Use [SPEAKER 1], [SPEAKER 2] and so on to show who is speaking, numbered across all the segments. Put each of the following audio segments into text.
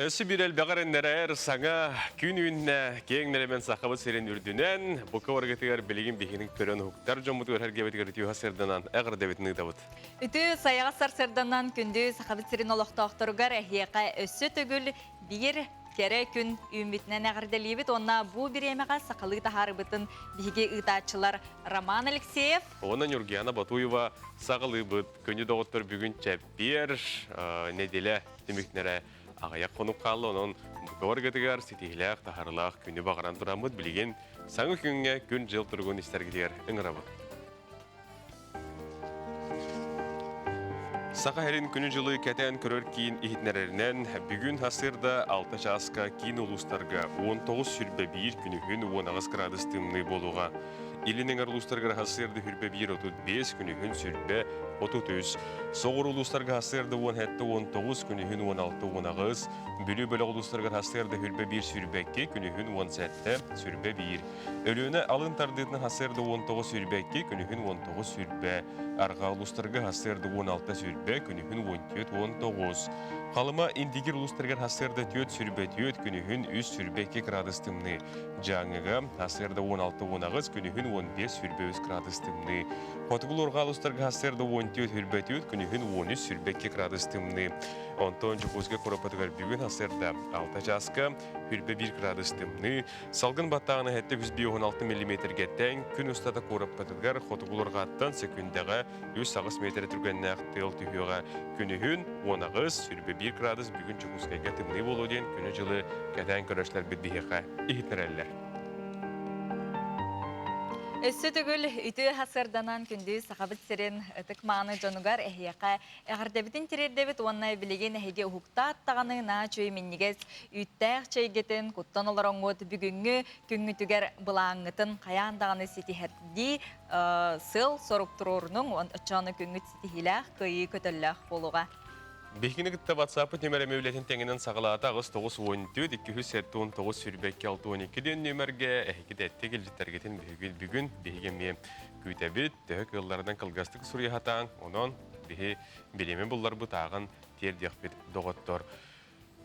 [SPEAKER 1] Өссө биир элбэҕи эрэннэрэр саҥа күн үүннэ, киэҥ нэлэмэн Сахабыт сирин үрдүнэн, бука барыгытыгар билигин биһигини көрөн уһуктар дьоммутугар эргэбитигэр үтүө сырданан эҕэрдэбитин ыытабыт.
[SPEAKER 2] Үтүө сайаҕас сарсыарданан күндү Сахабыт сирин олохтоохторугар эһиэхэ өссө төгүл биир кэрэ күн үүммүтүнэн эҕэрдэлиибит уонна бу бириэмэҕэ сахалыы таһаарыбытын биһиги ыытааччылар Роман Алексеев
[SPEAKER 1] уонна Нюргияна Батуева саҕалыыбыт. Күндү доҕоттор бүгүн чэппиэр нэдиэлэ түмүктэрэ аҕыйах хонук хаалла, онон бука ситиһилээх, таһарылаах күнү баҕаран тураммыт билигин саҥа күҥҥэ күн-дьыл туругун истэргитигэр ыҥырабыт. Саха сирин күнү-дьылы кэтээн көрөр киин иһитиннэрэринэн, бүгүн сарсыарда 6 чааска киин улуустарга 19 сүрбэ 1 күнүһүн 18 градус тымныы буолуоҕа. Илин эҥэр улуустарга сарсыарда сүрбэ 1 35 күнүһүн сүрбэ 33. Соҕуруу улуустарга сарсыарда 17 19 күнүһүн 16 18. Бүлүү бөлөх улуустарыгар сарсыарда сүрбэ 1 сүрбэ 2 күнүһүн 17 сүрбэ 1. Өлүөнэ алын тардыытынан сарсыарда 19 сүрбэ 2 күнүһүн 19 сүрбэ. Арҕаа улуустарга сарсыарда 16 сүрбэ күнүһүн 14 19. Халыма Индигир улуустарыгар сарсыарда 4 сүрбэ 4 күнүһүн 3 сүрбэ 2 градус тымныы. Дьааҥыга сарсыарда 16 18 күнүһүн 15 сүрбэ 3 градус тымныы. Хотугу Луорҕа улуустарга сарсыарда 14 сүрбэ 4 күнүһүн 13 сүрбэ 2 градус тымныы. Онтон Дьокуускай куораппытыгар бүгүн сарсыарда 6 чааска сүрбэ 1 градус тымныы. Салгын баттааҕына 756 миллиметргэ тэҥ күн устата куораппытыгар хотугу Луорҕаттан сөкүүндэҕэ 3-8 метр түргэннээх тыал түһүөҕэ. Күнүһүн 18, сүрбэ 1 градус бүгүн Дьокуускайга тымныы буолуо диэн күнү-дьылы кэтээн көрөөччүлэрбит биһиэхэ иһитиннэрэллэр.
[SPEAKER 2] Өссө төгүл үтүө сарсыарданан күндү Сахабыт сирин ытык мааны дьонугар эһиэхэ эҕэрдэбитин тириэрдэбит уонна билигин эһиги уһуктаат даҕаны наа чүй минньигэс үүттээх чэйгитин куттан олороҥҥут бүгүҥҥү күҥҥүтүгэр былааҥҥытын хайаан даҕаны ситиһэрдии сыал-сорук туруорунуҥ оччоҕуна күҥҥүт ситиһиилээх, кыайыы көтөллөөх буолуоҕа.
[SPEAKER 1] Биһигини кытта WhatsApp нүмер эмиэ үлэтин тэҥинэн саҕалаата 8 9 14 279 22 62 диэн нүмергэ эһиги тэттик илдьиттэргитин бүгүн бүгүн биһиги эмиэ күүтэбит төһө кыалларынан кылгастык суруйа сатаан онон биһи бириэмэ булларбыт ааҕан тиэрдиэхпит доҕоттор.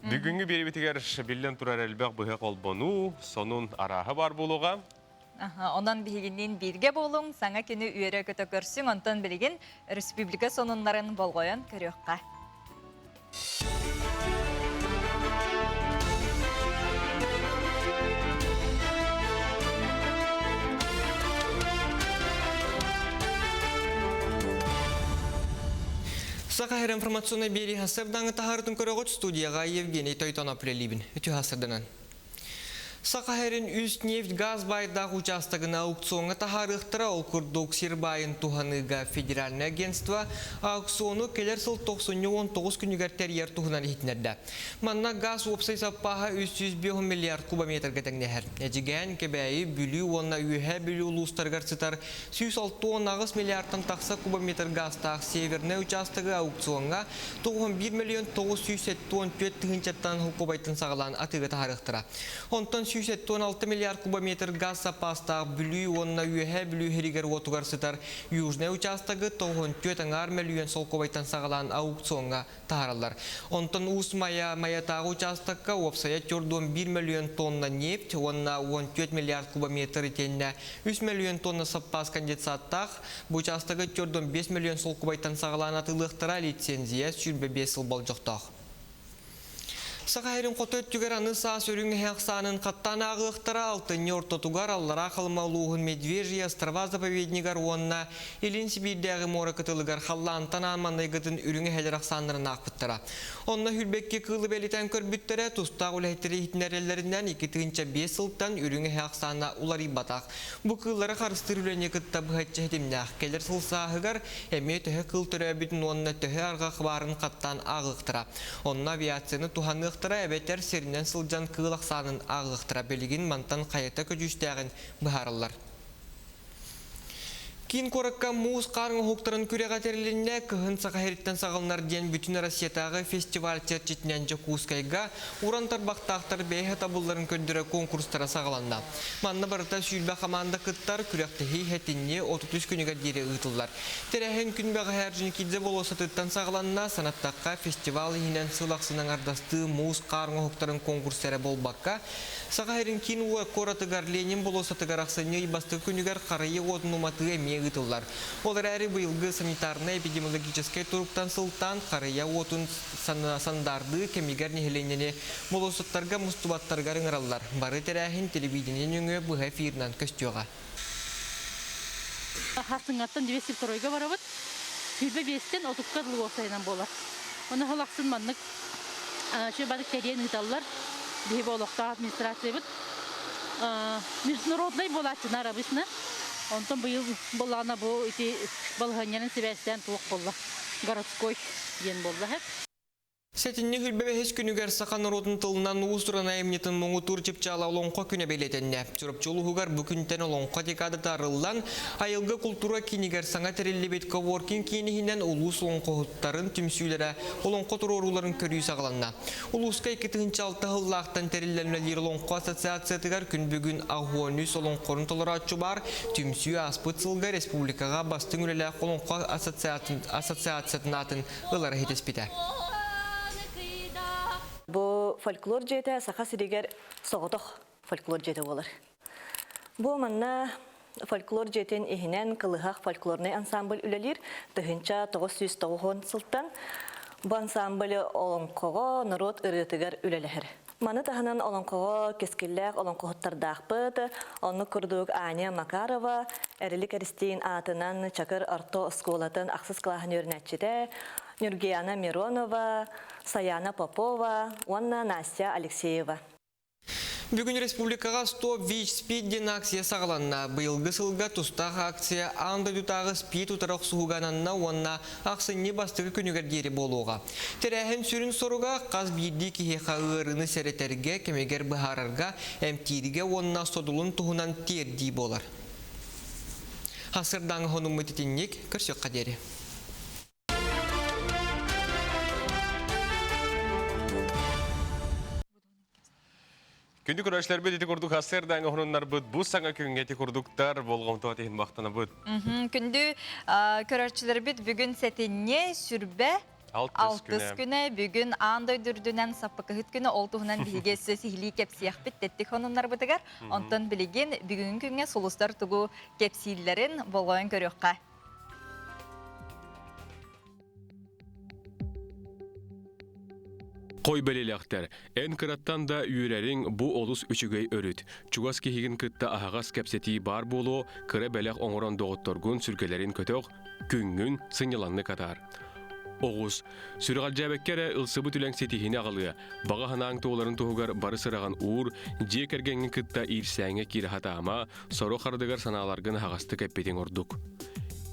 [SPEAKER 1] Бүгүҥҥү биэриибитигэр биллэн турар элбэх быһа холбонуу, сонун арааһа баар буолуоҕа.
[SPEAKER 2] Онон биһигинниин бииргэ буолуҥ, саҥа күнү үөрэ-көтө көрсүҥ, онтон билигин республика сонуннарын болҕойон көрүөххэ.
[SPEAKER 3] Саха сирин информационнай биэрии сарсыардаҥы таһаарытын көрөҕүт студияҕа Евгений Тойтонов үлэлиибин. Үтүө сарсыарданан. Саха сирин үс нефть-газ баайдаах учаастагын аукциоҥҥа таһаарыахтара, ол курдук сир баайын туһаныыга федеральнай агентство аукциону кэлэр сыл тохсунньу 19 күнүгэр тэрийэр туһунан иһитиннэрдэ. Манна газ уопсай саппааһа 305 миллиард кубометрга тэҥнэһэр. Эдьигээн, Кэбээйи, Бүлүү уонна Үөһээ Бүлүү улуустарыгар сытар 168 миллиардтан тахса кубометр газтаах Севернай учаастагы аукциоҥҥа 91 миллион 974 тыһыынчаттан холкуобайтан саҕалаан атыыга таһаарыахтара. Онтон 176 миллиард кубометр газ саппаастаах Бүлүү уонна Үөһээ Бүлүү сиригэр-уотугар сытар Южнай учаастагы 94 аҥаар мөлүйүөн солкуобайтан саҕалаан аукциоҥҥа таһаараллар. Онтон Уус Майа Майатааҕы учаастакка уопсайа 41 мөлүйүөн тонна нефть уонна 14 миллиард кубометр итиэннэ 3 мөлүйүөн тонна саппаас конденсаттаах бу учаастагы 45 мөлүйүөн солкубайтан саҕалаан атыылыахтара лицензия 25 сыл болдьохтоох. Саха сирин хоту өттүгэр аны саас үрүҥ эһэ ахсаанын хаттаан ааҕыахтара алтынньы ортотугар Аллараа Халыма улууһун Медвежьи острова заповеднигар уонна Илин Сибиирдээҕи муора кытылыгар халлаантан аан маҥнайгытын үрүҥ эһэлэр ахсааннарын аахпыттара. Онно Хүрбэкки кыылы бэлитээн көрбүттэрэ, тустаах үлэһиттэри иһитиннэрэллэринэн 2005 сылтан үрүҥ эһэ ахсаана уларыйбатах. Бу кыыллары харыстыыр үлэни кытта быһаччы ситимнээх. Кэлэр сыл сааһыгар эмиэ төһө кыыл төрөөбүтүн уонна төһө арҕах баарын хаттаан ааҕыахтара. Онно авиацияны туһаныахтара эбэтэр сиринэн сылдьан кыыл ахсаанын ааҕыахтара. Билигин мантан хайата көдьүүстээҕин быһаараллар. Киин куоракка муус хаар оҥоһуктарын күрэҕэ тэрилиннэ. Кыһын Саха сириттэн саҕаланар диэн бүтүн Россиятааҕы фестиваль чэрчитинэн Дьокуускайга уран тарбахтаахтар бэйэ сатабылларын көрдөрөр конкурстара саҕаланна. Манна барыта 20 хамаанда кыттар, күрэхтэһии сэтинньи 33 күнүгэр диэри ыытыллар. Тэрээһин күн бэҕэһээ Орджоникидзе болуоссатыттан саҕаланна. Санаттахха, фестивал иһинэн сыл ахсын аҥардастыы муус хаар оҥоһуктарын конкурса эрэ буолбакка, Саха сирин киин куоратыгар Ленин болуоссатыгар ахсынньы ый бастакы күнүгэр харыйа уотун уматыы эмиэ ыытыллар. Ол эрээри быйылгы санитарнай-эпидемиологическай туруктан сылтаан харыйа уотун сандаардыы кэмигэр нэһилиэнньэни болуоссаттарга мустубаттарыгар ыҥыраллар. Бары тэрээһин телевидение нөҥүө быһа эфирынан көстүөҕэ.
[SPEAKER 4] Хасыҥҥаттан 202-га барабыт. 25-тэн 30-ка дылы уопсайынан буолар. Оны сыл ахсын маннык барык тэрийэн ыыталлар. Биһиги олохтоох администрациябыт международнай буолааччынар обычно. Онтон быйыл буоллаҕына бу ити балаһыанньанан сибээстээн туох буолла? Городской диэн буолла.
[SPEAKER 3] Сэтинньи 25 күнүгэр саха норуотун тылынан уус-уран айымньытын муҥутуур чыпчаала Олоҥхо күнэ бэлиэтэннэ. Чурапчы улууһугар бу күнтэн Олоҥхо декадата арыллан, айылгы култуура киинигэр саҥа тэриллибит коворкинг киин иһинэн улуус олоҥхоһуттарын түмсүүлэрэ олоҥхо туруорууларын көрүү саҕаланна. Улууска 2006 сыллаахтан тэриллэн үлэлиир Олоҥхо ассоциациятыгар күн бүгүн 83 олоҥхорун толорооччу баар. Түмсүү ааспыт сылга республикаҕа бастыҥ үлэлээх Олоҥхо ассоциациятын аатын ылара иһитиспитэ.
[SPEAKER 5] Бу фольклор дьиэтэ Саха сиригэр соҕотох фольклор дьиэтэ буолар. Бу манна фольклор дьиэтин иһинэн Кылыһах фольклорнай ансамбль үлэлиир 1990 сылтан бу ансамбль олоҥхоҕо норуот ырыатыгар үлэлэһэр. Маны таһынан олоҥхоҕо кэскиллээх олоҥхоһуттардаахпыт, оннук курдук Аня Макарова, Эрилик Эристиин аатынан Чакыр орто оскуолатын ахсыс кылааһын үөрэнээччитэ, Нюргияна Миронова, Саяна Попова уонна Настя Алексеева.
[SPEAKER 3] Бүгүн республикаҕа Стоп ВИЧ СПИД диэн акция саҕаланна. Быйылгы сылга тустаах акция аан дойдутааҕы СПИД утары охсуһууга ананна уонна ахсынньы бастакы күнүгэр диэри буолуоҕа. Тэрээһин сүрүн соруга хас биирдии киһиэхэ ыарыыны сэрэтэргэ, кэмигэр быһаарарга, эмтииргэ уонна содулун туһунан тиэрдии буолар. Хасырдаҥ хонуммут итинник көрсүөххэ диэри.
[SPEAKER 1] Күндү көрөөччүлэрбит ити курдук сарсыардааҥы уһунуннарбыт бу саҥа күҥҥэ ити курдуктар болҕомтоҕо иһин махтанабыт.
[SPEAKER 2] Күндү көрөөччүлэрбит бүгүн сэтинньи сүрбэ алтыс күнэ бүгүн аан дойду үрдүнэн саппыкыһыт күнэ ол туһунан биһиги өссө сиһилии кэпсиэхпит тэттик хонуннарбытыгар онтон билигин бүгүҥҥү күҥҥэ сулустар тугу кэпсииллэрин болҕойон көрүөххэ.
[SPEAKER 1] Хой бэлиэлээхтэр, эн кыраттан да үөрэриҥ бу олус үчүгэй өрүт. Чугас киһигин кытта аһаҕас кэпсэтии баар буолуо, кыра бэлэх оҥорон доҕотторгун сүргэлэрин көтөх, күҥҥүн сынньалаҥнык атаар. Оҕус, сүрэҕэлдьээбэккэ эрэ ылсыбыт үлэҥ ситиһиини аҕалыа, баҕа санааҥ туоларын туһугар бары сыраҕын уур, дьиэ кэргэҥҥин кытта иирсээҥҥэ киирэ сатаама, сорох ардыгар санааларгын аһаҕастык эппитиҥ ордук.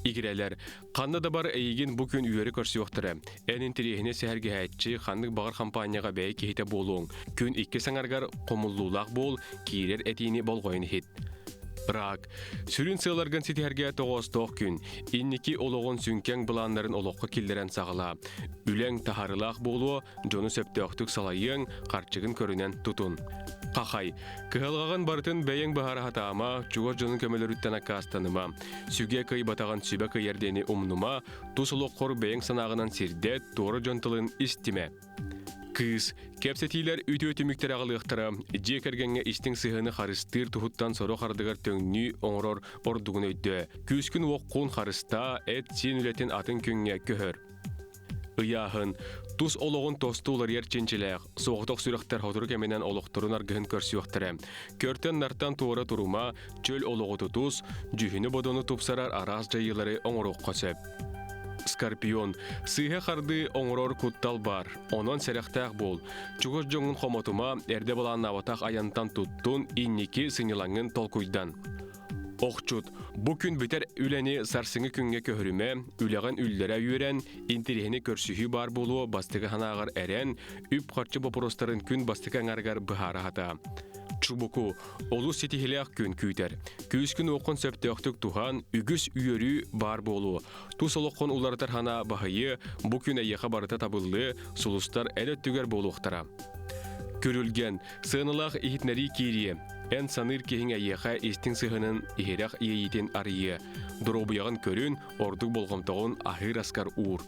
[SPEAKER 1] Игирэлэр, Ханна да бар эйигин бу күн үөрэ көрсүөхтэрэ. Эн интэриэһинэй сэһэргэһээччи, ханнык баҕар хампаанньаҕа бэйэ киһитэ буолуоҥ. Күн иккис аҥарыгар хомуллуулаах буол, киирэр этиини болҕойон иһит. Рак. Сүрүн сыалларгын ситиһэргэ тоҕоостоох күн. Инники олоҕун сүҥкэҥ былааннарын олоххо киллэрэн саҕалаа. Үлэҥ таһаарыылаах буолуо, дьону сөптөөхтүк салайыаҥ, харчыгын көрүнэн тутун. Хахай. Кыһалҕаҕын барытын бэйэҥ быһаара сатаама, чугас дьонун көмөлөрүттэн аккаастаныма. Сүгэ кыайбатаҕын сүбэ кыайар диэни умнума, тус олоххор бэйэҥ санааҕынан сирдэт, туора дьон тылын истимэ. Кыыс. Кэпсэтиилэр үтүө түмүктэрэ аҕалыахтара. Дьиэ кэргэҥҥэ истиҥ сыһыаны харыстыыр туһуттан сорох ардыгар төҥнүү оҥорор ордугун өйдөө. Күүскүн-уоххун харыстаа, эт-сиин үлэтин атын күҥҥэ көһөр. Ыйааһын, тус олоҕун тосту уларыйар чинчилээх, соҕотох сүрэхтэр сотору кэминэн олохторун аргыһын көрсүөхтэрэ. Көртөн-нартан туора турума, чөл олоҕу тутус, дьүһүнү-бодону тупсарар араас дьайыылары оҥоруохха сөп. Скорпион, сыыһа хардыы оҥорор куттал баар, онон сэрэхтээх буол. Чугас дьоҥҥун хомотума, эрдэ былааннаабатах айантан туттун, инники сынньалаҥҥын толкуйдан. Охчут, бу күн бүтэр үлэни сарсыҥҥы күҥҥэ көһөрүмэ, үлэҕин үллэрэ үөрэн, интэриэһини көрсүһүү баар буолуо бастакы санааҕар эрэн, үп-харчы боппуруостарын күн бастакы аҥарыгар быһаара сатаа. Чубуку, олус ситиһилээх күн күүтэр. Күүскүн уоххун сөптөөхтүк туһан, үгүс үөрүү баар буолуо. Тус олоххун уларытар санаа баһыйыа, бу күн эйиэхэ барыта табыллыа, сулустар эн өттүгэр буолуохтара. Күрүлгэн, сыаналаах иһитиннэрии киириэ. Эн саныыр киһиҥ эйиэхэ истиҥ сыһыанын иһирэх иэйиитин арыйыа. Доруобуйаҕын көрүн, ордук болҕомтоҕун аһыыр аскар уур.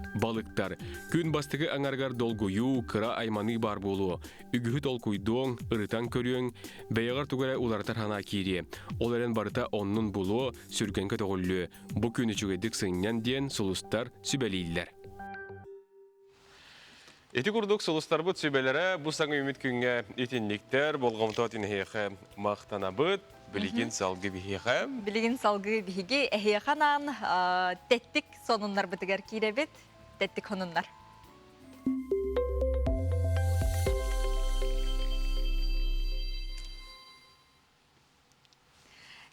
[SPEAKER 1] Балыктар, күн бастакы аҥарыгар долгуйуу, кыра айманыы баар буолуо. Үгүһү толкуйдуоҥ, ырытан көрүөҥ, бэйэҕэр тугу эрэ уларытар санаа киириэ. Ол эрэн барыта оннун булуо, сүргэн көтөҕүллүө. Бу күн үчүгэйдик сынньан диэн сулустар сүбэлииллэр. Ити курдук сулустарбыт сүбэлэрэ бу саҥа үүммүт күҥҥэ итинниктэр, болҕомто эһиэхэ махтанабыт. Билигин салгыы биһиэхэ.
[SPEAKER 2] Билигин салгыы биһиги эһиэхэ анаан тэттик сонуннарбытыгар киирэбит. Тэттик сонуннар.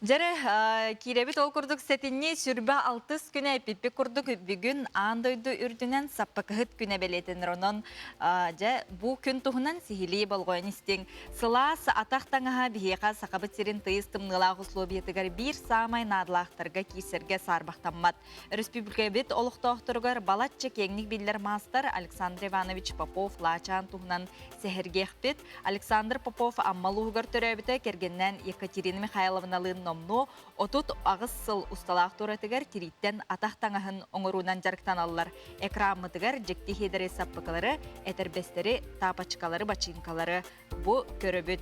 [SPEAKER 2] Дьэрэ, киирэбит ол курдук сэтинньи сүрбэ алтыс күнэ эппиппит курдук бүгүн аан дойду үрдүнэн саппакыһыт күнэ бэлиэтэнэр. Онон дьэ бу күн туһунан сиһилии болҕойон истиҥ. Сылаас атах таҥаһа биһиэхэ Сахабыт сирин тыйыс тымныылаах условиятыгар биир саамай наадалаахтарга киирсэргэ саарбахтаммат. Өрөспүүбүлүкэбит олохтоохторугар балачча киэҥник биллэр маастар Александр Иванович Попов-Лаачаан туһунан сэһэргиэхпит. Александр Попов Амма улууһугар төрөөбүтэ, кэргэнинээн Екатерина Михайловналыын номнуо 38 сыл усталаах туоратыгар тирииттэн атах таҥаһын оҥоруунан дьарыктаналлар. Экраммытыгар дьикти хиэдэри саппыкылары, этэрбэстэри, тапочкалары, бачыыҥкалары бу көрөбүт.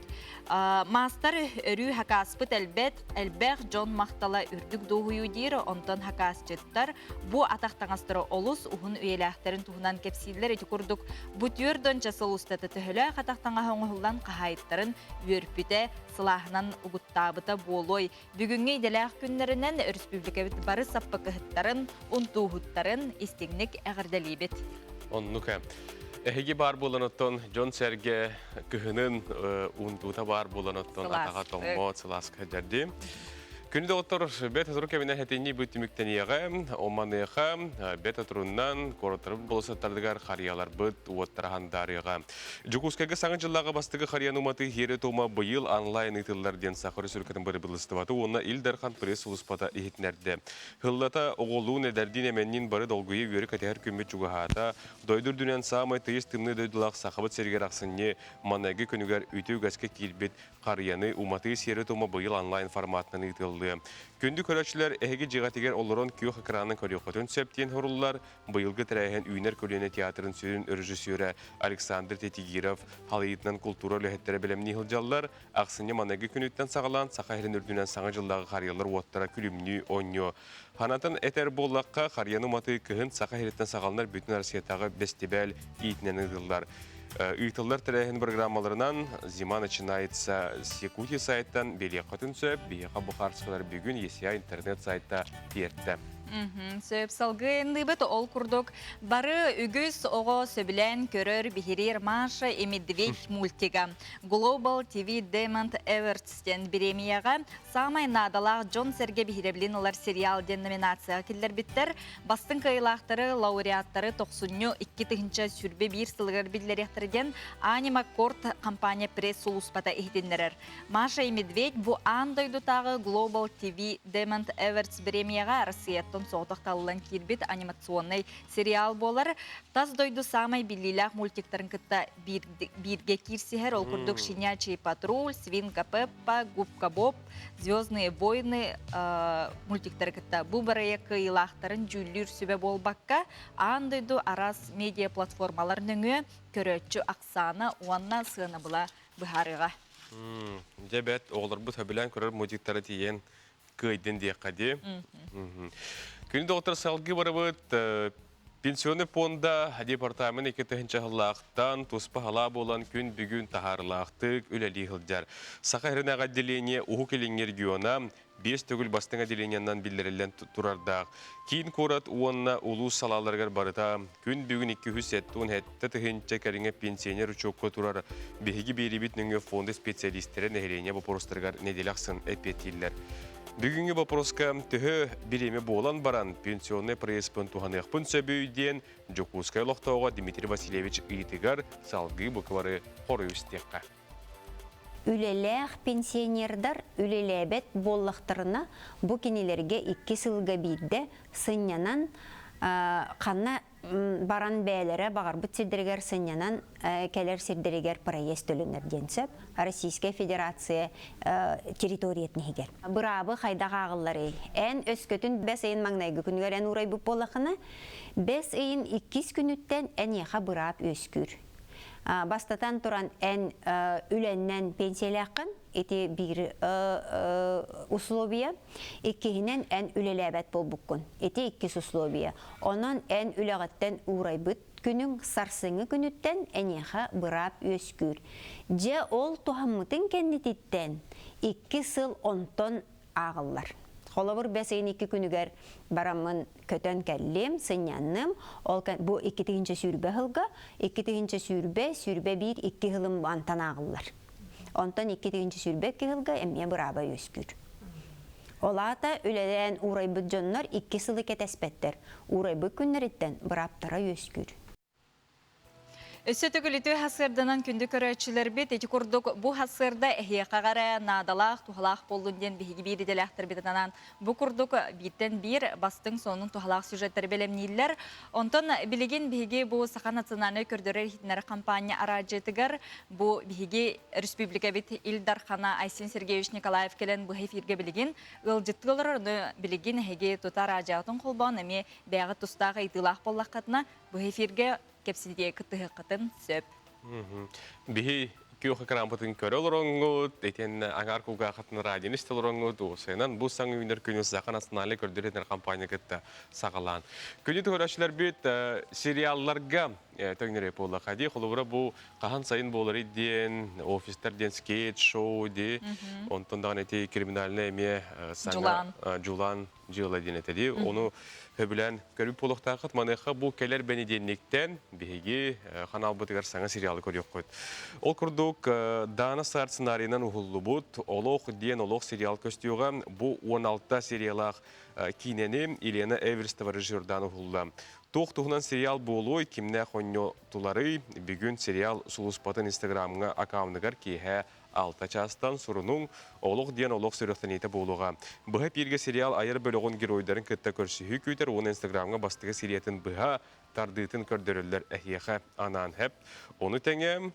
[SPEAKER 2] Маастар өрүү хакааспыт элбэт, элбэх дьон махтала үрдүк дуоһуйуу диир, онтон хакаасчыттар бу атах таҥастары олус уһун үйэлээхтэрин туһунан кэпсииллэр. Ити курдук бу түөрт сыл устата төһөлөөх атах таҥаһа оҥоһуллан хаһаайыттарын үөрпүтэ, сылааһынан угуттаабыта буолуой. Бүгүҥҥү идэлээх күннэринэн өрөспүүбүлүкэбит бары саппыкыһыттарын, унтууһуттарын истиҥник эҕэрдэлиибит.
[SPEAKER 1] Оннук ээ. Эһиги баар буолан оттон дьон-сэргэ кыһынын унтуута баар буолан оттон атаҕа тоҥмот, сылааска дьэрди. Күнү доҕоттор, бэт сотору кэминэн хэтинни бу түмүктэниэҕэ, оманыаха, бэт отуруннан куораттарбыт болосаттарыгар харыйаларбыт уоттара хандаарыаҕа. Дьокуускайга саҥа дьыллааҕы бастакы харыйаны уматыы сиэрэ-туома быйыл онлайн ыытыллар диэн Саха Өрөспүүбүлүкэтин бырабыыталыстыбата уонна Ил Дархан пресс-сулууспата иһитиннэрдэ. Сыллата оҕолуун, эдэрдиин-эмэнниин бары долгуйа үөрэ кэтэһэр күммүт чугаһаата. Дойду үрдүнэн саамай тыйыс тымныы дойдулаах Сахабыт сиригэр ахсынньы маҥнайгы күнүгэр үтүө үгэскэ киирбит харыйаны уматыы сиэрэ-туома быйыл онлайн форматынан ыытыллыа. Күндү көрөөччүлэр, эһиги дьиэҕитигэр олорон күөх экранын көрүөххүтүн сөп диэн суруллар. Быйылгы тэрээһин Үүнэр көлүөнэ театрын сүрүн режиссера Александр Тетигиров халыйыытынан култуура үлэһиттэрэ бэлэмнии сылдьаллар. Ахсынньы маҥнайгы күнүттэн саҕалаан Саха сирин үрдүнэн Саҥа дьыллааҕы харыйалар уоттара күлүмнүү оонньуо. Ханатан этэр буоллахха, харыйаны уматыы кыһын Саха сириттэн саҕаланар Бүтүн Россиятааҕы бэстибээл иитинэн ыытыллар. Ыытыллар тэрээһин программаларынан «Зима начинается с Якутии» сайтан билиэххитин сөп. Биһиэхэ бу хаарыскалар бүгүн ЕСИА интернет сайта тиэртэ.
[SPEAKER 2] Сөп салгыы ынныыбыт ол курдук бары үгүс оҕо сөбүлээн көрөр биһириир Маша и Медведь мультига Global TV Diamond Awards диэн бириэмийэҕэ саамай наадалаах дьон-сэргэ биһирэбилин ылар сериал диэн номинацияҕа киллэрбиттэр. Бастыҥ кыайыылаахтары, лауреаттары тохсунньу 2021 сылыгар биллэриэхтэрэ диэн Анима Корт компания пресс-сулууспата иһитиннэрэр. Маша и Медведь бу аан дойдутааҕы Global TV Diamond Awards бириэмийэҕэ Россияттан соҕотох талыллан киирбит анимационнай сериал буолар. Тас дойду саамай биллиилээх мультиктарын кытта бииргэ киирсиһэр. Ол курдук «Щенячий патруль», «Свинка Пеппа», «Губка Боб», «Звездные войны» мультиктары кытта бу бырайыак кыайыылаахтарын дьүүллүүр сүбэ буолбакка, аан дойду араас медиа-платформалар нөҥүө көрөөччү ахсаана уонна сыанабыла быһаарыаҕа.
[SPEAKER 1] Дьэ бэт, оҕолорбут сөбүлээн көрөр мультиктары тиийэн кыайдын диэххэ дии. Күнү доҕоттор салгыы барабыт. Пенсионный пуонда департамент 2000 сыллаахтан туспа халаа буолан күн бүгүн таһаарылаахтык үлэлии сылдьар. Саха сиринээҕи отделение Уһук Илиҥҥи региона биэс төгүл бастыҥ отделениеннан биллэриллэн турардаах. Киин куорат уонна улуус салааларыгар барыта күн бүгүн 277 тыһыынча кэриҥэ пенсионер учуокка турар. Биһиги биэриибит нөҥүө фонда специалистэрэ нэһилиэнньэ боппуруостарыгар нэдиэлэ ахсын эппиэттииллэр. Бүгүҥҥү боппуруоска төһө бириэмэ буолан баран пенсионнай проездпын туһаныахпын сөбүй диэн Дьокуускай олохтооҕо Дмитрий Васильевич ыйытыгар салгыы буквары хоруй истиэххэ.
[SPEAKER 6] Үлэлээх пенсионердар үлэлээбэт буоллахтарына, бу кинилэргэ 2 сылга биирдэ сынньанан ханна баран бэйэлэрэ баҕарбыт сирдэригэр сынньанан кэлэр сирдэригэр проезд төлөнөр диэн сөп. Российская Федерация территориятын иһигэр. Быраабы хайдах ааҕылларый? Эн өскөтүн бэс ыйын маҥнайгы күнүгэр эн уурайбыт буоллаххына, бэс ыйын иккис күнүттэн эниэхэ быраап үөскүүр. Бастатан туран, эн үлэннэн пенсиялааххын, ити биир условие. Иккиһинэн, эн үлэлээбэт буолбуккун. Ити иккис условие. Онон эн үлэҕиттэн уурайбыт күнүҥ сарсыҥҥы күнүттэн эйиэхэ быраап үөскүүр. Дьэ, ол туһаммытыҥ кэннититтэн 2 сыл онтон ааҕыллар. Холобур, бэс ыйын 2 күнүгэр бараммын көтөн кэллим, сынньанным. Ол бу 2020 сылга 2020, 21, 2 сылым антан ааҕыллар. Онтон 2022 сылга эмиэ бырааба үөскүүр. Ол аата үлэлээн уурайбыт дьоннор 2 сылы кэтэспэттэр. Уурайбыт күннэриттэн бырааптара үөскүүр.
[SPEAKER 2] Өссө төгүл үтүө сарсыарданан күндү көрөөччүлэрбит, ити курдук бу сарсыарда эһиэхэ эрэ наадалаах, туһалаах буоллун диэн биһиги биир идэлээхтэрбит анаан бу курдук бииртэн биир бастыҥ сонун туһалаах сюжеттары бэлэмнииллэр. Онтон билигин биһиги бу Саха национальнай көрдөрөр-иһитиннэрэр хампаанньа араадьыйатыгар бу биһиги республикабыт Ил Дархана Айсен Сергеевич Николаев кэлэн быһа эфиргэ билигин ыалдьыттыы олорор. Ону билигин эһиги тута араадьыйаҕытын холбоон эмиэ бэйэҕит тустаах ыйытыылаах буоллаххытына быһа эфиргэ кэпсэтиигэ кыттыһыаххытын сөп.
[SPEAKER 1] Биһи күөх экранбытын көрө олороҥҥут, итиэннэ аҥаар кулгааххытын радионы истэ олороҥҥут, уопсайынан бу саҥа үүнэр күнү Саха национальнай көрдөрөр компания кытта саҕалаан. Күнү көрөөччүлэрбит сериалларга төҥнөрө буоллаха дии. Холобура бу хаһан сайын буоларый диэн, офистар диэн скетч-шоу дии. Онтон даҕаны ити криминальный эмиэ саҥа Дьулаан дьыала диэн этэ дии. Ону сөбүлээн көрүп буолуохтааххыт. Маныаха бу кэлэр бэнидиэнньиктэн биһиги ханаалбытыгар саҥа сериалы көрүөххүт. Ол курдук Дана Саар сценарийынан уһуллубут «Олох» диэн олох сериал көстүөҕэ. Бу 16 сериялаах киинэни Елена Эверстова режиссердаан уһулла. Туох туһунан сериал буолуой, кимнээх оонньоотуларый? Бүгүн сериал сулууспатын инстаграмҥа аккаунугар киэһэ 6 чаастан сурунуҥ «Олох диэн олох сүрэхтэниитэ буолуоҕа». Быһа эпииргэ сериал айар бөлөҕүн геройдарын кытта көрсүһүү күүтэр уонна Инстаграмҥа бастакы сериятын быһа тардыытын көрдөрөллөр эһиэхэ анаан хэп. Ону тэҥэ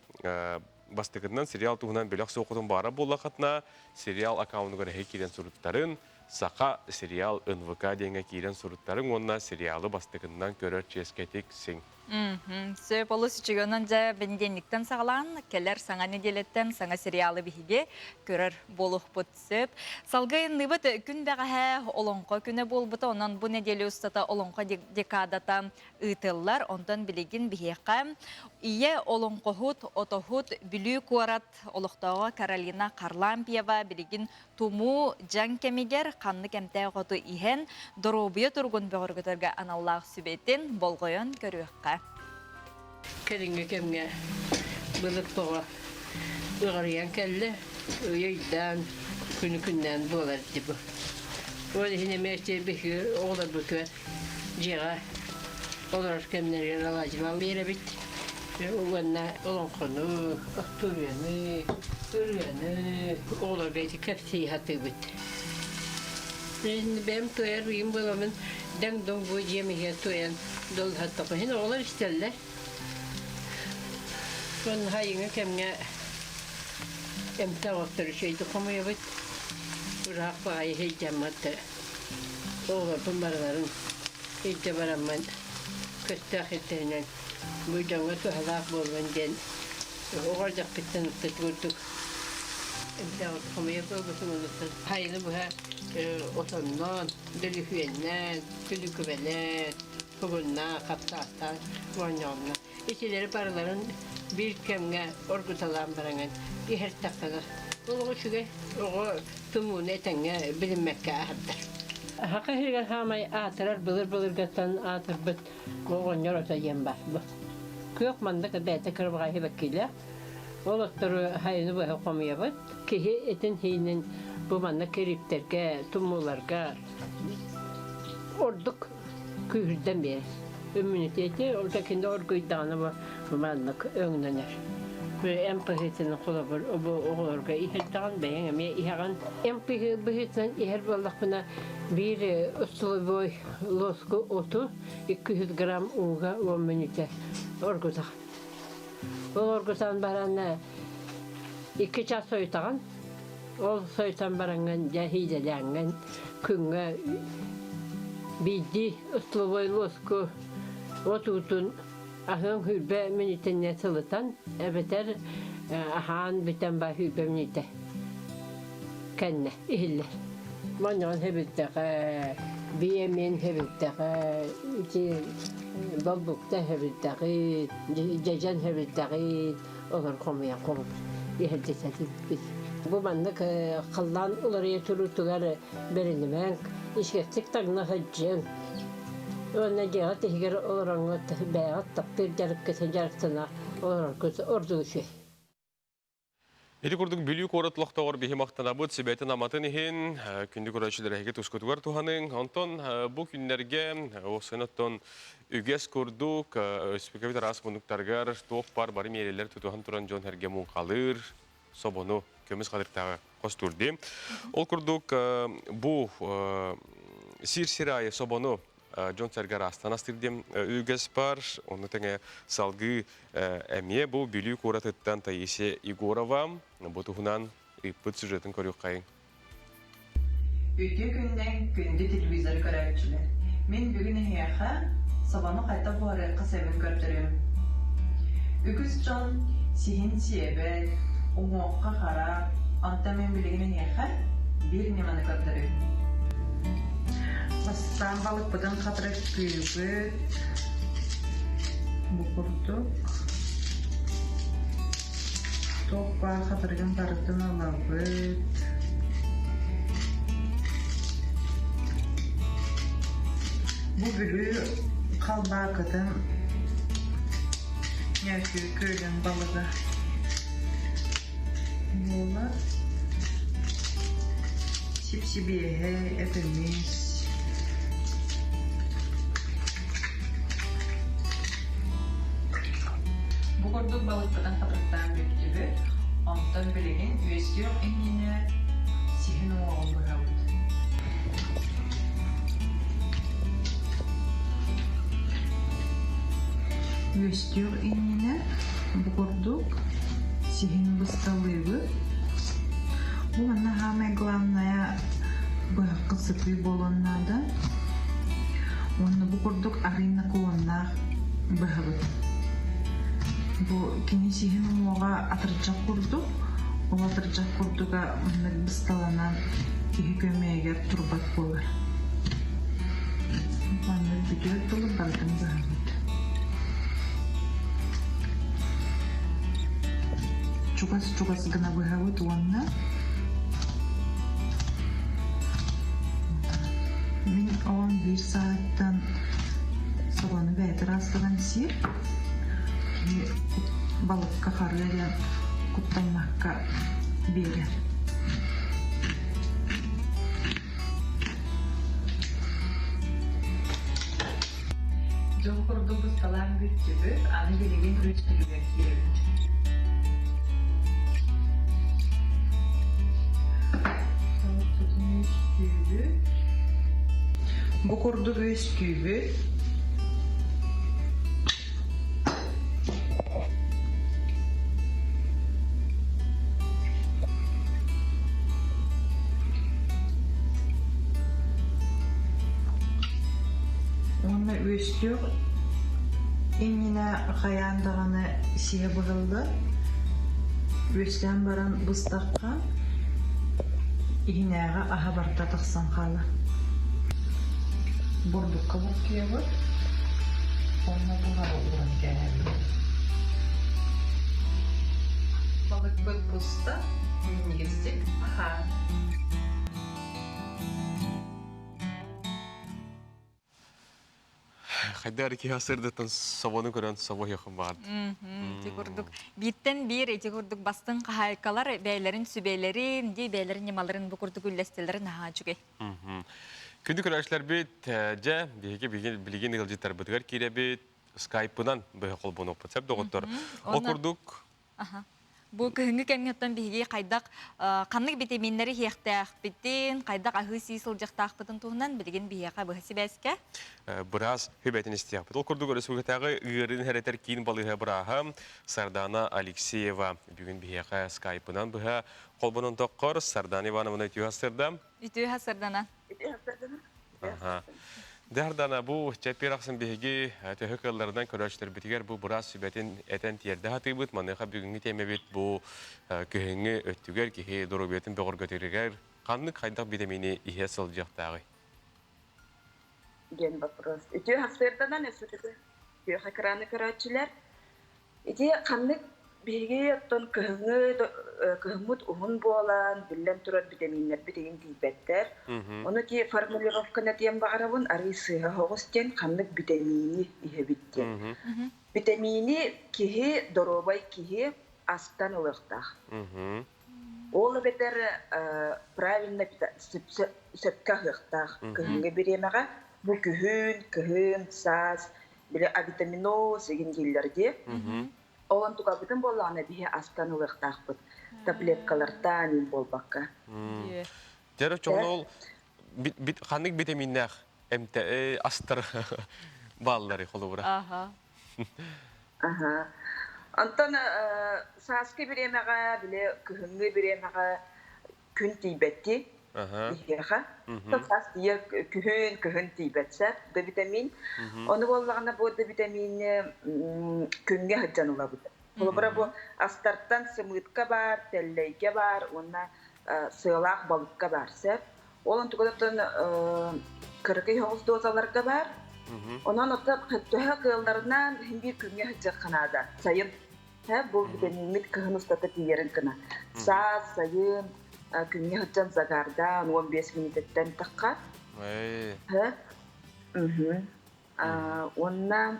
[SPEAKER 1] бастакытынан сериал туһунан бөлөх суоххутун баара буоллаххытына, сериал аккаунугар эһи киирэн суруттарын, Саха сериал НВК диэҥҥэ киирэн суруттарыҥ уонна сериалы бастакыннан көрөр чиэскэтик сиҥ.
[SPEAKER 2] Сөп, олус үчүгэй. Онон дьэ бэнидиэнньиктэн саҕалаан, кэлэр саҥа нэдиэлэттэн саҥа сериалы биһиги көрөр буолуохпут сөп. Салгыы айанныыбыт күн бэҕэһээ Олоҥхо күнэ буолбута. Онон бу нэдиэлэ устата Олоҥхо декадата ыытыллар. Онтон билигин биһиэхэ Ийэ олоҥхоһут, отоһут Бүлүү куорат олохтооҕо Каролина Харлампьева билигин тумуу дьаҥ кэмигэр ханнык эмтээх оту иһэн, доруобуйа туругун бөҕөргөтөргө аналлаах сүбэтин болҕойон көрүөххэ.
[SPEAKER 7] Кэлиҥҥи кэмҥэ былыт тоҕо ыҕарыйан кэллэ, ыйы-ыйдаан, күнү-күннээн буолар дии бу. Ол иһин эмиэ биһиги оҕолорбутугар дьиэҕэ олорор кэмнэригэр алаадьылаан биэрэбит уонна олоҥхону, остуоруйаны, ырыаны оҕолорго ити кэпсии сатыыбыт. Бэйэм туойар ыйым буоламмын дэҥ-доҥ бу дьиэм иһигэр туойан доллоһоттохпун. Иһин оҕолор истэллэр. Уонна сайыҥҥы кэмҥэ эмтээх оттору үчүгэйдик хомуйабыт. Ыраах баҕайы сылдьаммыт оҕолорбун барыларын илдьэ бараммын көстөөх ирдэринэн бу дьоҥҥо туһалаах буоллун диэн оҕо эрдэхпиттэн ыксыт курдук эмтээх от хомуйа буолбутум онуттан сайыны быһа отонноон, дөлүһүөннээн, күлүкүбэлээн, сугуннаах, хаптаахтаан моонньоҕунна. Итилэри барыларын биир кэмҥэ оргуталаан бараҥын иһэртэххинэ олох үчүгэй оҕо тумууну этэҥҥэ билиммэккэ аһардар. Саха сиригэр хаамай аатырар былыр-былыргаттан аатырбыт оҕонньор ото диэн баар. Күөх маннык бэйэтэ кырбаҕайы бэккилээх. Ол оттору сайыны быһа хомуйабыт. Киһи этин-сиинин бу маннык кирииптэргэ, тумууларга ордук күүһүрдэн биэрэр. Иммунитети ол да кинини оргуйдаҕына бу маннык өҥнөнөр. Эмп быһыытынан холобур бу оҕолорго иһэрдэҕин бэйэҥ эмиэ иһэҕин. Эмп быһыытынан иһэр буоллахпына биир столовой ложку оту 200 грамм ууга 10 мүнүүтэ оргутаҕын. Ол оргутан баран икки час сойутаҕын. Ол сойутан бараҥҥын дьэ иидэлээҥҥин күҥҥэ биирдии столовой ложку от уутун аһыаҥ сүүрбэ мүнүүтэннэ сылытан эбэтэр аһаан бүтэн ба сүүрбэ мүнүүтэ кэннэ иһиллэр. Манньаҕын хэбилтэҕэ, биэмин хэбилтэҕэ, ити болбукта хэбилтэҕит, дьэдьэн хэбилтэҕит, олор хомуйан хомуйан иһэрдэтэтибит. Бу маннык халлаан уларыйа туруутугар бэринимэҥ, исгэттик таҥна сылдьыҥ. Уонна дьиэҕит иһигэр олороҥҥут бэйэҕит таптыыр дьарыккытын дьарыктана олороргут ордук үчүгэй.
[SPEAKER 1] Ити курдук Бүлүү куорат олохтооҕор биһи махтанабыт сүбэтин-аматын иһин күндү көрөөччүлэр эһиги тускутугар туһаныҥ. Онтон бу күннэргэ осын оттон үгэс курдук республикабыт араас муннуктарыгар туох бар бары миэрэлэр тутуһан туран дьон эргэ муҥхалыыр, собону көмүс хатырыктааҕы хостуур дии. Ол курдук бу сир-сир аайы собону дьон-сэргэ араастан астыыр диэн үгэс бар. Ону тэҥэ салгыы эмиэ бу Бүлүү куоратыттан Таисия Егорова бу туһунан ыыппыт сюжетын көрүөххэйиҥ.
[SPEAKER 8] Үтүө күннэн күндү телевизоры көрөөччүлэр! Мин бүгүн эһиэхэ собону хайдах буһарыахха сөбүн көрдөрүөм. Үгүс дьон сиһин сиэбэт, уҥуохха хара, онтон мин билигин эһиэхэ биир ньыманы көрдөрүөм. Бастаан балыкпытын хатырыктыыбыт. Бу курдук. Туох баар хатырыгын барытын ылабыт. Бу Бүлүү халбаакытын Ньөөкү күөлүн балыга буолар. Сип-сибиэһэй, эп-эмис.
[SPEAKER 9] Бу курдук балыкпытын хатырыктаан бүттүбүт. Онтон билигин үөстүөх иннинэ сиһин уҥуоҕун быһабыт.
[SPEAKER 8] Үөстүөх иннинэ бу курдук сиһин бысталыыбыт. Бу манна саамай главное быһахха сытыы буолуон наада. Уонна бу курдук арыый наклоннаах быһабыт. Бу кини сиһин уҥуоҕа атырдьах курдук, ол атырдьах курдуга маннык бысталанан киһи көмөйүгэр турбат буолар. Маннык бүтүөр дылы барытын быһабыт. Чугас-чугас гына быһабыт уонна мин оҕом биир сааһыттан собону бэйэтэ ыраастатан сиир. Кини балыкка харыа диэн куттаммакка биэрэр.
[SPEAKER 9] Дьыл курдук бысталаан бүттүбүт, аны билигин үс күнүгэр киирэбит.
[SPEAKER 8] Бу курдук үөскүүбүт. Уонна үөстүөх иннинэ хайаан даҕаны сиэ быһыллар. Үөстээн баран быстахха иһинээҕи аһа барыта тахсан хаалар. Бурдукка буккуйабыт уонна буһара ууран кээһэбит.
[SPEAKER 9] Балыкпыт буста, минньигэстик аһаан.
[SPEAKER 1] Хайдах киһи сырдыттан собону көрөн собо иһиэххин баҕард.
[SPEAKER 2] Ити курдук бииртэн биир ити курдук бастыҥ хаһаайкалар бэйэлэрин сүбэлэрин, дии бэйэлэрин ньымаларын бу курдук үллэстэллэрин наһаа үчүгэй.
[SPEAKER 1] Күндү көрөөччүлэрбит, дьэ, биһиги билигин ыалдьыттарбытыгар киирэбит, скайпынан быһа холбонуохпут сөп доҕоттор. Ол курдук.
[SPEAKER 2] Бу кыһыҥҥы кэмҥэ оттон биһиги хайдах ханнык витаминнэри иһиэхтээхпитин, хайдах аһыы-сии сылдьыахтаахпытын туһунан билигин биһиэхэ быһа сибээскэ.
[SPEAKER 1] Быраас сүбэтин истиэхпит. Ол курдук өрөспүүбүлүкэтээҕи ыарыыны сэрэтэр киин балыыһа бырааһа Сардана Алексеева бүгүн биһиэхэ скайпынан быһа холбонон тоххор Сардана Ивановна үтүө сырда.
[SPEAKER 2] Үтүө сырдана.
[SPEAKER 10] Үтүө сырдана.
[SPEAKER 1] Аха. Дардана бу чэппиэр ахсын биһиги төһө кыалларынан көрөөччүлэрбитигэр бу быраас сүбэтин этэн тиэрдэ сатыыбыт. Маныаха бүгүҥҥү тиэмэбит бу күһүҥҥү өттүгэр киһи доруобуйатын бөҕөргөтөрүгэр ханнык хайдах витамини иһэ сылдьыахтааҕый?
[SPEAKER 10] Диэн вопрос. Үтүө сарсыарданан өссө күөх экраны көрөөччүлэр Ити ханнык биһиги оттон кыһыҥҥы кыһыммыт уһун буолан, биллэн турар битэмииннэрбит игин тиийбэттэр. Ону ити формулировканы этиэн баҕарабын, арыый сыыһа соҕус диэн ханнык битэмиини иһэбит диэн. Битэмиини киһи, доруобай киһи астан ылыахтаах. Ол эбэтэр правильно сөпкө аһыахтаах кыһыҥҥы бириэмэҕэ. Бу күһүн, кыһын, саас били авитаминоз игин дииллэр дии. Ол онтукабытын буоллаҕына биһи астан ылыахтаахпыт. Таблеткалартан ин буолбакка.
[SPEAKER 1] Дьэ оччоҕуна ол ханнык витаминнээх эмтэ астар бааллары холобура?
[SPEAKER 2] Аха.
[SPEAKER 10] Аха. Онтон сааскы бириэмэҕэ, били кыһыҥҥы бириэмэҕэ күн тиийбэттии биһиэхэ. Саас тиийэ күһүн, кыһын тиийбэт сөп Д витамин. Ону буоллаҕына бу Д витамини күҥҥэ сылдьан ылабыт. Холобура бу астартан сымыытка баар, тэллэйгэ баар уонна сыалаах балыкка баар сөп. Ол онтукатыттан кыракый соҕус дозаларга баар. Онон оттон төһө кыалларынан иһин биир күҥҥэ сылдьыахха наада. Сайын Бу витамиммит кыһын устата тиийэрин гына. Саас, сайын, күҥҥэ сылдьан загардаан 15 мүнүүтэттэн тахха. Уонна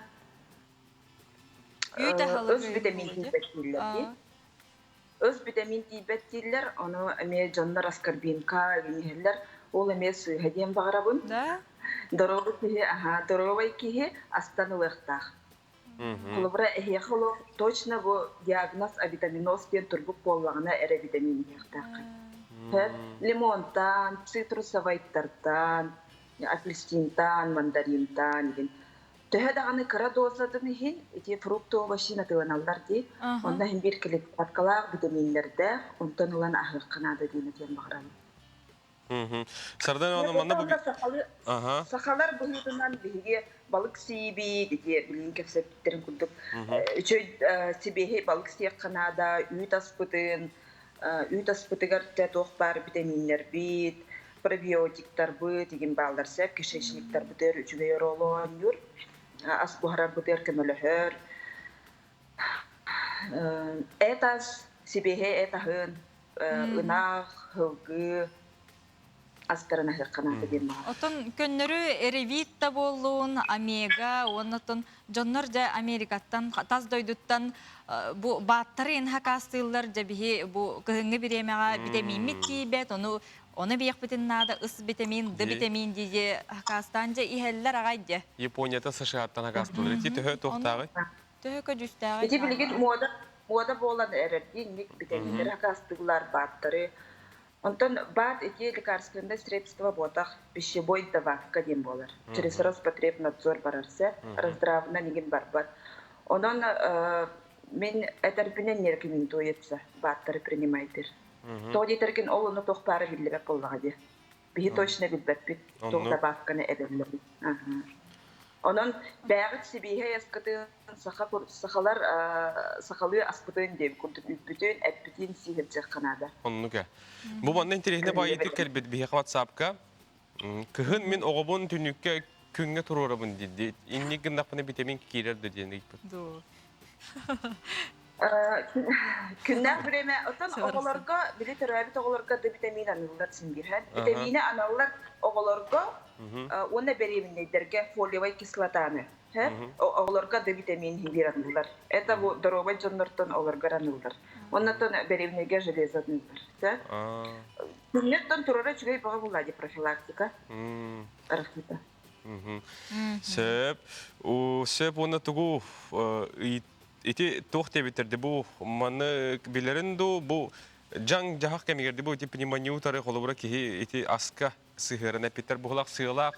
[SPEAKER 10] өс витамин тиийбэт дииллэр дии. Өс витамин тиийбэт дииллэр, ону эмиэ дьоннор аскорбинка иһэллэр. Ол эмиэ сыыһа диэн баҕарабын. Доруобай киһи, аһаа, доруобай киһи астан ылыахтаах. Холобура, эһиэхэ олох точно бу диагноз авитаминоз диэн турбут буоллаҕына эрэ витамин иһиэхтээххин. Лимонтан, цитрусовайтартан, апельсинтан, мандаринтан игин. Төһө даҕаны кыра дозатын иһин ити фрукты овощи атыыланаллар дии. Онно иһин биир клетчаткалаах витаминнэрдээх, онтон ылан аһыахха наада диэн этиэн баҕарабын.
[SPEAKER 1] Сардан Ивановна, манна бу...
[SPEAKER 10] Сахалар быһыытынан биһиги балык сиибит, ити билигин кэпсэппиттэрин курдук, үчүгэй сибиэһэй балык сиэххэ наада, үүт аспытын, үүт аспытыгар дьэ туох баар битэмииннэрбит, пробиотиктарбыт игин бааллар сөп, кишечниктарбытыгар үчүгэй оруолу оонньуур, ас буһарарбытыгар көмөлөһөр. Эт ас, сибиэһэй эт аһын, ынах, һылгы астарын аһыахха наада диэн баҕар.
[SPEAKER 2] Оттон көннөрү ревит да буоллун, омега уонна оттон дьоннор дьэ Америкаттан, тас дойдуттан бу бааттары ин хакаастыыллар дьэ биһи бу кыһыҥҥы бириэмэҕэ битэмииммит тиийбэт, ону ону биэхпитин наада ыс витамин, д витамин дии хакаастаан дьэ иһэллэр аҕай дьэ.
[SPEAKER 1] Японията США-ттан хакаастыыллар. Ити төһө туохтааҕый?
[SPEAKER 2] Төһө көдьүүстээҕий?
[SPEAKER 10] Ити билигин муода муода буолан эрэрдии инник битэмииннэри акаастыыллар бааттары. Онтон баат ити лекарственное средство буотах пищевой добавка диэн буолар. Через Роспотребнадзор барар сөп, Росздравынан игин барбат. Онон мин этэрбинэн не рекомендуется бааттары принимайдыр. Тоҕо диэтэргин ол ону туох баара биллибэт буоллаҕа дии. Биһи точно билбэппит туох добавканы эбэллэрин. Онон бэйэҕит сибииһэй аскытын саха сахалар сахалыы аспытын диэн курдук үүппүтүн, эппитин сии сылдьыахха наада.
[SPEAKER 1] Оннук ээ. Бу манна интэриэһинэй баайытык кэлбит биһиэхэ WhatsApp-ка кыһын мин оҕобун түннүккэ күҥҥэ туруорабын диир. Инник гыннахпына витамин киирэр да диэн ыйыппыт.
[SPEAKER 10] Күннээх бириэмэ оттон оҕолорго били төрөөбүт оҕолорго да витамин аныыллар син биир. Витамини аналлар оҕолорго уонна бэриэминнэйдэргэ фолиевай кислотаны оҕолорго да витамин биир аныыллар. Это бу доруобай дьоннортон олорго аныыллар. Оннотон бэриэминэйгэ железо аныыллар. Күннэттэн турара үчүгэй бөҕө буолла дии профилактика. Арахмыта.
[SPEAKER 1] Сөп. Сөп уонна тугу. Ити туох диэбиттэр бу маны билэрин ду бу дьаҥ дьаһах кэмигэр бу ити пневмония утары холобура киһи ити аска сыһыаран эппиттэр буһулах сыалаах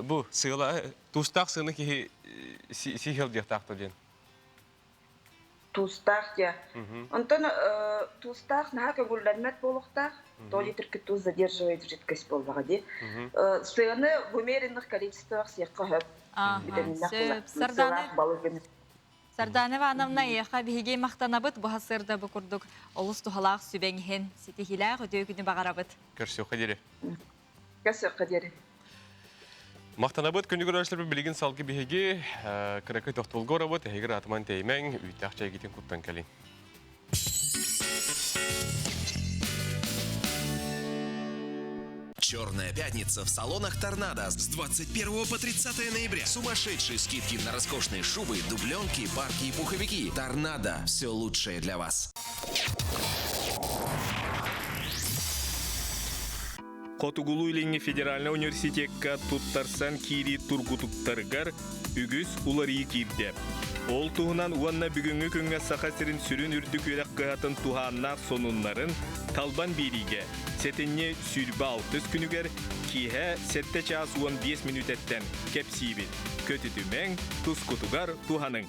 [SPEAKER 1] бу сыала туустаах сыаны киһи сиһил диэхтаах диэн.
[SPEAKER 10] Туустаах диэ. Онтон туустаах наһаа көҥүллэммэт буолуохтаах. То литрки туус задерживает жидкость буоллаҕа дии. Сыаны в умеренных количествах сиэххэ сөп.
[SPEAKER 2] Витаминнах Сардана Сардана Ивановна, эйиэхэ биһиги махтанабыт бу сырда бу курдук олус туһалаах сүбэҥ иһин ситиһиилээх үтүө күнү баҕарабыт.
[SPEAKER 1] Көрсүөххэ диэри.
[SPEAKER 10] Көрсүөххэ диэри.
[SPEAKER 1] Махтанабыт күнү көрөөччүлэрбит билигин салгы биһиги кыракый тохтолго орабыт эһиги ратыман тэйимэҥ үүттээх чэйгитин куттан кэлин.
[SPEAKER 11] Черная пятница в салонах «Торнадо» с 21 по 30 ноября. Сумасшедшие скидки на роскошные шубы, дубленки, парки и пуховики. «Торнадо» – все лучшее для вас.
[SPEAKER 12] Хотугулуу-Илиҥҥи федеральнай университекка туттарсан киирии тургутуктарыгар үгүс уларыйыы киирдэ. Ол туһунан уонна бүгүҥҥү күҥҥэ Саха сирин сүрүн үрдүк үөрэх кыһатын туһааннаах сонуннарын Талбан биэриигэ сэтинньи 26 күнүгэр киэһэ 7 чаас 15 мүнүүтэттэн кэпсиибит. Көтүтүмэҥ, тускутугар туһаныҥ!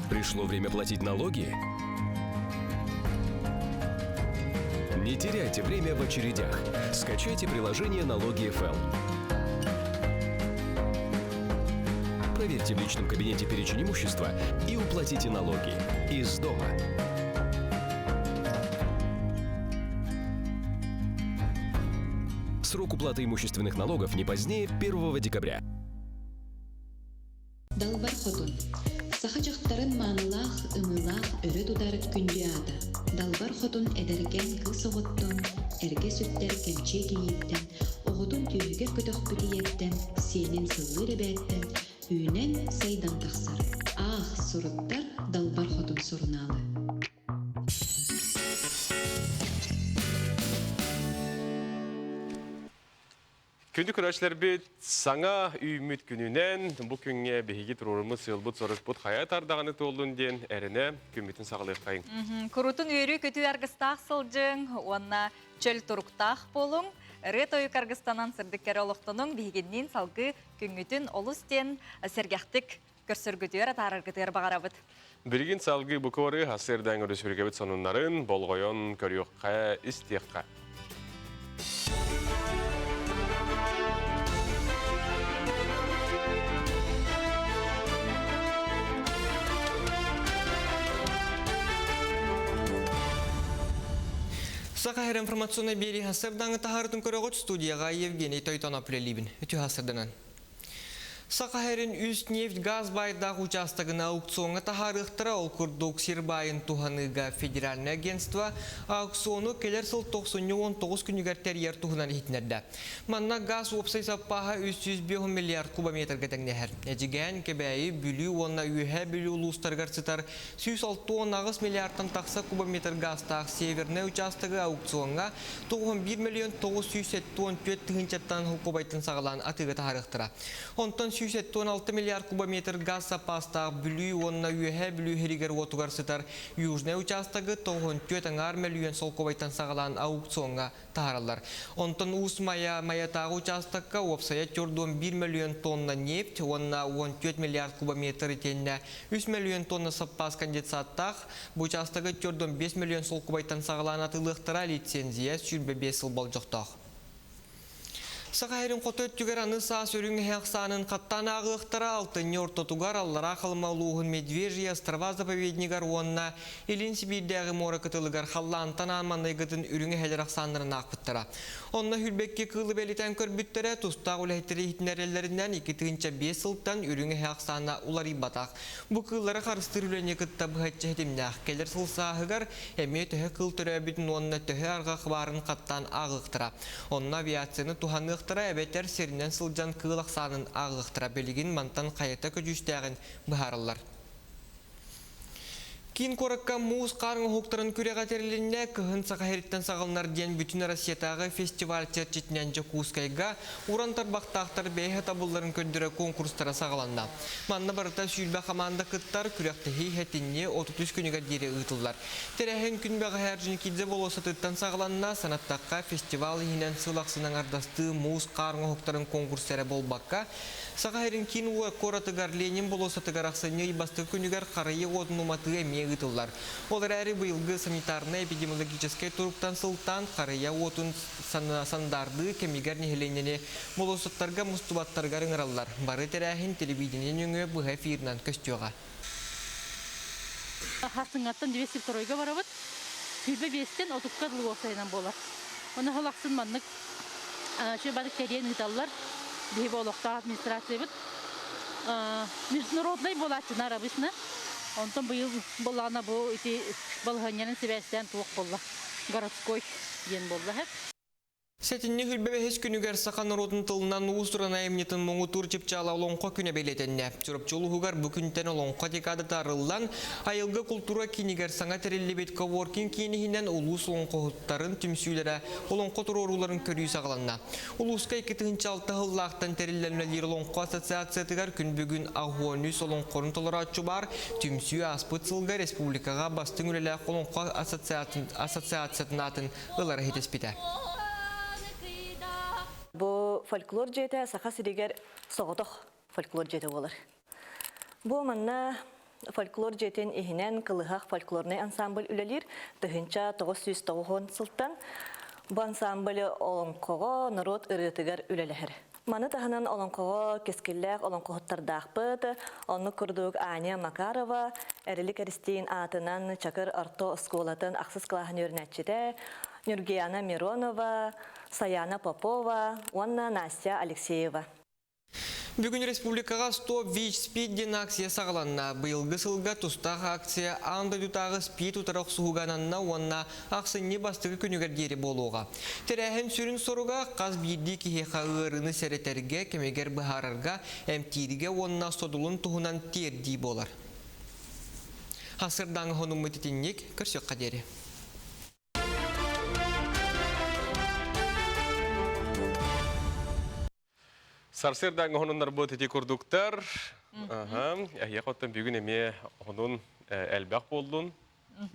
[SPEAKER 11] Пришло время платить налоги? Не теряйте время в очередях. Скачайте приложение «Налоги ФЛ». Проверьте в личном кабинете перечень имущества и уплатите налоги из дома. Срок уплаты имущественных налогов не позднее 1 декабря.
[SPEAKER 13] Далбар Хотун. Саха дьахтарын маанылаах, ымыылаах өрө тутар күндү аата. Далбар Хотун эдэркээн кыыс оҕоттон, эргэ сүктэр кэмчиэ кийииттэн, оҕотун түөһүгэр көтөхпүт ийэттэн, сиэнин сыллыыр эбээттэн үүнэн, сайдан тахсар. Аах, суруттар Далбар Хотун сурунаалы.
[SPEAKER 1] Күндү көрөөччүлэрбит, саҥа үүммүт күнүнэн бу күҥҥэ биһиги туруоруммут сыалбыт-сорукпут хайа тардаҕаны туоллун диэн эрэнэ күммүтүн саҕалыаххайыҥ.
[SPEAKER 2] Курутун үөрүү-көтүү аргыстаах сылдьыҥ уонна чөл туруктаах буолуҥ. Ырыа-тойук аргыстанан сырдык кэрэ олохтонуҥ биһигинниин салгыы күҥҥүтүн олус диэн сэргэхтик көрсөргүтүгэр атаараргытыгар баҕарабыт.
[SPEAKER 1] Билигин салгыы бу куоры сарсыардаҥ өрөспүүбүлүкэбит сонуннарын болҕойон көрүөххэ, истиэххэ.
[SPEAKER 3] Саха Сирэ информационнай биэрии сарсыардааҥы таһаарытын көрөҕүт студияҕа Евгений Тойтонов үлэлиибин. Үтүө сарсыарданан. Саха Сирин үс нефть-газ баайдаах учаастагын аукциоҥҥа таһаарыахтара. Ол курдук сир баайын туһаныыга федеральнай агентство аукциону кэлэр сыл тохсунньу 19 күнүгэр тэрийэр туһунан иһитиннэрдэ. Манна газ уопсай саппааһа 305 миллиард кубометрга тэҥнэһэр. Эдьигээн, Кэбээйи, Бүлүү уонна Үөһээ Бүлүү улуустарыгар сытар 168 миллиардтан тахса кубометр газтаах Севернай учаастагы аукциоҥҥа 91 миллион 974 тыһыынчаттан холкуобайтан саҕалаан атыыга таһаарыахтара. Онтон 176 миллиард кубометр газ саппаастаах Бүлүү уонна Үөһээ Бүлүү сиригэр-уотугар сытар Южнай учаастагы 94 аҥаар мөлүйүөн солкуобайтан саҕалаан аукциоҥҥа таһаараллар. Онтон Уус Майа Майатааҕы учаастакка уопсайа 41 мөлүйүөн тонна нефть уонна 14 миллиард кубометр итиэннэ 3 мөлүйүөн тонна саппаас конденсаттаах Бу учаастагы 4,5 мөлүйүөн солкубайтан саҕалаан атыылыахтара лицензия 25 сыл болдьохтоох. Саха сирин хоту өттүгэр аны саас үрүҥ эһэ ахсаанын хаттаан ааҕыахтара алтынньы ортотугар Аллараа Халыма улууһун Медвежьи острова заповеднигар уонна Илин Сибиирдээҕи муора кытылыгар халлаантан аан маҥнайгытын үрүҥ эһэлэр ахсааннарын аахпыттара. Онно сүүрбэкки кыылы бэлитээн көрбүттэрэ, тустаах үлэһиттэри иһитиннэрэллэринэн 2005 сылтан үрүҥ эһэ ахсаана уларыйбатах. Бу кыыллары харыстыыр үлэни кытта быһаччы ситимнээх. Кэлэр сыл сааһыгар эмиэ төһө кыыл төрөөбүтүн уонна төһө арҕах баарын хаттаан ааҕыахтара. Онно авиацияны туһаныахтара эбэтэр сиринэн сылдьан кыыл ахсаанын ааҕыахтара. Билигин мантан хайата көдьүүстээҕин быһаараллар. Киин куоракка муус хаар оҥоһуктарын күрэҕэ тэрилиннэ. Кыһын Саха сириттэн саҕаланар диэн бүтүн Россиятааҕы фестиваль чэрчитинэн Дьокуускайга уран тарбахтаахтар бэйэ сатабылларын көрдөрөр конкурстара саҕаланна. Манна барыта сүүрбэ хамаанда кыттар, күрэхтэһии сэтинньи 33 күнүгэр диэри ыытыллар. Тэрээһин күн бэҕэһээ Орджоникидзе болуоссатыттан саҕаланна. Санаттахха, фестивал иһинэн сыл ахсын аҥардастыы муус-хаар оҥоһуктарын конкурса эрэ буолбакка, Саха сирин киин куоратыгар Ленин болуоссатыгар ахсынньы ый бастакы күнүгэр харайыы уотун уматыы эмиэ ыытыллар. Ол эрээри быйылгы санитарнай-эпидемиологическай туруктан сылтаан харыйа уотун сандаардыы кэмигэр нэһилиэнньэни болуоссаттарга мустубаттарыгар ыҥыраллар. Бары тэрээһин телевидение нөҥүө быһа эфирынан көстүөҕэ.
[SPEAKER 4] Хасыҥҥаттан 202-га барабыт. 25-тэн 30-ка дылы уопсайынан буолар. Оны сыл ахсын маннык бары кэриэн ыыталлар. Биһиги олохтоох администрациябыт международный буолааччына обычно. Онтон быйыл буоллаҕына бу ити балаһыанньанан сибээстээн туох буолла? Городской диэн буолла.
[SPEAKER 3] Сэтинньи сүүрбэ күнүгэр саха норуотун тылынан уус-уран айымньытын муҥутуур чыпчаала Олоҥхо күнэ бэлиэтэннэ. Чурапчы улууһугар бу күнтэн Олоҥхо декадата арыллан, айылгы култуура киинигэр саҥа тэриллибит коворкинг киин иһинэн улуус олоҥхоһуттарын түмсүүлэрэ олоҥхо туруорууларын көрүү саҕаланна. Улууска 2006 сыллаахтан тэриллэн үлэлиир Олоҥхо ассоциациятыгар күн бүгүн 83 олоҥхорун толорооччу баар. Түмсүү ааспыт сылга республикаҕа бастыҥ үлэлээх Олоҥхо ассоциациятын аатын ылара иһитиспитэ.
[SPEAKER 5] Бу фольклор дьиэтэ Саха сиригэр соҕотох фольклор дьиэтэ буолар. Бу манна фольклор дьиэтин иһинэн Кылыһах фольклорнай ансамбль үлэлиир 1990 сылтан бу ансамбль олоҥхоҕо норуот ырыатыгар үлэлэһэр. Маны таһынан олоҥхоҕо кэскиллээх олоҥхоһуттардаахпыт, оннук курдук Аня Макарова, Эрилик Эристиин аатынан Чакыр орто оскуолатын ахсыс кылааһын үөрэнээччитэ, Нюргияна Миронова, Саяна Попова уонна Настя Алексеева.
[SPEAKER 3] Бүгүн республикаҕа Стоп ВИЧ СПИД диэн акция саҕаланна. Быйылгы сылга тустаах акция аан дойдутааҕы СПИД утары охсуһууга ананна уонна ахсынньы бастакы күнүгэр диэри буолуоҕа. Тэрээһин сүрүн соруга хас биирдии киһиэхэ ыарыыны сэрэтэргэ, кэмигэр быһаарарга, эмтииргэ уонна содулун туһунан тиэрдии буолар. Хасырдааҥы хонуммут итинник көрсүөххэ диэри.
[SPEAKER 1] Сарсыардааҥҥы хонуннарбыт ити курдуктар. Эһиэхэ оттон бүгүн эмиэ хонун элбэх буоллун.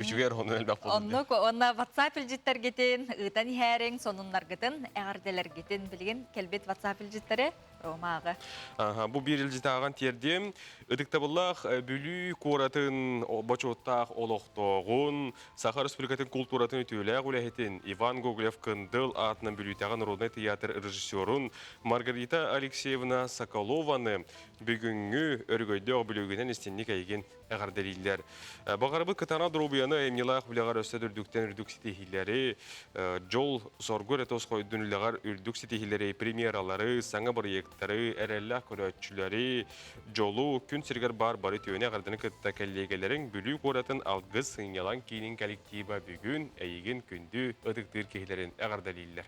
[SPEAKER 1] Үчүгэй хонун элбэх буоллун.
[SPEAKER 2] Оннук уонна WhatsApp илдьиттэргитин ыытан иһээриҥ, сонуннаргытын, эҕэрдэлэргитин билигин кэлбит WhatsApp илдьиттэри Ромааҕы.
[SPEAKER 1] Бу биир илдьитааҕын тиэрдиэм. Ытыктабыллаах Бүлүү куоратын бочуоттаах олохтооҕун, Саха Республикатын култууратын үтүөлээх үлэһитин Иван Гоголев-Кындыл аатынан Бүлүүтээҕи народнай тыйаатыр режиссерун Маргарита Алексеевна Соколованы бүгүҥҥү өрөгөйдөөх бүлүүгүнэн истинник эйигин эҕэрдэлииллэр. Баҕарабыт кытаанах доруобуйаны айымньылаах үлэҕэр өссө да үрдүктэн үрдүк ситиһиилэри, дьол, соргу эрэ тосхойдун үлэҕэр үрдүк ситиһиилэри, премьералары, саҥа бырайыактары, эрэллээх көрөөччүлэри, Дьолу, күн сиригэр баар бары үтүөнү эҕэрдэни кытта кэллиэгэлэриҥ Бүлүү куоратын Алгыс сынньалаҥ киинин коллектива бүгүн эйигин күндү ытыктыыр киһилэрин эҕэрдэлииллэр.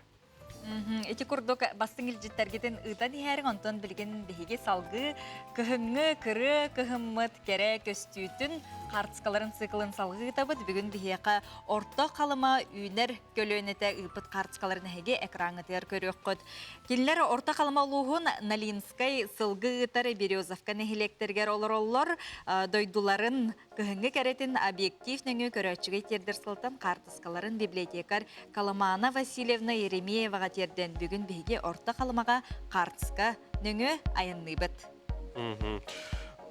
[SPEAKER 2] Ити курдук бастыҥ илдьиттэргитин ыытан иһээриҥ, онтон билигин биһиги салгыы кыһыҥҥы кырыа кыһыммыт кэрэ көстүүтүн хаартыскаларын циклын салгыы ыытабыт. Бүгүн биһиэхэ Орто Халыма үүнэр көлүөнэтэ ыыппыт хаартыскаларын эһиги экраҥҥытыгар көрүөххүт. Кинилэр Орто Халыма улууһун Налинскай сылгы ыытар Березовка нэһилиэктэригэр олороллор. Дойдуларын кыһыҥҥы кэрэтин объектив нөҥүө көрөөччүгэ тиэрдэр сылтан хаартыскаларын библиотекарь Коломана Васильевна Еремееваҕа тиэрдэн бүгүн биһиги Орто Халымаҕа хаартыска нөҥүө айанныыбыт.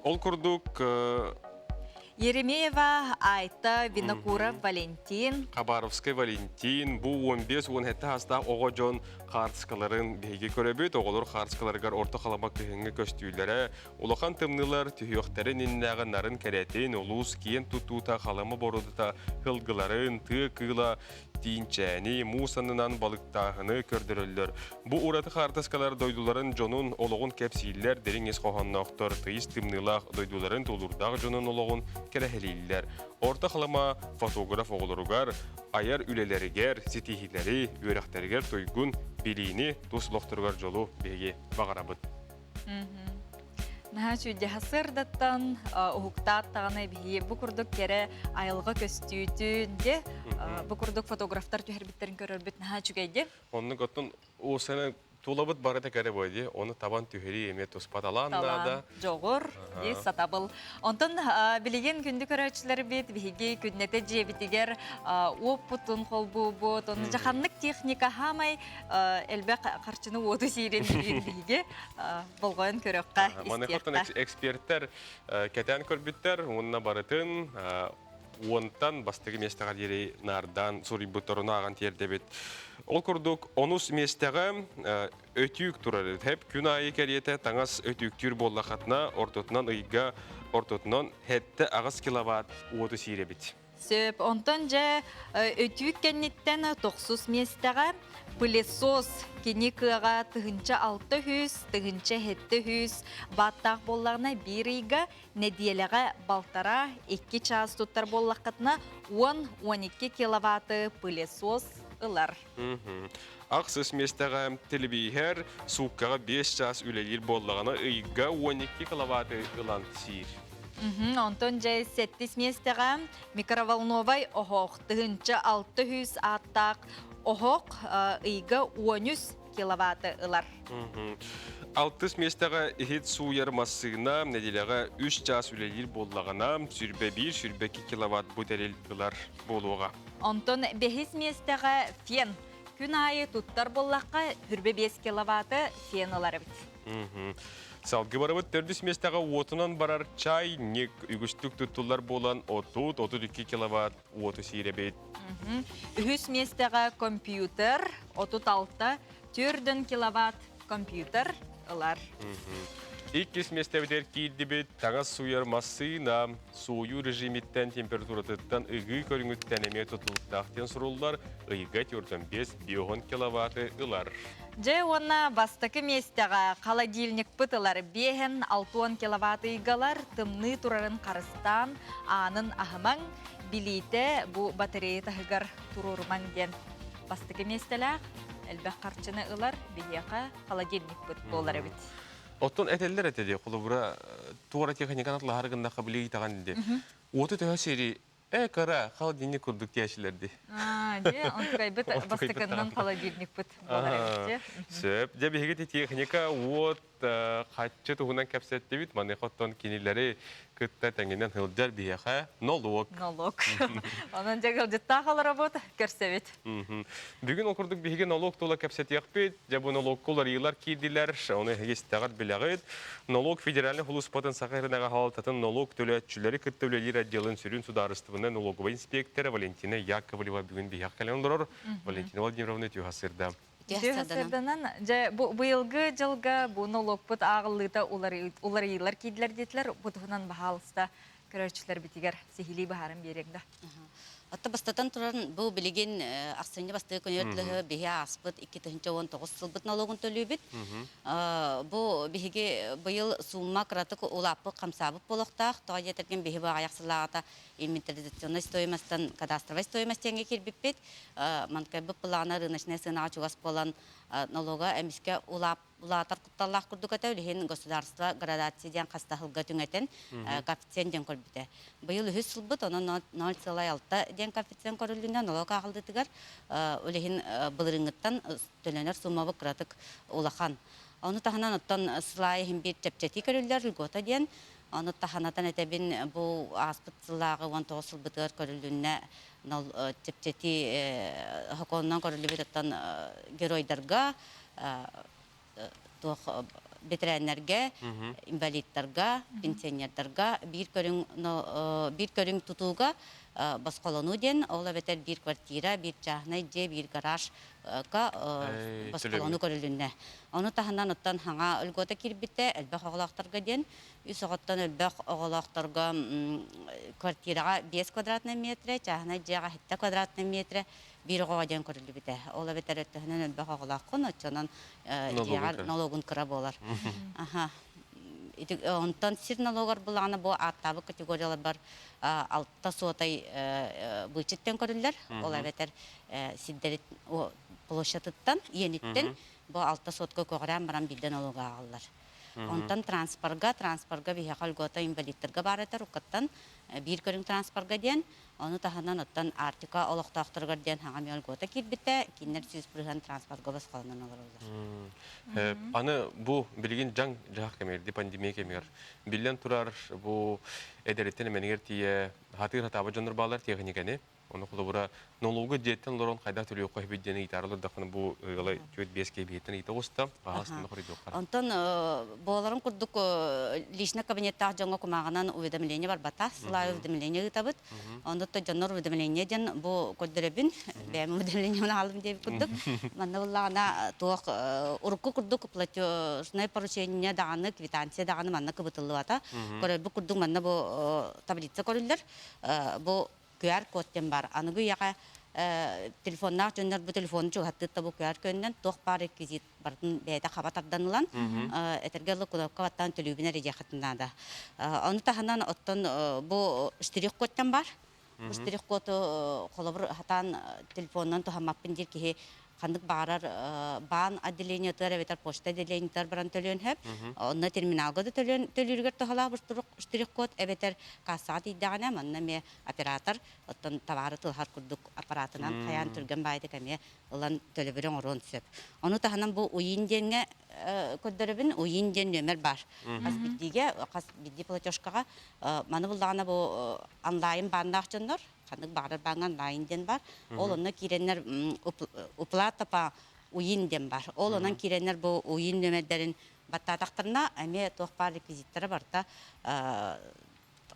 [SPEAKER 1] Ол курдук.
[SPEAKER 2] Еремеева Айта, Винокуров Валентин.
[SPEAKER 1] Хабаровскай Валентин бу 15-17 саастаах оҕо дьон хаартыскаларын биһиги көрөбүт. Оҕолор хаартыскаларыгар орто халыма кыһыҥҥы көстүүлэрэ, улахан тымныылар түһүөхтэрин иннээҕи нарын кэрэтин, улуус киэн тутуута, халыма бородута, һылгыларын, тыа кыыла, тиинчээни, муус аннынан балыктааһыны көрдөрөллөр. Бу ураты хаартыскалар дойдуларын дьонун олоҕун кэпсииллэр, дириҥ ис хоһоонноохтор, тыйыс тымныылаах дойдуларын тулуурдаах дьонун олоҕун кэрэһэлииллэр. Орто Халыма фотограф оҕолоругар айар үлэлэригэр ситиһиилэри, үөрэхтэригэр туйгун билиини, тус олохторугар дьолу биһиги баҕарабыт.
[SPEAKER 2] Наһаа үчүгэй сырдаттан уһуктаат даҕаны биһи бу курдук кэрэ айылҕа көстүүтүн де бу курдук фотографтар түһэрбиттэрин көрөрбүт наһаа үчүгэй де.
[SPEAKER 1] Оннук оттон уусаны тулабыт барыта кэрэ буой дии. Ону табан түһэрии эмиэ туспа талаан наада.
[SPEAKER 2] Дьоҕур, дии сатабыл. Онтон билигин күндү көрөөччүлэрбит биһиги күннэтэ дьиэбитигэр уоппутун холбуубут, онно дьаханнык техника хаамай элбэх харчыны уоту сиирин биһиги болҕойон көрөххө,
[SPEAKER 1] Маныхаттан эксперттэр кэтээн көрбүттэр уонна барытын уонтан бастакы миэстэҕэ диэри наардаан суруйбуттарын ааҕан тиэрдэбит. Ол курдук, онус миэстэҕэ өтүүк турар. Хэп күн аайы кэриэтэ таҥас өтүүктүүр буоллахатына, ортотунан ыйга ортотунан 7-8 киловатт уоту сиирэбит.
[SPEAKER 2] Сөп. Онтон дьэ өтүүк кэнниттэн тохсус миэстэҕэ пылесос кини кыаҕа 1600, 1700 бааттаах буоллаҕына биир ыйга нэдиэлэҕэ балтараа икки чаас туттар буоллаххытына 10-12 киловатты пылесос ылар.
[SPEAKER 1] Ахсыс миэстэҕэ телевизор сууккаҕа 5 чаас үлэлиир буоллаҕына ыйга 12 киловатты ылан сиир.
[SPEAKER 2] Онтон дьэ сэттис миэстэҕэ микроволновай оһох 1600 ааттаах оһох ыйга 13 киловатты ылар.
[SPEAKER 1] Алтыс миэстэҕэ иһит сууйар массыына нэдиэлэҕэ үс чаас үлэлиир буоллаҕына, сүүрбэ биир, 22 киловатт бу тэрил ылар буолуоҕа.
[SPEAKER 2] Онтон бэһис миэстэҕэ фен. Күн аайы туттар буоллахха, 25 киловатты фен ылар эбит.
[SPEAKER 1] Салгыы барыбыт төрдүс миэстэҕэ уотунан барар чайник үгүстүк туттуллар буолан 30-32 киловатт уоту сиир эбит.
[SPEAKER 2] Үһүс миэстэҕэ компьютер 36 төрдөн киловатт компьютер ылар.
[SPEAKER 1] Иккис миэстэбитигэр киирдибит таҥас сууйар массыына сууйуу режимиттэн температуратыттан ыгыы көрүҥүттэн эмиэ тутулуктаах диэн суруллар ыйга 45 биоһон киловатты ылар.
[SPEAKER 2] Дьэ уонна бастакы миэстэҕэ холодильникпыт ылар биэһэн 60 киловатт ыйгалар тымныы турарын харыстаан аанын аһымаҥ билиитэ бу батарея таһыгар туруорумаҥ диэн бастакы миэстэлээх элбэх харчыны ылар биһиэхэ холодильникпыт буолар эбит.
[SPEAKER 1] Оттон этэллэр этэ дии, холобура, туора техниканы атлаһар гыннахха билии даҕаны дии. Уоту төһө сири э кыра холодильник курдук диэчилэр дии.
[SPEAKER 2] Дьэ, онтукайбыт бастакыннан холодильникпыт буолар эбит дьэ.
[SPEAKER 1] Сөп. Дьэ, биһиги техника уот хаччы туһунан кэпсэттибит. Маныаха оттон кинилэри кытта тэҥинэн сылдьар биһиэхэ нолуок.
[SPEAKER 2] Нолуок. Онон дьэ ыалдьыттаах олоробут, көрсөбүт.
[SPEAKER 1] Бүгүн ол курдук биһиги нолуок тула кэпсэтиэхпит. Дьэ бу нолуокка уларыйыылар киирдилэр. Ону эһиги истэҕит билэҕит. Нолуок федеральнай сулууспатын Саха сиринээҕи салалтатын нолуок төлөөччүлэри кытта үлэлиир отделын сүрүн судаарыстыбаннай налоговай инспектора Валентина Яковлева бүгүн биһиэхэ кэлэн олорор. Валентина Владимировна үтүө сырда.
[SPEAKER 2] Үтүө сырданан, дьэ бу быйылгы дьылга бу нолуокпут ааҕыллыыта уларыйыылар киирдилэр диэтилэр. Бу туһунан баһаалыста көрөөччүлэрбитигэр сиһилии быһааран биэриэҥ да.
[SPEAKER 14] Отто бастатан туран бу билигин ахсынньы бастакы күнүгэр биһи ааспыт 2019 сылбыт налогун төлүүбүт. Бу биһиги быйыл сумма кыратык улааппыт хамсаабыт буолуохтаах. Тоҕо диэтэргин биһи бу аҕыйах сыллааҕыта инвентаризационнай стоимостан кадастровай стоимость диэҥҥэ киирбиппит. Манкайбыт былаана рыночнай сыанаҕа чугас буолан налога эмискэ улаатар кутталлаах курдук этэ. Билигин государство градация диэн хастаһылга түҥэтэн коэффициент диэн көрбүтэ. Быйыл үһүс сылбыт, онон 0,6 диэн коэффициент көрүллүнэ налог ааҕыллыытыгар билигин былырыыҥҥыттан төлөнөр суумабыт кыратык улахан. Ону таһынан оттон сыл аайы иһин биир чэпчэтии көрүллэр льгота диэн. Ону таһанатан этэбин бу ааспыт сыллааҕы 19 сылбытыгар көрүлүннэ чэпчэтии сокуонунан көрүллүбүт оттон геройдарга Туох бэтэрээннэргэ, инвалидтарга, пенсионердарга биир көрүҥ биир көрүҥ тутууга босхолонуу диэн, ол эбэтэр биир квартира, биир чааһынай дьиэ, биир гаражка босхолонуу көрүлүннэ. Ону таһынан оттон хаҥа льгота киирбитэ элбэх оҕолоохторго диэн, үс оҕоттон элбэх оҕолоохторго квартираҕа 5 квадратнай метрэ, чааһынай дьиэҕэ 7 квадратнай метрэ биир оҕоҕо диэн көрүллүбүтэ. Ол эбэтэр өттөһүнэн элбэх оҕолооххун, оччонон дьиэҕэр налогун кыра буолар. Аха. Ити онтон сир налогар булаҕына бу ааттаабыт категорияларбар алта суотай быычыттан көрүллэр. Ол эбэтэр сирдэрит площадыттан, иэниттэн бу алта сотка көҕүрээн баран биирдэ налог ааҕаллар. Онтон транспорга, транспорга биһиэхэ льгота инвалидтарга баар этэр, уккаттан биир көрүҥ транспорга диэн Ону таһынан оттон Арктика олохтоохторугар диэн хаҥа эмиэ льгота киирбитэ, кинилэр 100% транспортга босхолонон олороллор.
[SPEAKER 1] Аны бу билигин дьаҥ дьаһах кэмигэр, пандемия кэмигэр биллэн турар бу эдэриттэн эмэнигэр тиийэ хатыыр хатаабыт дьоннор бааллар тиэхиньикэни. Ону холобура нолугу дьиэттэн олорон хайдах төлүөххэ сөбүй диэн ыйытаарылар дахына бу ыалы 4-5 киһи биһиттэн ыйыта оҕуста. Аһаҕас хоруйдуохха.
[SPEAKER 14] Онтон буоларын курдук личный кабинеттаах дьоҥҥо кумааҕынан уведомление барбата. Сыл аайы уведомление ыытабыт. Онно дьоннор уведомление диэн бу көрдөрөбүн. Бэйэм уведомлениебын аҕалым диэбит курдук. Манна буллаҕына туох урукку курдук платежное поручение даҕаны, квитанция даҕаны манна кыбытыллыбата. Көрөрбүт курдук манна бу таблица көрүллэр. Бу QR-код диэн баар. Аныгы үйэҕэ телефоннаах дьоннор бу телефону чугаһаттыыр да бу QR көннөн туох баар реквизит барытын бэйэтэ хаба тардан ылан этэргэ дылы кнопка баттаан төлүүбүн эрэ диэххитин наада. Ону таһынан оттон бу штрих-кодтан бар. Бу штрих-коду холобур хатаан телефонунан туһаммаппын диир киһи ханнык баҕарар баан отделениетыгар эбэтэр почта отделениетыгар баран төлүөн сөп. Онно терминалга да төлүөн төлүүрүгэр туһалаах штрих-код эбэтэр кассаҕа тиийдэҕинэ манна эмиэ оператор оттон табаары тылһар курдук аппаратынан хайаан түргэн баайдык эмиэ ылан төлөбүрү оҥоруон сөп. Ону таһынан бу УИН диэҥҥэ көрдөрөбүн. УИН диэн нүөмэр баар. Хас биирдиигэ, хас биирдии платежкаҕа маны буллаҕына бу онлайн бааннаах дьоннор ханнык баҕарар бааҥҥа онлайн диэн бар. Ол онно киирэннэр уплата по УИН диэн бар. Ол онон киирэннэр бу УИН нүөмэрдэрин баттаатахтарына эмиэ туох баар реквизиттэрэ барыта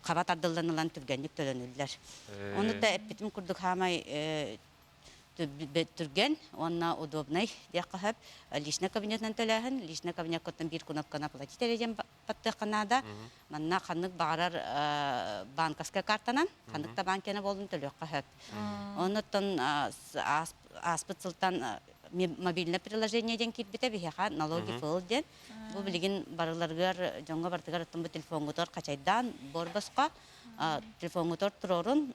[SPEAKER 14] хаба тардыллан ылан түргэнник төлөнүллэр. Ону да эппитим курдук хаамай түргэн уонна удобнай диэххэ сөп. Личный кабинетынан төлөөһүн, личный кабинеккаттан биир кнопканы оплатить эрэ диэн баттыахха наада. Манна ханнык баҕарар банковскай картанан, ханнык да банкена буоллун төлүөххэ сөп. Оннуттан ааспыт сылтан мобильное приложение диэн киирбитэ биһиэхэ налоги фл диэн. Бу билигин барыларыгар дьоҥҥо барытыгар оттон бу телефоҥҥутугар хачайдаан бор босхо телефоҥҥутугар туруорун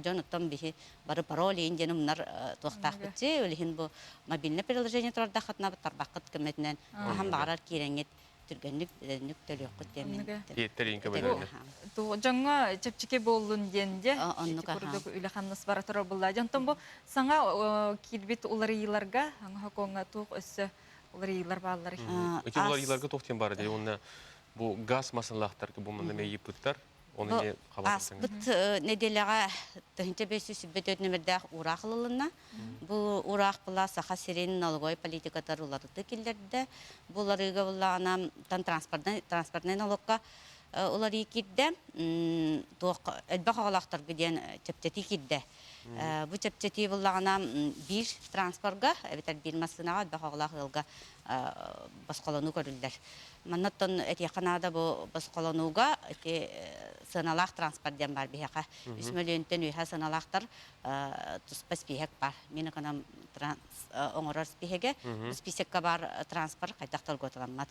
[SPEAKER 14] дьон оттон биһи бары пароль иин диэн умнар туохтаахпытчы ол иһин бу мобильное приложение турардаххытына тарбаххыт көмөтүнэн хаһан баҕарар киирэҥҥит түргэнник дөдөннүк төлүөххүт диэн
[SPEAKER 1] Тиэттэрин көмөлөрүнэн.
[SPEAKER 2] Дьоҥҥо чэпчэки буоллун диэн дьэ ити курдук үлэ-хамнас бара турар буолла. Дьонтон бу саҥа киирбит уларыйыыларга саҥа сокуоҥҥа туох өссө уларыйыылар бааллар.
[SPEAKER 1] Ити уларыйыыларга туох диэн баар дии уонна бу газ масыналаахтарга бу манна мэйииппыттар Оны не
[SPEAKER 14] Ааспыт нэдиэлэҕэ 1524 нөмердээх уураах ылылынна. Бу уураах была Саха сирин налоговай политикатар уларыты киллэрдэ. Бу уларыыга буллаҕына транспортнай, транспортнай налогка уларыы киирдэ. Туох элбэх оҕолоохторго диэн чэпчэтии киирдэ. Бу чэпчэтии буллаҕына биир транспорга эбэтэр биир массыынаҕа элбэх оҕолоох ыалга босхолонуу көрүллэр. Манна оттон этиэххэ наада бу босхолонууга ити сыаналаах транспорт диэн баар биһиэхэ. Үс мөлүйүөнтэн үөһэ сыаналаахтар туспа спиһэк баар. Мин эконом оҥорор спиһэгэ. Бу списокка баар транспорт хайдах торгуоталаммат.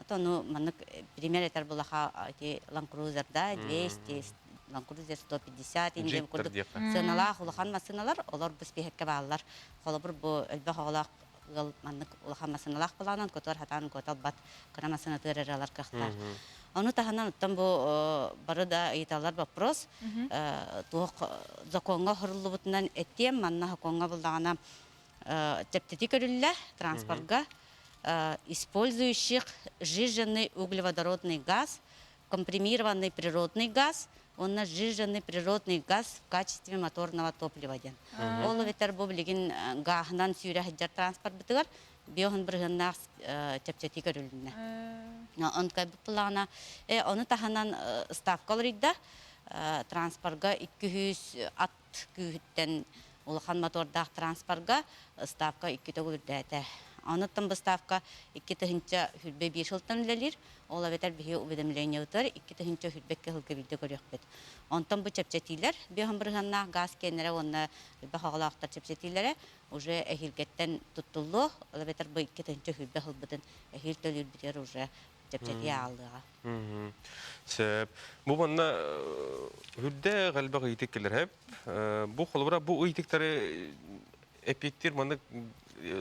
[SPEAKER 14] Ону маннык пример этэр булаха ити Land Cruiser-да 200, Land Cruiser 150 индем курдук сыаналаах улахан массыыналар олор бу спиһэккэ бааллар. Холобур бу элбэх оҕолоох ыал маннык улахан массыыналаах былаанан көтөр хатаан көтөлбат кыра массыынатыгар эрэ ылар кыахтаах. Ону таһынан оттон бу бары да ыйыталлар вопрос туох законҥа оһоруллубутунан этиэм манна сокуоҥҥа буллаҕына чэпчэти көрүллэ транспорга использующих сжиженный углеводородный газ компримированный природный газ уонна сжиженный природный газ в качестве моторного топлива диэн. Ол эбэтэр бу билигин гааһынан сүүрэ сылдьар транспорпытыгар. Биоһун бырыһыннаах чэпчэтии көрүлүннэ. Онкайбыт былаана ону таһынан ставка олорийда. Транспорга 200 ат күүһүттэн улахан мотордаах транспорга ставка икки төгүл үрдээтэ. Онуттан быставка 2021 сылтан үлэлиир. Ол эбэтэр биһи уведомлениебытыгар 2022 сылга биирдэ көрүөхпүт. Онтон бу чэпчэтиилэр биоһун бырыһыаннаах газ киэннэрэ уонна элбэх оҕолоохтор чэпчэтиилэрэ уже эһиилгэттэн туттуллуо. Ол эбэтэр бу 2020 сылбытын эһиил төлүүрбүтүгэр уже чэпчэтии ааллыаҕа.
[SPEAKER 1] Сөп. Бу манна үрдэ элбэх ыйытык кэлэр хэп. Бу холобура бу ыйытыктары эпиэттир маннык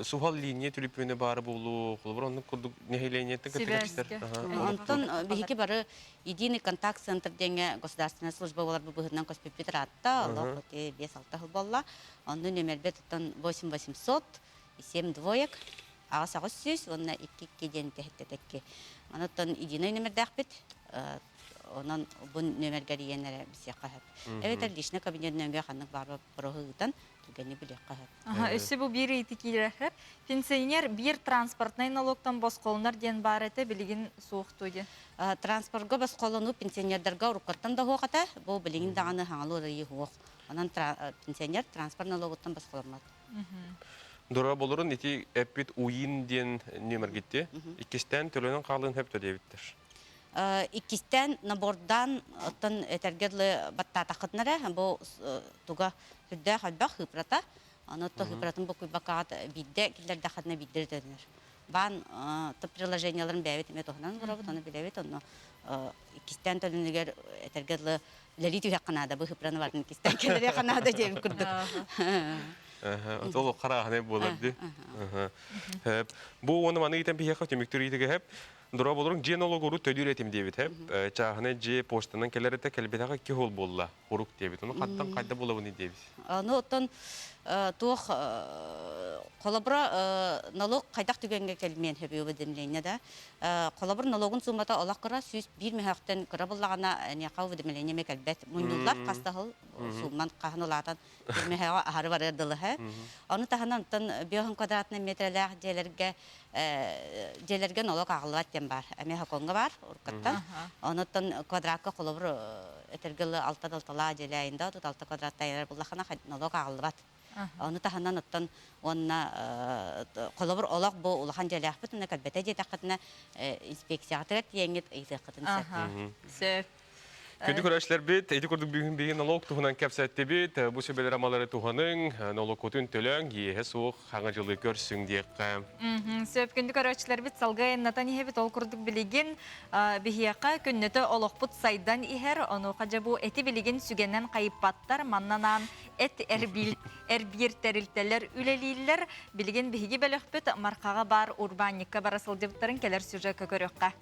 [SPEAKER 1] суһал линия түлүпүөнэ баара буолуо, холобура оннук курдук нэһилиэнньэттэн кытта
[SPEAKER 14] Онтон биһиги бары единый контакт центр диэҥҥэ государственная служба буолар бу быһыытынан көспүппүт ыраатта, олох ити 5-6 сыл буолла. Онно нүөмэрбит оттон 8 800 7 двоек 8 800 уонна 2 2 диэн тэһиттэтэкки. Онон единый нүөмэрдээхпит. Онон бу нүөмэргэр ийэн эрэ билсиэххэ сөп. Эбэтэр личный кабинет нөҥүө ханнык баар боппуруоһу ыытан түгэни билиэххэ сөп.
[SPEAKER 2] Аха, өссө бу биир ыйытыы киирэр. Пенсионер биир транспортнай налогтан босхолонор диэн баар этэ, билигин суох дуо диэн?
[SPEAKER 14] Транспорга босхолонуу пенсионердарга уруккаттан да суох этэ. Бу билигин даҕаны хаҥалыы уларыйыы суох. Онон пенсионер транспорт налогуттан босхоломмот.
[SPEAKER 1] Дора болорун ити эппит уин диэн нүөмэргитти. Иккистээн төлөнөн хаалыын хөп диэбиттэр.
[SPEAKER 14] Иккистээн набордаан оттон этэргэ дылы баттаатаххытына эрэ бу туга сүрдээх элбэх хыыпырата. Аны то хыыпыратын букуйбаккаҕыт биирдэ киллэрдэххитинэ биирдэ төлөнөр. Баан то приложенияларын бэйэбит эмиэ туһанан олоробут, ону билэбит, онно иккистээн төлөнүгэр этэргэ дылы үлэлии түһүөххэ наада, бу хыпраны барын иккистээн кэлэриэххэ наада диэбит курдук.
[SPEAKER 1] Ол харааһынай буолар дии. Бу уону маны ыйтан биһиэхэ түмүктүүр ыйытыга хэп. Дора болоруҥ дьиэ нологору төлүүр этим диэбит хэп. Чааһынай дьиэ поштанан кэлэр этэ кэлбэтэҕэ икки хол буолла. Хорук диэбит. Ону хаттан хайда булабыный диэбит.
[SPEAKER 14] Аны оттон туох холобура налог хайдах түгэҥҥэ кэлмиэн сөбүй уведомление да Холобур, налогун суумата олох кыра, 101 мөһөөхтөн кыра буллаҕына, эниэхэ уведомление эмиэ кэлбэт. Мунньуллар хас да сыл суумман хаһан улаатан бір мөһөөҕө аһары барыар дылы. Ону таһынан оттон биоһун квадратный метрэлээх дьиэлэргэ дьиэлэргэ налог ааҕыллыбат диэн баар. Эмиэ Хоконга баар уруккаттан. Онуттан квадратка холобур этэргэ дылы алта далталаа дьиэлээйинда тут алта квадраттайар буллахына налог ааҕыллыбат. Ону таһынан оттон уонна холобур олох бу улахан дьиэлээхпит уонна кэлбэтэ диэтэххитинэ инспекцияҕытыгар тиийэҥҥит ыйытыаххытын сөп.
[SPEAKER 2] Сөп.
[SPEAKER 1] Күндү көрөөччүлэрбит, ити курдук бүгүн биһиги налог туһунан кэпсэттибит. Бу сүбэлэр амалары туһаныҥ, нолоккутун төлөөҥ, иэһэ суох хаҥа дьылы көрсүҥ диэххэ.
[SPEAKER 2] Сөп, күндү көрөөччүлэрбит салгыы айаннатан иһэбит. Ол курдук билигин биһиэхэ күннэтэ олохпут сайдан иһэр. Онуоха дьэ бу эти билигин сүгэнэн хайыппаттар. Манна анаан эт эрбиир тэрилтэлэр үлэлииллэр. Билигин биһиги бөлөхпүт Мархаҕа баар урбаанньыкка бара сылдьыбыттарын кэлэр сюжекка көрүөххэ.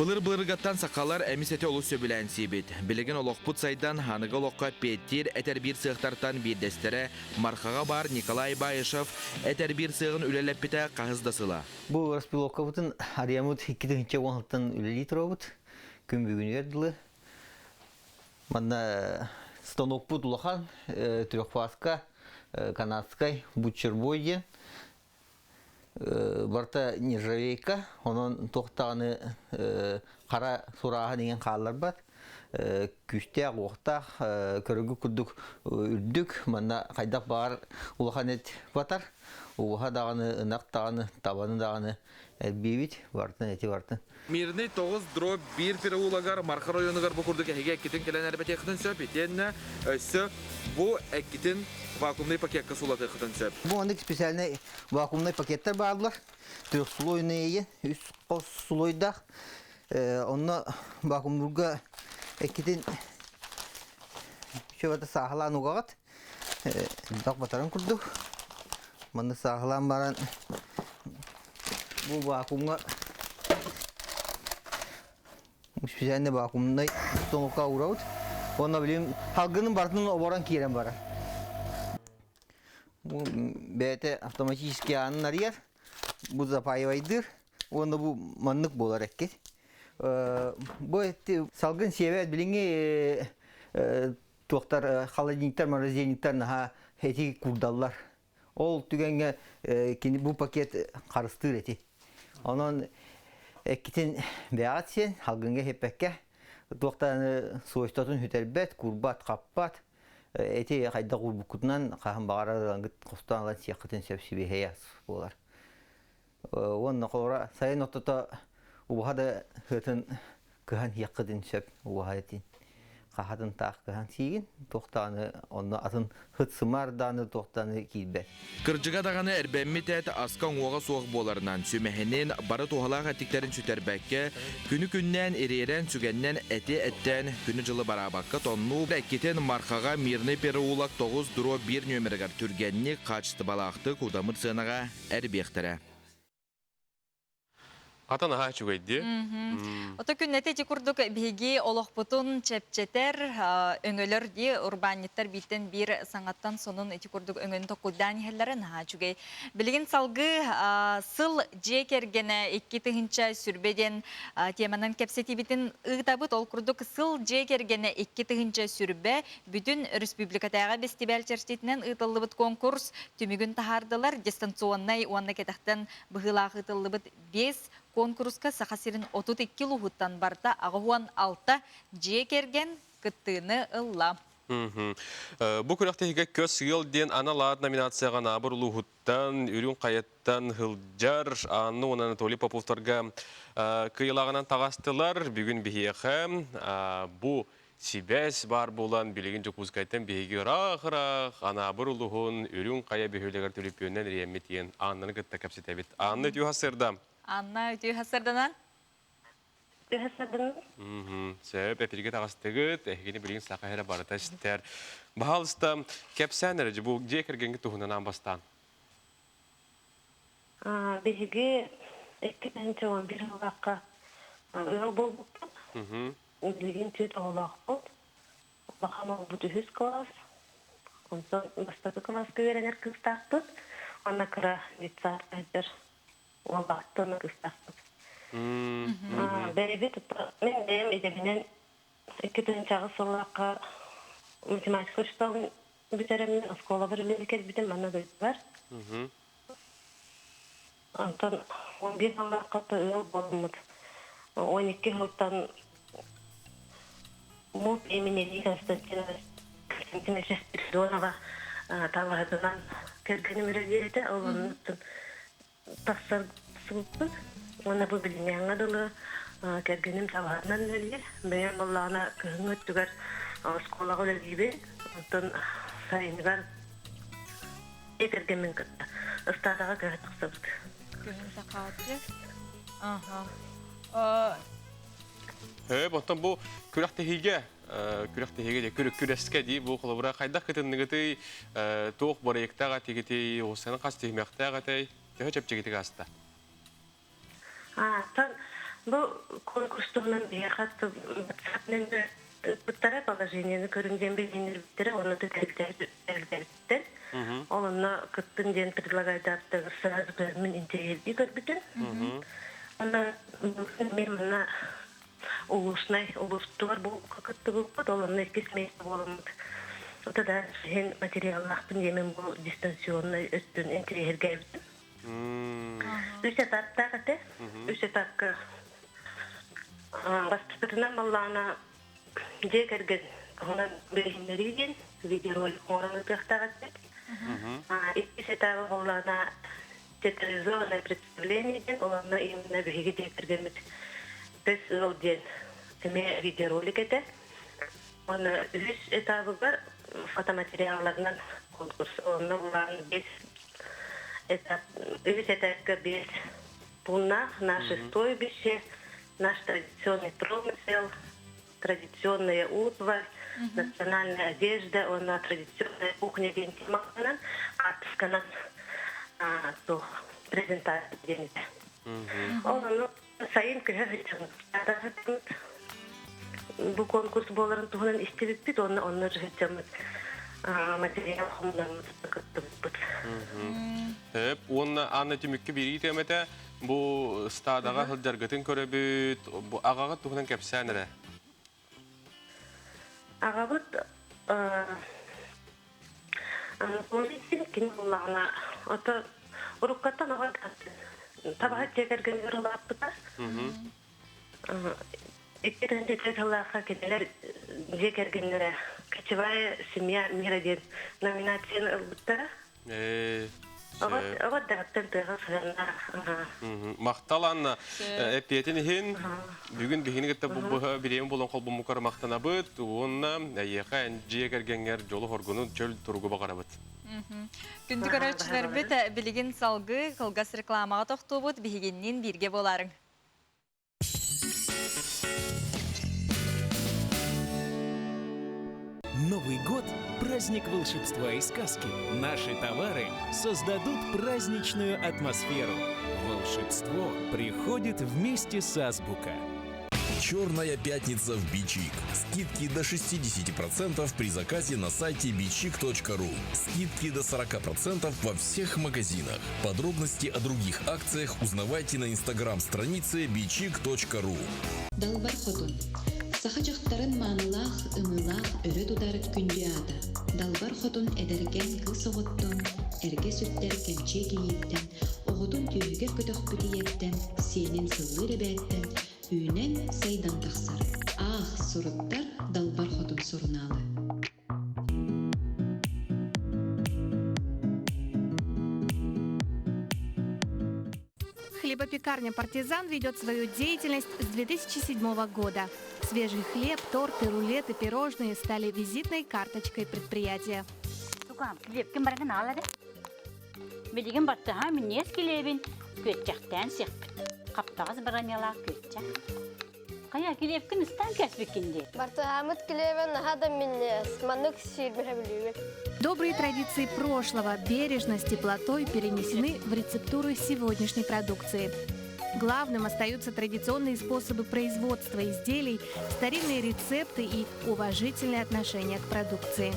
[SPEAKER 15] Былыр-былыргаттан сахалар эмис эти олус сөбүлээн сиэбит. Билигин олохпут сайдан, аныгы олоххо эппиэттиир этэр-биир сыахтартан биирдэстэрэ Мархаҕа баар Николай Баишев этэр-биир сыаҕын үлэлэппитэ хаһыс да сыла.
[SPEAKER 16] Бу распиловкабытын арыйаммыт 2010 сылтан үлэлии турабыт. Күн бүгүнүгэр дылы. Манна станокпут улахан, трехфазка, канадскай, бутчербой диэн. Барыта нержавейка, онон туох даҕаны хара сурааһын иҥэн хаалларбат. Күүстээх, уохтаах, көрүгү курдук үрдүк, манна хайдах баҕар улахан эт батар. Уоһа даҕаны, ынах даҕаны, табаны даҕаны элбиибит, бартын эти бартын.
[SPEAKER 15] Мирный 9 дробь 1 переулогар Марха районугар бу курдук эһиги эккитин кэлэн эрбэтиэххитин сөп итиэннэ өссө бу эккитин вакуумный пакекка сулатыаххытын сөп.
[SPEAKER 16] Бу оннук специальный вакуумный пакеттар бааллар. Трехслойные, үс хос слойдаах. Онно вакуумнурга эккитин чөбөтө сааһылаан угаҕыт. Элбэх батарын курдук. Манна сааһылаан баран бу вакуумҥа специальный вакуумнай тоҥокко уурабыт. Уонна билим халгынын барытын оборон киирэн барар. Бу бэйэтэ автоматически аанын арыйар, бу запаивайдыыр уонна бу маннык буолар эккит. Бу салгын сиэбэт билиҥҥи. туохтар холодильниктар, морозильниктар наһаа эти курдаллар. Ол түгэҥҥэ кини бу пакет харыстыыр эти. Онон эккитин бэйэҕит сиэн, халгыҥҥа иһиппэккэ, туохтааны свойствотун сүтэрбэт, курбат, хаппат. Эти хайдах уурбуккутунан хаһан баҕарар ылаҥҥыт хостоон ылан сиэххитин сөп сибиэһэй ас буолар. Уонна холобура сайын ортото убаһа да сыатын кыһан иһиэххитин сөп убаһа этин хаһатын таах кыһан сиигин туох даҕаны онно атын сыт-сымар даҕаны туох даҕаны киирбэт.
[SPEAKER 15] Кырдьыга даҕаны эрбэммит эт аска уҥуоҕа суох буоларынан, сүмэһинин, бары туһалаах эттиктэрин сүтэрбэккэ, күнү-күннээн ириэрэн, сүгэннэн эти эттээн, күнү-дьылы бараабакка тоннуу, эккитин Мархаҕа Мирный переулок 9 дро 1 нүөмэригэр түргэнник, хаачыстыбалаахтык удамыр сыанаҕа эрбиэхтэрэ.
[SPEAKER 1] Ата наһаа үчүгэй дии.
[SPEAKER 2] Ото күннэтэ ити курдук биһиги олохпутун чэпчэтэр өҥөлөр дии урбаанньыттар бииртэн биир саҥаттан сонун ити курдук өҥөнү токкуйдаан иһэллэрэ наһаа үчүгэй. Билигин салгыы сыл дьиэ кэргэнэ 2020 диэн теманан кэпсэтиибитин ыытабыт. Ол курдук сыл дьиэ кэргэнэ 2020 бүтүн республикатааҕы бэстибээл чэрчитинэн ыытыллыбыт конкурс түмүгүн таһаардылар. Дистанционнай уонна кэтэхтэн быһыылаах ыытыллыбыт биэс куонкуруска Саха сирин 32 улууһуттан барыта 86 дьиэ кэргэн кыттыыны ылла.
[SPEAKER 1] Бу күрэхтэһиигэ Көс ыал диэн анал аат номинацияҕа Анаабыр улууһуттан, Үрүҥ Хайаттан сылдьар Анна уонна Анатолий Поповтарга кыайыылааҕынан таҕыстылар. Бүгүн биһиэхэ бу Сибээс баар буолан, билигин Дьокуускайтан биһиги ыраах-ыраах Анаабыр улуһун Үрүҥ Хайа бөһүөлэгэр түлүпүөннэн эрийэммит диэн Аннаны кытта кэпсэтэбит. Анна үтүө сарсыарда.
[SPEAKER 2] Анна үтүө сарсыарданан.
[SPEAKER 17] Үтүө сарсыарданан.
[SPEAKER 1] Сөп, эпиргэ таҕыстыгыт, эһигини билигин саха эрэ барыта истэр. Баһаалыста, кэпсээн эрэ, бу дьиэ кэргэҥҥит туһунан аан бастаан.
[SPEAKER 17] Биһиги 2011 сыллаахха ыал буолбуппут. Билигин түөрт оҕолоохпут. Улахан уолбут үһүс кылаас. Онтон бастакы кылааска үөрэнэр кыыстаахпыт. Уонна кыра детсад сылдьар уоллаахпыт уонна кыыстаахпыт. Бэйэбит мин бэйэм идэбинэн 2008 сыллаахха математика учууталын бүтэрэммин оскуолабар үлэлии кэлбитим манна дойдубар. Онтон 11 сыллаахха ыал буоламмыт. 12 сылтан МУП имени Константина Константиновича Спиридонова талаһытынан кэргэним үлэлиир этэ. Ол оннуттан тахсар сылпыт. Уонна бу билиҥҥээҥҥэ дылы кэргэним талаһытынан үлэлиир. Бэйэм буоллаҕына кыһыҥҥы өттүгэр оскуолаҕа үлэлиибин. Онтон сайыныгар кэргэммин кытта ыстаадаҕа көһө тахсабыт.
[SPEAKER 2] Көһөн тахааччы. Аха.
[SPEAKER 1] Ээ, оттон бу күрэхтэһиигэ, күрэхтэһиигэ дии, күрэскэ дии, бу холобура хайдах кытынныгытый, туох бырайыктаах этигитий, уһусаны хас түһүмэхтээх этэй, төһө чэпчэкитик ааста?
[SPEAKER 17] Ааттан бу конкурс туһунан биһиэхэ WhatsApp ыыппыттара, положениены көрүҥ диэн билиһиннэрбиттэрэ уонна тэрилтэбиттэр. Ол онно кыттын диэн предлагайдаабыттарыгар сразу көрөммүн интэриэһиргии көрбүтүм. Онно мен манна улуснай улуустугар бу кыттыбыппыт, ол онно иккис место буоламмыт. Это да иһин материаллаахпын диэмин бу дистанционнай өттүн интэриэһиргээбитим. Үс этаптаах этэ. Үс этапка бастакытынан баллаана дьиэ кэргэн туһунан билиһиннэрии диэн видеоролик оҥорон ыытыахтаах этибит. Иккис этабы буоллаана театрализованное представление диэн, ол онно именно биһиги дьиэ кэргэммит Бэс ыал диэн эмиэ видеоролик этэ. Уонна үһүс этабыгар фотоматериалларынан конкурс. Онно булаан бес этап, үһүс этапка бес пуннах наше стойбище, наш традиционный промысел, традиционная утварь, национальная одежда, уонна традиционная кухня диэн темаларынан хаартысканан презентация диэн этэ. Ол ону сайын көһө сылдьабыт. Бу конкурс буоларын туһунан истибиппит уонна онно сылдьаммыт материал хомунаммыт кыттыбыппыт.
[SPEAKER 1] Сөп. Уонна Анна түмүккэ биэрии тиэмэтэ бу стадаҕа сылдьаргытын көрөбүт. Бу аҕаҕыт туһунан кэпсээн эрэ.
[SPEAKER 17] Аҕабыт Анатолий кини буоллаҕына ото уруккаттан оҕо табаһыт дьиэ кэргэнигэр улааппыта. Икки сыллаахха кинилэр дьиэ кэргэннэрэ «Кочевая семья мира» диэн номинацияны ылбыттара. Оҕо даҕаттан тыаҕа сыһыаннаах.
[SPEAKER 1] Махтал Анна. Эппиэтин иһин бүгүн биһигини кытта бу бириэмэ булан холбоммуккар махтанабыт уонна эйиэхэ эн дьиэ кэргэҥҥэр дьолу-хоргуну чөл туругу баҕарабыт.
[SPEAKER 2] Күндү көрөөччүлэрбит билигин салгыы кылгас рекламаҕа тохтуубут биһигинниин бииргэ буолаарыҥ.
[SPEAKER 11] Новый год – праздник волшебства и сказки. Наши товары создадут праздничную атмосферу. Волшебство приходит вместе с Азбука.
[SPEAKER 18] Черная пятница в Бичик. Скидки до 60% при заказе на сайте bichik.ru. Скидки до 40% во всех магазинах. Подробности о других акциях узнавайте на инстаграм-странице bichik.ru.
[SPEAKER 13] Далбар Хотун. Саха дьахтарын маанылаах, ымыылаах өрө тутар күндү аата. Далбар Хотун эдэркээн кыыс оҕоттон, эргэ сүктэр кэмчиэ кийииттэн, оҕотун түөһүгэр көтөхпүт ийэттэн, сиэнин сыллыыр эбээттэн үүнэн, сайдан тахсар. Аах, суруттар Далбар Хотун сурунаалы.
[SPEAKER 19] Хлебопекарня «Партизан» ведет свою деятельность с 2007 года. Свежий хлеб, торты, рулеты, пирожные стали визитной карточкой предприятия.
[SPEAKER 20] Килиэпкин баран аалары. Билигин баттаха минньиэс килиэбин күөтчэхтээн сиэхпит. Хаптаҕас бараньалаах күөтчэх. Хайа килиэпкин ыстаан кэспиккин дии.
[SPEAKER 21] Бартыһаамыт килиэбин наһаа да минньиэс. Маннык сиирбэһэ билүүбүт.
[SPEAKER 19] Добрые традиции прошлого, бережность, теплотой перенесены в рецептуры сегодняшней продукции. Главным остаются традиционные способы производства изделий, старинные рецепты и уважительное отношение к продукции.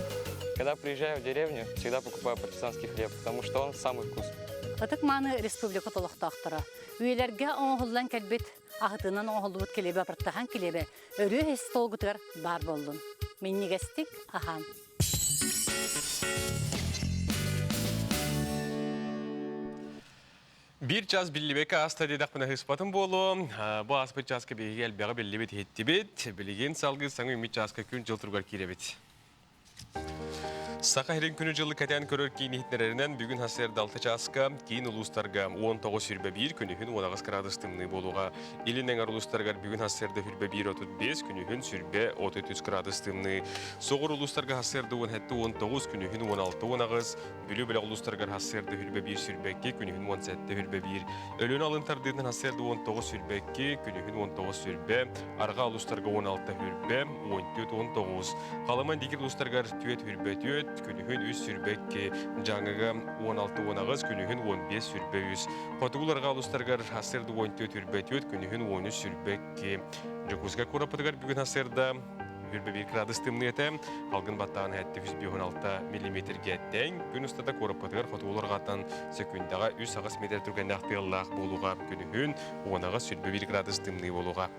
[SPEAKER 22] Когда приезжаю в деревню, всегда покупаю партизанский хлеб, потому что он самый вкусный.
[SPEAKER 20] Ытык-мааны республика олохтоохторо. Үйэлэргэ оҥоһуллан кэлбит аһытынан оҥоһуллубут килиэбэ бартахан килиэбэ өрүү остуолгутугар баар буоллун. Минньигэстик аһаан.
[SPEAKER 1] Биир час биллибэккэ ааста диэтэхпинэ ыспатым буолуо. Бу ааспыт чааска биһиги элбэҕи биллибит иһиттибит. Билигин салгыы саҥа үүммүт чааска күн-дьыл туругар киирэбит. Саха сирин күнү-дьылы кэтээн көрөр киин иһитиннэрэринэн бүгүн сарсыарда 6 чааска киин улуустарга 19.21 күнүһүн 18 градус тымныы буолуоҕа. Илин эҥэр улуустарыгар бүгүн сарсыарда 21.35 күнүһүн сүрбэ 33 градус тымныы. Соҕур улуустарга сарсыарда 17.19 күнүһүн 16.18 Бүлүү бөлөх улуустарыгар сарсыарда 21 сүрбэкки күнүһүн 17 сүрбэ Өлүөнэ алын тардыытынан сарсыарда 19 сүрбэкки күнүһүн 19 сүрбэ Арҕаа улуустарга 16 хүрбэ, 14 19. Халыма дикир улуустарыгар 4 хүрбэ 4, күнүһүн 3 сүрбэ 2, Дьааҥыга 16 18, күнүһүн 15 сүрбэ 3. Хотугу арҕаа улуустарыгар сарсыарда 14 хүрбэ 4, күнүһүн 13 сүрбэ 2. Дьокуускай куораппытыгар бүгүн сарсыарда хүрбэ 1 градус тымныы этэ. Халгын баттаан 756 миллиметрге тэҥ. Күн устата куораппытыгар хотугуларҕаттан сөкүндэҕэ 3-8 метр түргэннээх тыаллаах буолуоҕа. Күнүһүн 10-аҕа сүрбэ 1 градус тымныы буолуоҕа.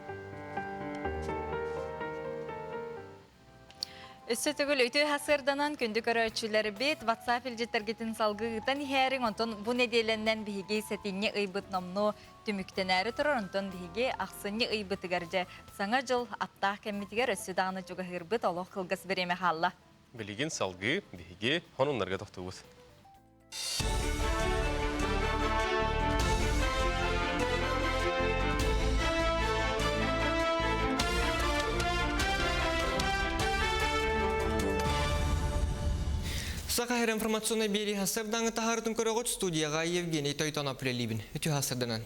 [SPEAKER 2] Өссө төгүл үтүө сарсыарданан күндү көрөөччүлэрбит WhatsApp илдьиттэргитин салгыы ыытан иһээриҥ, онтон бу нэдиэлэннэн биһиги сэтинньи ыйбыт номнуо түмүктэнээри турар, онтон биһиги ахсынньы ыйбытыгар дьэ саҥа дьыл аптаах кэммитигэр өссө даҕаны чугаһыырбыт олох кылгас бириэмэ хаалла.
[SPEAKER 1] Билигин салгыы биһиги сонуннарга тохтуубут.
[SPEAKER 3] Саха сирэ информационнай биэрии сарсыардаҥы таһаарытын көрөҕүт студияҕа Евгений Тойтонов үлэлиибин. Үтүө сарсыарданан.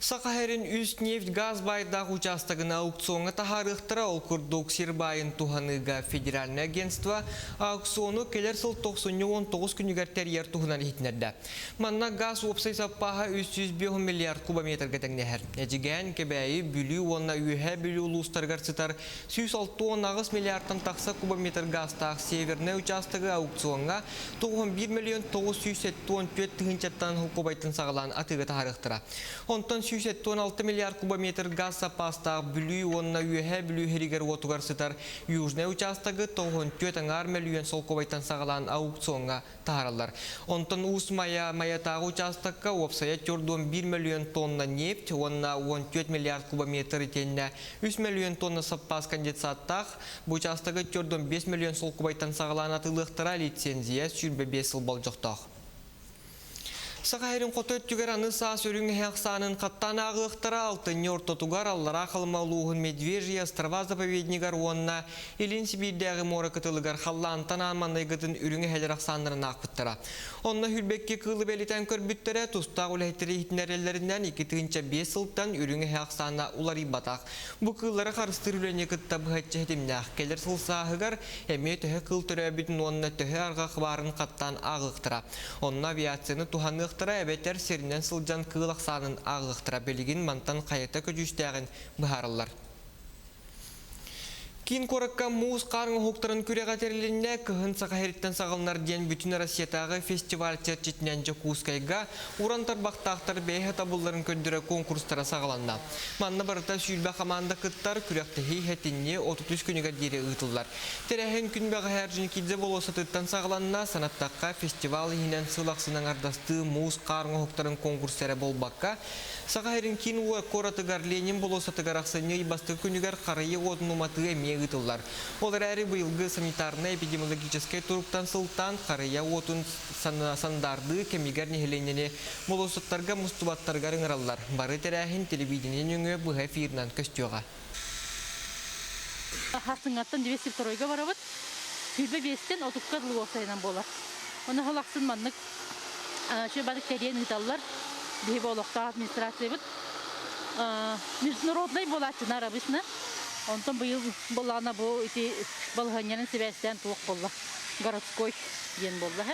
[SPEAKER 3] Саха сирин үс нефть-газ баайдаах учаастагын аукциоҥҥа таһаарыахтара, ол курдук сир баайын туһаныыга федеральнай агентство аукциону кэлэр сыл тохсунньу 19 күнүгэр тэрийэр туһунан иһитиннэрдэ. Манна газ уопсай саппааһа 305 миллиард кубометрга тэҥнэһэр. Эдьигээн, Кэбээйи, Бүлүү уонна Үөһээ Бүлүү улуустарыгар сытар 168 миллиардтан тахса кубометр газтаах Севернай учаастагы аукциоҥҥа 91 миллион 974 тыһыынчаттан холкуобайтан саҕалаан атыыга таһаарыахтара. Онтон 176 миллиард кубометр газ саппаастаах Бүлүү уонна Үөһээ Бүлүү сиригэр-уотугар сытар Южнай учаастагы 94 аҥаар мөлүйүөн солкуобайтан саҕалаан аукциоҥҥа таһаараллар. Онтон Уус Майа Майатааҕы учаастакка уопсайа 41 мөлүйүөн тонна нефть уонна 14 миллиард кубометр итиэннэ 3 мөлүйүөн тонна саппаас конденсаттаах бу учаастагы 45 мөлүйүөн солкуобайтан саҕалаан атыылыахтара лицензия 25 сыл болдьохтоох. Саха сирин хоту өттүгэр аны саас үрүҥ эһэ ахсаанын хаттаан ааҕыахтара алтынньы ортотугар Аллараа Халыма улууһун Медвежье острова заповеднигар уонна Илин Сибиирдээҕи муора кытылыгар халлаантан аан маҥнайгытын үрүҥ эһэлэр ахсааннарын аахпыттара. Онно Хүрбэкки кыылы бэлитээн көрбүттэрэ, тустаах үлэһиттэри иһитиннэрэллэринэн 2005 сылтан үрүҥ эһэ ахсаана уларыйбатах. Бу кыыллары харыстыыр үлэни кытта быһаччы ситимнээх. Кэлэр сыл сааһыгар эмиэ төһө кыыл төрөөбүтүн уонна төһө арҕах баарын хаттаан ааҕыахтара. Онно авиацияны туһаныахтара эбэтэр сиринэн сылдьан кыыл ахсаанын ааҕыахтара. Билигин мантан хайата көдьүүстээҕин быһаараллар. Киин куоракка муус хаар оҥоһуктарын күрэҕэ тэрилиннэ. Кыһын Саха сириттэн саҕаланар диэн бүтүн Россиятааҕы фестиваль чэрчитинэн Дьокуускайга уран тарбахтаахтар бэйэ сатабылларын көрдөрө конкурстара саҕаланна. Манна барыта 20 хамаанда кыттар, күрэхтэһии сэтинньи 33 күнүгэр диэри ыытыллар. Тэрээһин күн бэҕэһээ Орджоникидзе болуоссатыттан саҕаланна. Санаттахха, фестивал иһинэн сыл ахсын аҥардастыы муус-хаар оҥоһуктарын конкурса эрэ буолбакка, Саха сирин киин куоратыгар Ленин болуоссатыгар ахсынньы ый бастакы күнүгэр харыйа уотун уматыы эмиэ ыытыллар. Ол эрээри быйылгы санитарнай-эпидемиологическай туруктан сылтаан харыйа уотун сандаардыы кэмигэр нэһилиэнньэни болуоссаттарга мустубаттарыгар ыҥыраллар. Бары тэрээһин телевидение нөҥүө быһа эфирынан көстүөҕэ.
[SPEAKER 4] Хасыҥҥаттан 202-га барабыт. 25-тэн 30-ка дылы уопсайынан буолар. Оны сыл ахсын маннык барык тэрийэн ыыталлар. Биһиги олохтоох администрациябыт международнай буолааччынар обычно. Онтон быйыл былаана бу ити балаһыанньанан сибээстээн туох буолла? Городской диэн буолла.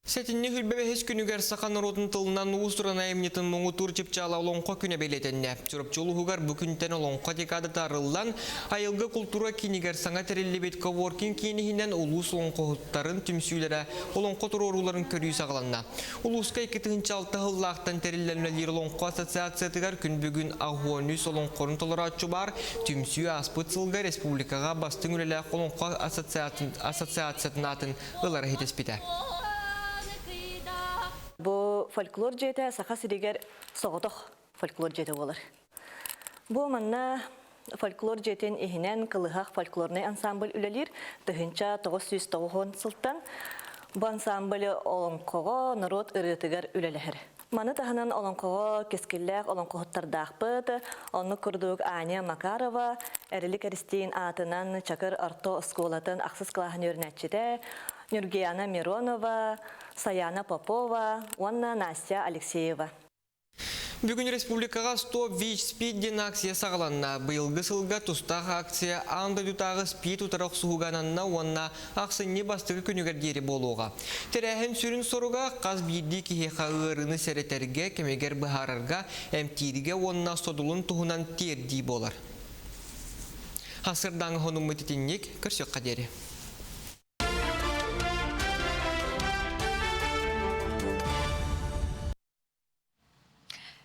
[SPEAKER 3] Сэтинньи 25 күнүгэр саха норуотун тылынан уус-уран айымньытын муҥутуур чыпчаала Олоҥхо күнэ бэлиэтэннэ. Чурапчы улууһугар бу күнтэн Олоҥхо декадата арыллан, айылгы култуура киинигэр саҥа тэриллибит коворкинг киин иһинэн улуус олоҥхоһуттарын түмсүүлэрэ олоҥхо туруорууларын көрүү саҕаланна. Улууска 2006 сыллаахтан тэриллэн үлэлиир Олоҥхо ассоциациятыгар күн бүгүн 83 олоҥхорун толорооччу баар. Түмсүү ааспыт сылга республикаҕа бастыҥ үлэлээх Олоҥхо ассоциациятын аатын ылара иһитиспитэ.
[SPEAKER 5] Бу фольклор дьиэтэ Саха сиригэр соҕотох фольклор дьиэтэ буолар. Бу манна фольклор дьиэтин иһинэн Кылыһах фольклорнай ансамбль үлэлиир 1990 сылтан бу ансамбль олоҥхоҕо норуот ырыатыгар үлэлэһэр. Маны таһынан олоҥхоҕо кэскиллээх олоҥхоһуттардаахпыт, оннук курдук Аня Макарова, Эрилик Эристиин аатынан Чакыр орто оскуолатын ахсыс кылааһын үөрэнээччитэ, Нюргияна Миронова, Саяна Попова уонна Настя Алексеева.
[SPEAKER 3] Бүгүн республикаҕа Стоп ВИЧ СПИД диэн акция саҕаланна. Быйылгы сылга тустаах акция аан дойдутааҕы СПИД утары охсуһууга ананна уонна ахсынньы бастакы күнүгэр диэри буолуоҕа. Тэрээһин сүрүн соруга хас биирдии киһиэхэ ыарыыны сэрэтэргэ, кэмигэр быһаарарга, эмтииргэ уонна содулун туһунан тиэрдии буолар. Хасырдааҥы хонуммут итинник көрсүөххэ диэри.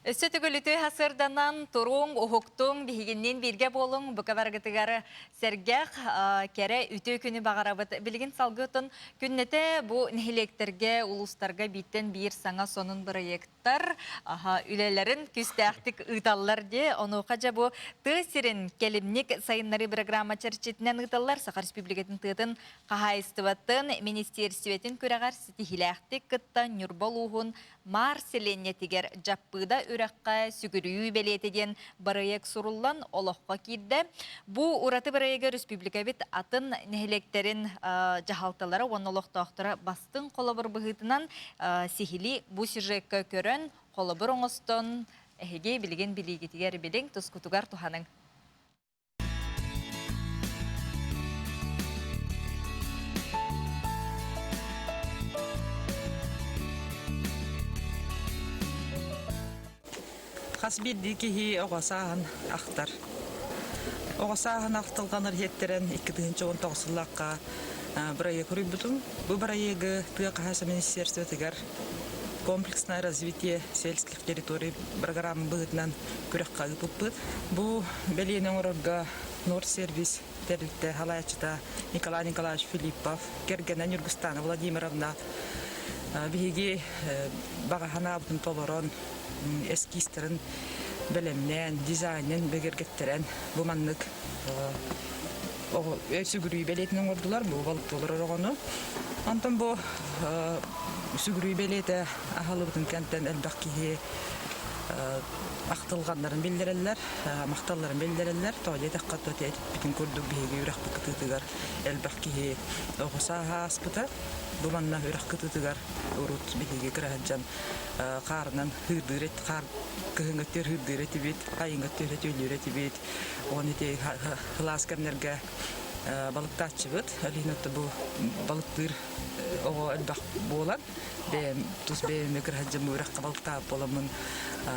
[SPEAKER 2] Өссө төгүл үтүө сырданан, туруҥ, уһуктуҥ, биһигинниин бииргэ буолуҥ, бука барыгытыгар сэргэх, кэрэ үтүө күнү баҕарабыт. Билигин салгыытын күннэтэ бу нэһилиэктэргэ, улуустарга бииртэн биир саҥа сонун бырайыактар үлэлэрин күүстээхтик ыыталлар дии. Онуоха дьэ бу тыа сирин кэлимник сайыннарыы программа чэрчитинэн ыыталлар Саха Республикатын тыатын хаһаайыстыбатын министиэристибэтин күрэҕэр ситиһиилээхтик кыттан Ньурба улууһун Маар сэлиэнньэтигэр Дьаппыыда үрэххэ сүгүрүйүү бэлиэтэ диэн бырайыак суруллан олоххо киирдэ. Бу ураты бырайыагы республикабыт атын нэһилиэктэрин дьаһалталара уонна олохтоохторо бастыҥ холобур быһыытынан сиһилии бу сюжекка көрөн, холобур оҥостон, эһиги билигин билиигитигэр билиҥ, тускутугар туһаныҥ.
[SPEAKER 8] Хас биирдии киһи оҕо сааһын ахтар. Оҕо сааһын ахтылҕанар иһиттэрэн 2019 сыллаахха бырайыак суруйбутум. Бу бырайыагы тыа хаһаайыстыба министерствотыгар.
[SPEAKER 6] Комплексное развитие сельских территорий программа быһыытынан күрэххэ ыыппыппыт. Бу бэлиэни оҥорорго Нордсервис тэрилтэ салайааччыта Николай Николаевич Филиппов, кэргэнэ Ньургустана Владимировна биһиги баҕа санаабытын толорон, эскизтэрин бэлэмнээн, дизайнын бигэргэттэрэн бу маннык сүгүрүйүү бэлиэтин оҥордулар, бу балыктыылар оҕону. Онтон бу сүгүрүйүү бэлиэтэ аһылыбытын кэнтэн элбэх киһи ахтылҕаннарын биллэрэллэр, махталларын биллэрэллэр. Тоҕо диэтэххэ, этиппитин курдук биһиги үрэхпит кытыытыгар элбэх киһи оҕо сааһа ааспыта. Бу манна үрэх кытыытыгар урут биһиги кыра сылдьан хаарынан хыырдыыр хаар кыһыҥҥы өттүгэр хыырдыыр этибит, айыҥҥы өттүгэр өтүүлүүр этибит. Уон ити кылаас кэмнэргэ балыктааччыбыт. Алина бу балыктыыр оҕо элбэх буолан, бэйэм тус бэйэм кыраһадьым үрэххэ балыктаабыт буоламмын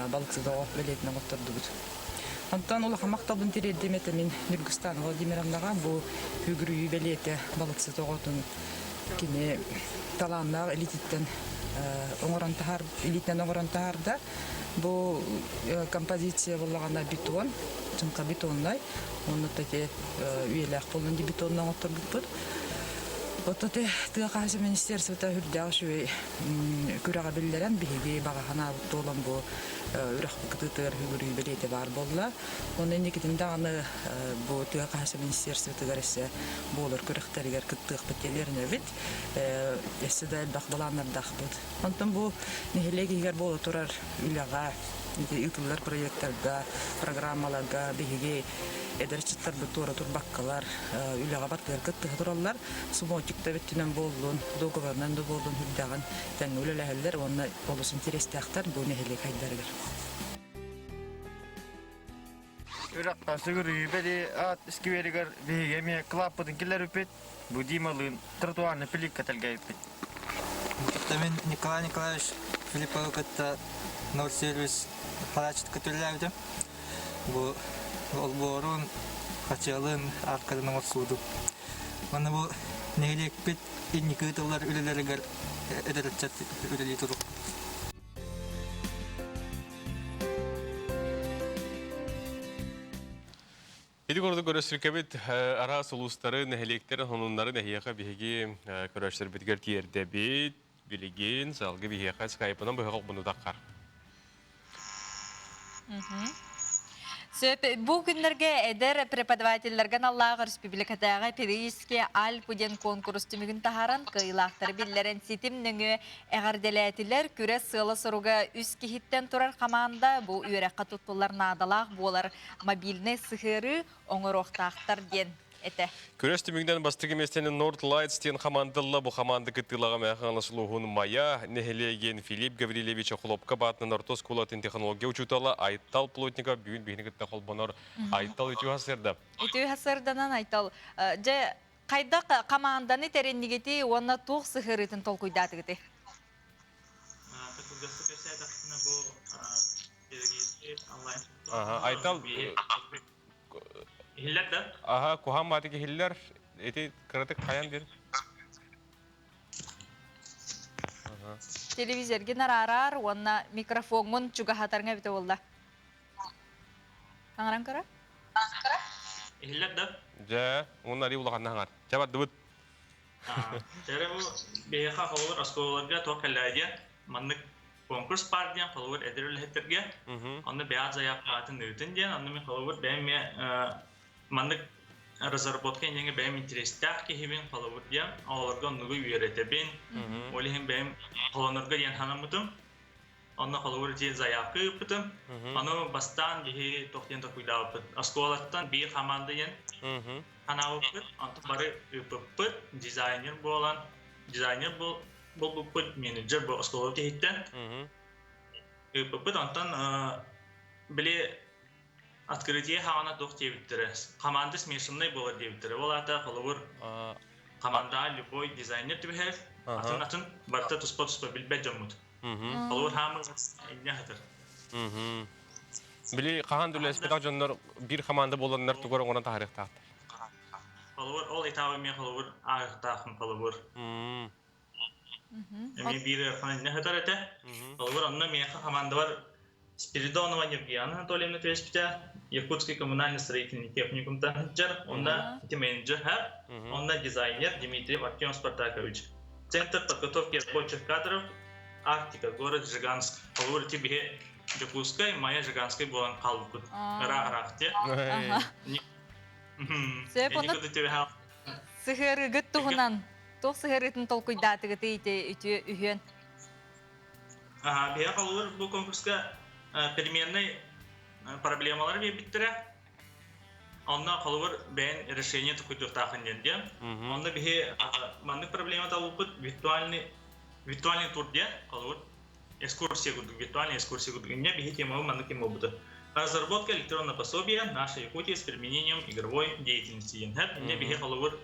[SPEAKER 6] балыксыт оҕо бэлиэтинэн оҥоттордубут. Онтон улахан махталбын тириэрдим этэ мин Ньургустана Владимировнаҕа бу үгүрүйүү бэлиэтэ балыксыт оҕотун кини талааннаах илиититтэн оҥорон таһаар илиитинэн оҥорон таһаарда. Бу композиция буоллаҕына бетон, чыҥха бетоннай, уонна ити үйэлээх буоллун дии бетонна оҥотторбуппут. Оттон тыа хаһаайыстыба министерствота үрдээх үчүгэй күрэҕи биллэрэн биһиги баҕа санаабыт туолан бу үрэх кытыытыгар үгүрүү бэлиэтэ баар буолла. Уонна инникитин даҕаны бу тыа хаһаайыстыба министерствотыгар өссө буолар күрэхтэригэр кыттыахпыт диэн эрэнэбит. Өссө да элбэх былааннардаахпыт. Онтон бу нэһилиэк иһигэр буола турар үлэҕэ, ыытыллар проектарга, программаларга биһиги эдэр ыччаттарбыт туора турбаккалар, үлэҕэ барытыгар кыттыһа тураллар. Субботикта өттүнэн буоллун, договорынан да буоллун үрдэҕин тэҥҥэ үлэлэһэллэр уонна олус интэриэстээхтэр бу нэһилиэк хайдарыгар.
[SPEAKER 7] Үрэххэ сүгүрүйүү аат скверигэр биһиги эмиэ кылааппытын киллэрбиппит. Бу Дималыын тротуарный плитка тэлгэйбиппит.
[SPEAKER 23] Мин Николай Николаевич Филипповы кытта Нордсервис харааччытка үлэлээбитим. Бу олбуорун, хачыалын, аркатын оҥорсуудум. Манна бу нэһилиэкпит инники ыытыллар үлэлэригэр эдэр ыччат үлэлии турук.
[SPEAKER 1] Ити курдук көрөсүкэбит араас улуустары, нэһилиэктэрин сонуннарын эһиэхэ биһиги көрөөччүлэрбитигэр тиэрдэбит. Билигин салгы биһиэхэ скайпынан быһа холбонутаххар.
[SPEAKER 2] Сөп. Бу күннэргэ эдэр преподавателлэргэ аналлаах республикатааҕы Педагогический Альпы диэн куонкурус түмүгүн таһааран, кыайыылаахтары биллэрэн ситим нөҥүө эҕэрдэлээтилэр. Күрэс сыала-соруга үс киһиттэн турар хамаанда бу үөрэххэ туттуллар наадалаах буолар мобильнай сыһыарыы оҥоруохтаахтар диэн этэ.
[SPEAKER 1] Күрэс түмүгүнэн бастакы миэстэни North Lights диэн хамаанда ылла. Бу хамаанда кыттыылааҕа Мэхэ улууһун Майа нэһилиэгин Филипп Гаврильевич Охлопко баатынан орто оскуолатын технология учуутала Айтал Плотников бүгүн биһини кытта холбонор. Айтал үтүө сарсыарда.
[SPEAKER 2] Үтүө сарсыарданан Айтал. Дьэ, хайдах хамаанданы тэриннигити уонна туох сыһыарыытын толкуйдаатыгыты?
[SPEAKER 24] Кылгастык кэпсээтэхпинэ бу
[SPEAKER 1] Айтал
[SPEAKER 24] Иһиллэр да?
[SPEAKER 1] Аха, куһаан баатык иһиллэр. Ити кыратык хайан бир.
[SPEAKER 2] Телевизоргин араарар уонна микрофоҥҥун чугаһатарҥа эбитэ буолла. Аҥаран көрө.
[SPEAKER 24] Иһиллэр да?
[SPEAKER 1] Дьэ, уонна арыы улаханна хаҥар. Чэ бардыбыт.
[SPEAKER 24] Дьэ, бу биһиэхэ холобур оскуолаларга туох кэллээ диэн маннык конкурс баар диэн холобур эдэр үлэһиттэргэ онно бэйэҕит заявкаҕытын ыытын диэн онно мин холобур бэйэм эмиэ маннык разработка инньэҥэ бэйэм интэриэстээх киһибин холобур диэн оҕолорго оннугу үөрэтэбин ол иһин бэйэм холонорго диэн санаммытым онно холобур диэн заявка ыыппытым ону бастаан биһи туох диэн толкуйдаабыппыт оскуолаттан биир хамаанда диэн санаабыппыт онтон бары ыыппыппыт дизайнер буолан дизайнер булбуппут менеджер бу оскуола киһиттэн ыыппыппыт онтон били открытие хаҕана туох диэбиттэрэ команда смешанный буолар диэбиттэрэ ол аата холобур командаҕа любой дизайнер түбэһэр атын атын барыта туспа туспа билбэт дьоммут холобур хаамыр инньэ хатыр
[SPEAKER 1] Били хаһан да үлэлэспэтэх дьоннор биир команда буоланнар тугу эрэ оҥорон таһаарыахтаахтар.
[SPEAKER 24] Холобур, ол этабы мен холобур ааһыахтаахпын холобур. Эмиэ биир ыарахан иннэ сытар этэ. Холобур, онно миэхэ хамаандабар Спиридонова Евгения Анатольевна түбэспитэ, Якутский коммунально-строительный техникумтан сылдьар, онно ити менеджер онно дизайнер Дмитриев Артем Спартакович. Центр подготовки рабочих кадров Арктика, город Жиганск. Холобур, ити биһи Дьокуускай, Майа Жиганскай буолан хаалбыппыт. Ыраах-ыраах те.
[SPEAKER 2] Сөп, онно сыһыарыгыт туһунан туох сыһыарыытын толкуйдаатыгытый ити үтүө үһүөн?
[SPEAKER 24] Биһиэхэ холобур бу конкурска переменный проблемалары биэрбиттэрэ. Онно холобур бэйэн решение тукуйдуохтаахын диэн диэн. Онно биһи маннык проблема талбыппыт виртуальный виртуальный тур диэн холобур экскурсия курдук виртуальная экскурсия курдук. Инне биһи темабы маннык тема буолбута. Разработка электронного пособия «Наша Якутия с применением игровой деятельности» диэн. Инне биһи холобур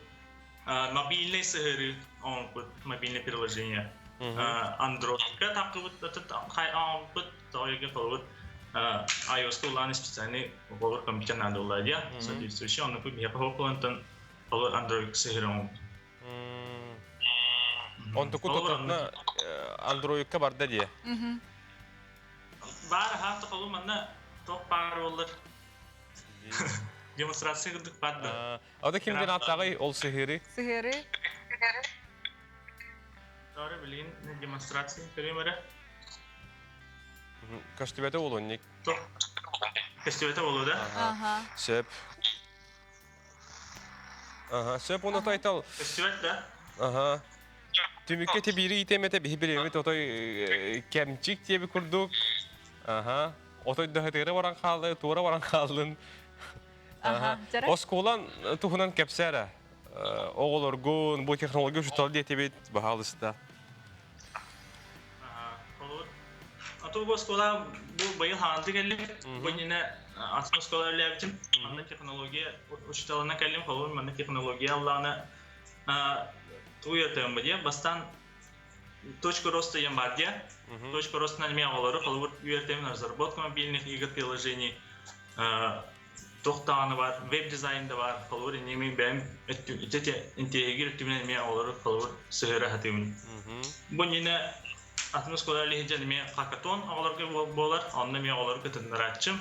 [SPEAKER 24] мобильный сыһыарыы оҥорбут мобильное приложение Android-ка таххыбыт оҥорбут тоҕо холобур iOS-ка улаан специальный холобур компьютер надо буолла дия соответствующий оннуку биһиэхэ хоһуолантан холобур Android сыһыары оҥорбут.
[SPEAKER 1] Онтуку тототна Android-ка барда дии.
[SPEAKER 24] Баар хаата холу манна топ баар боллар. Демонстрация курдук бар да.
[SPEAKER 1] Ада ким диэн ааттааҕый ол сыһыары?
[SPEAKER 2] Сыһыары.
[SPEAKER 24] Тары билигин демонстрация көрүм эрэ.
[SPEAKER 1] Көстүбэтэ буолуо
[SPEAKER 24] Көстүбэтэ буолуо да?
[SPEAKER 2] Аха.
[SPEAKER 1] Сөп. Аха, сөп уонна тайтал.
[SPEAKER 24] Көстүбэт да?
[SPEAKER 1] Аха. Түмүккэ тибиири иитэмэтэ биһи бириэмит отой кэмчик диэби курдук. Аха. Отой даһытыыра баран хаалды, туора баран хааллын. Оскуолан туһунан кэпсээ эрэ. Оҕолоргун, бу технология учуутал диэтибит, баһаалыста.
[SPEAKER 24] Ато бу оскуола бу быйыл хаанты кэллим. Бу иннинэ атын оскуола үлэлээбитим. Манна технология учууталына кэллим. Холобур, манна технология аллаана туйатыам диye. Бастаан точка роста диэн бар диye. Точка роста эмиэ оҕолору холобур үөрэтэмин разработка мобильных игр приложений туох даҕаны баар, веб-дизайн да баар, холобур, инники бэйэм интиэһигир өттүбүнэн эмиэ оҕолору холобур сыһыара сатыыбын. Бу иннинэ атын оскуола үлэһит эмиэ хакатон оҕолорго буолар, онно эмиэ оҕолору кытыннарааччым.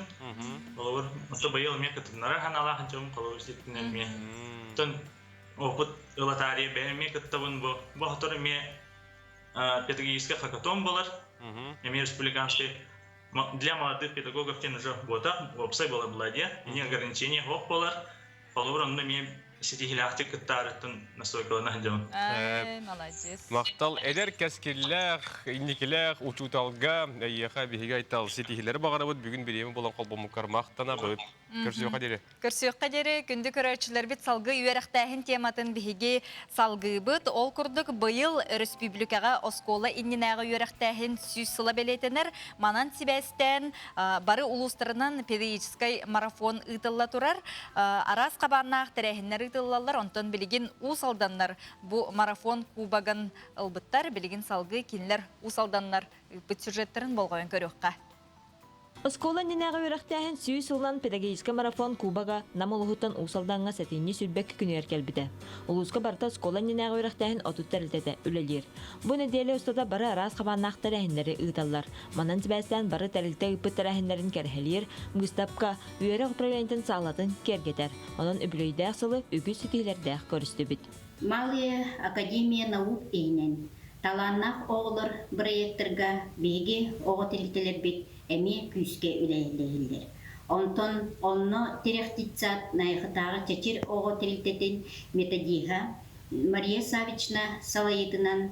[SPEAKER 24] Холобур, ото быйыл эмиэ кытыннарар санаалаах дьон холобур ситтинэн эмиэ. Оттон опыт ылатаарыйа бэйэм эмиэ кыттабын бу. Бу хотор эмиэ педагогическай хакатон буолар. Эмиэ республиканский для молодых педагогов диэн уже буотах, уопсай буолар була диye. Не ограничение суох буолар. Холобур, онно эмиэ ситиһилээхтик кыттаарыттан настойкалана сылдьабын.
[SPEAKER 2] Ай, молодец.
[SPEAKER 1] Махтал эдэр кэскиллээх, инникилээх учууталга эйиэхэ биһиги айтал ситиһилэри баҕарабыт. Бүгүн бириэмэ булан холбоммуккар махтанабыт. Көрсүөххэ диэри.
[SPEAKER 2] Көрсүөххэ диэри күндү көрөөччүлэрбит салгыы үөрэхтээһин тематын биһиги салгыыбыт. Ол курдук быйыл өрөспүүбүлүкэҕэ оскуола иннинээҕи үөрэхтээһин 100 сыла бэлиэтэнэр. Манан сибээстээн бары улуустарынан педагогическай марафон ыытылла турар. Араас хабааннаах тэрээһиннэр ыытыллаллар. Онтон билигин Уус Алданнар бу марафон кубогын ылбыттар. Билигин салгыы кинилэр Уус Алданнар ыыппыт сюжеттарын болҕойон көрүөххэ.
[SPEAKER 9] Оскуола иннинээҕи үөрэхтээһин 100 сылынан педагогическай марафон Кубога Нам улууһуттан Уус Алдаҥҥа сэтинньи сүүрбэкки күнүгэр кэлбитэ. Улууска барыта оскуола иннинээҕи үөрэхтээһин 30 тэрилтэтэ үлэлиир. Бу нэдиэлэ устата бары араас хабааннаах тэрээһиннэри ыыталлар. Манан сибээстээн бары тэрилтэ ыыппыт тэрээһиннэрин кэрэһэлиир, быыстапка, үөрэх управлениетын саалатын киэргэтэр. Онон үбүлүөйдээх сылы үгүс ситиһиилэрдээх көрүстүбүт.
[SPEAKER 10] Малая Академия наук иһинэн талааннаах оҕолор бырайыактарга биһиги оҕо тэрилтэлэрбит эмиэ күүскэ үлэлэһиллэр. Онтон онно тирэх детсад Найахытааҕы Чэчир оҕо тэрилтэтин методиһа Мария Савична салайыытынан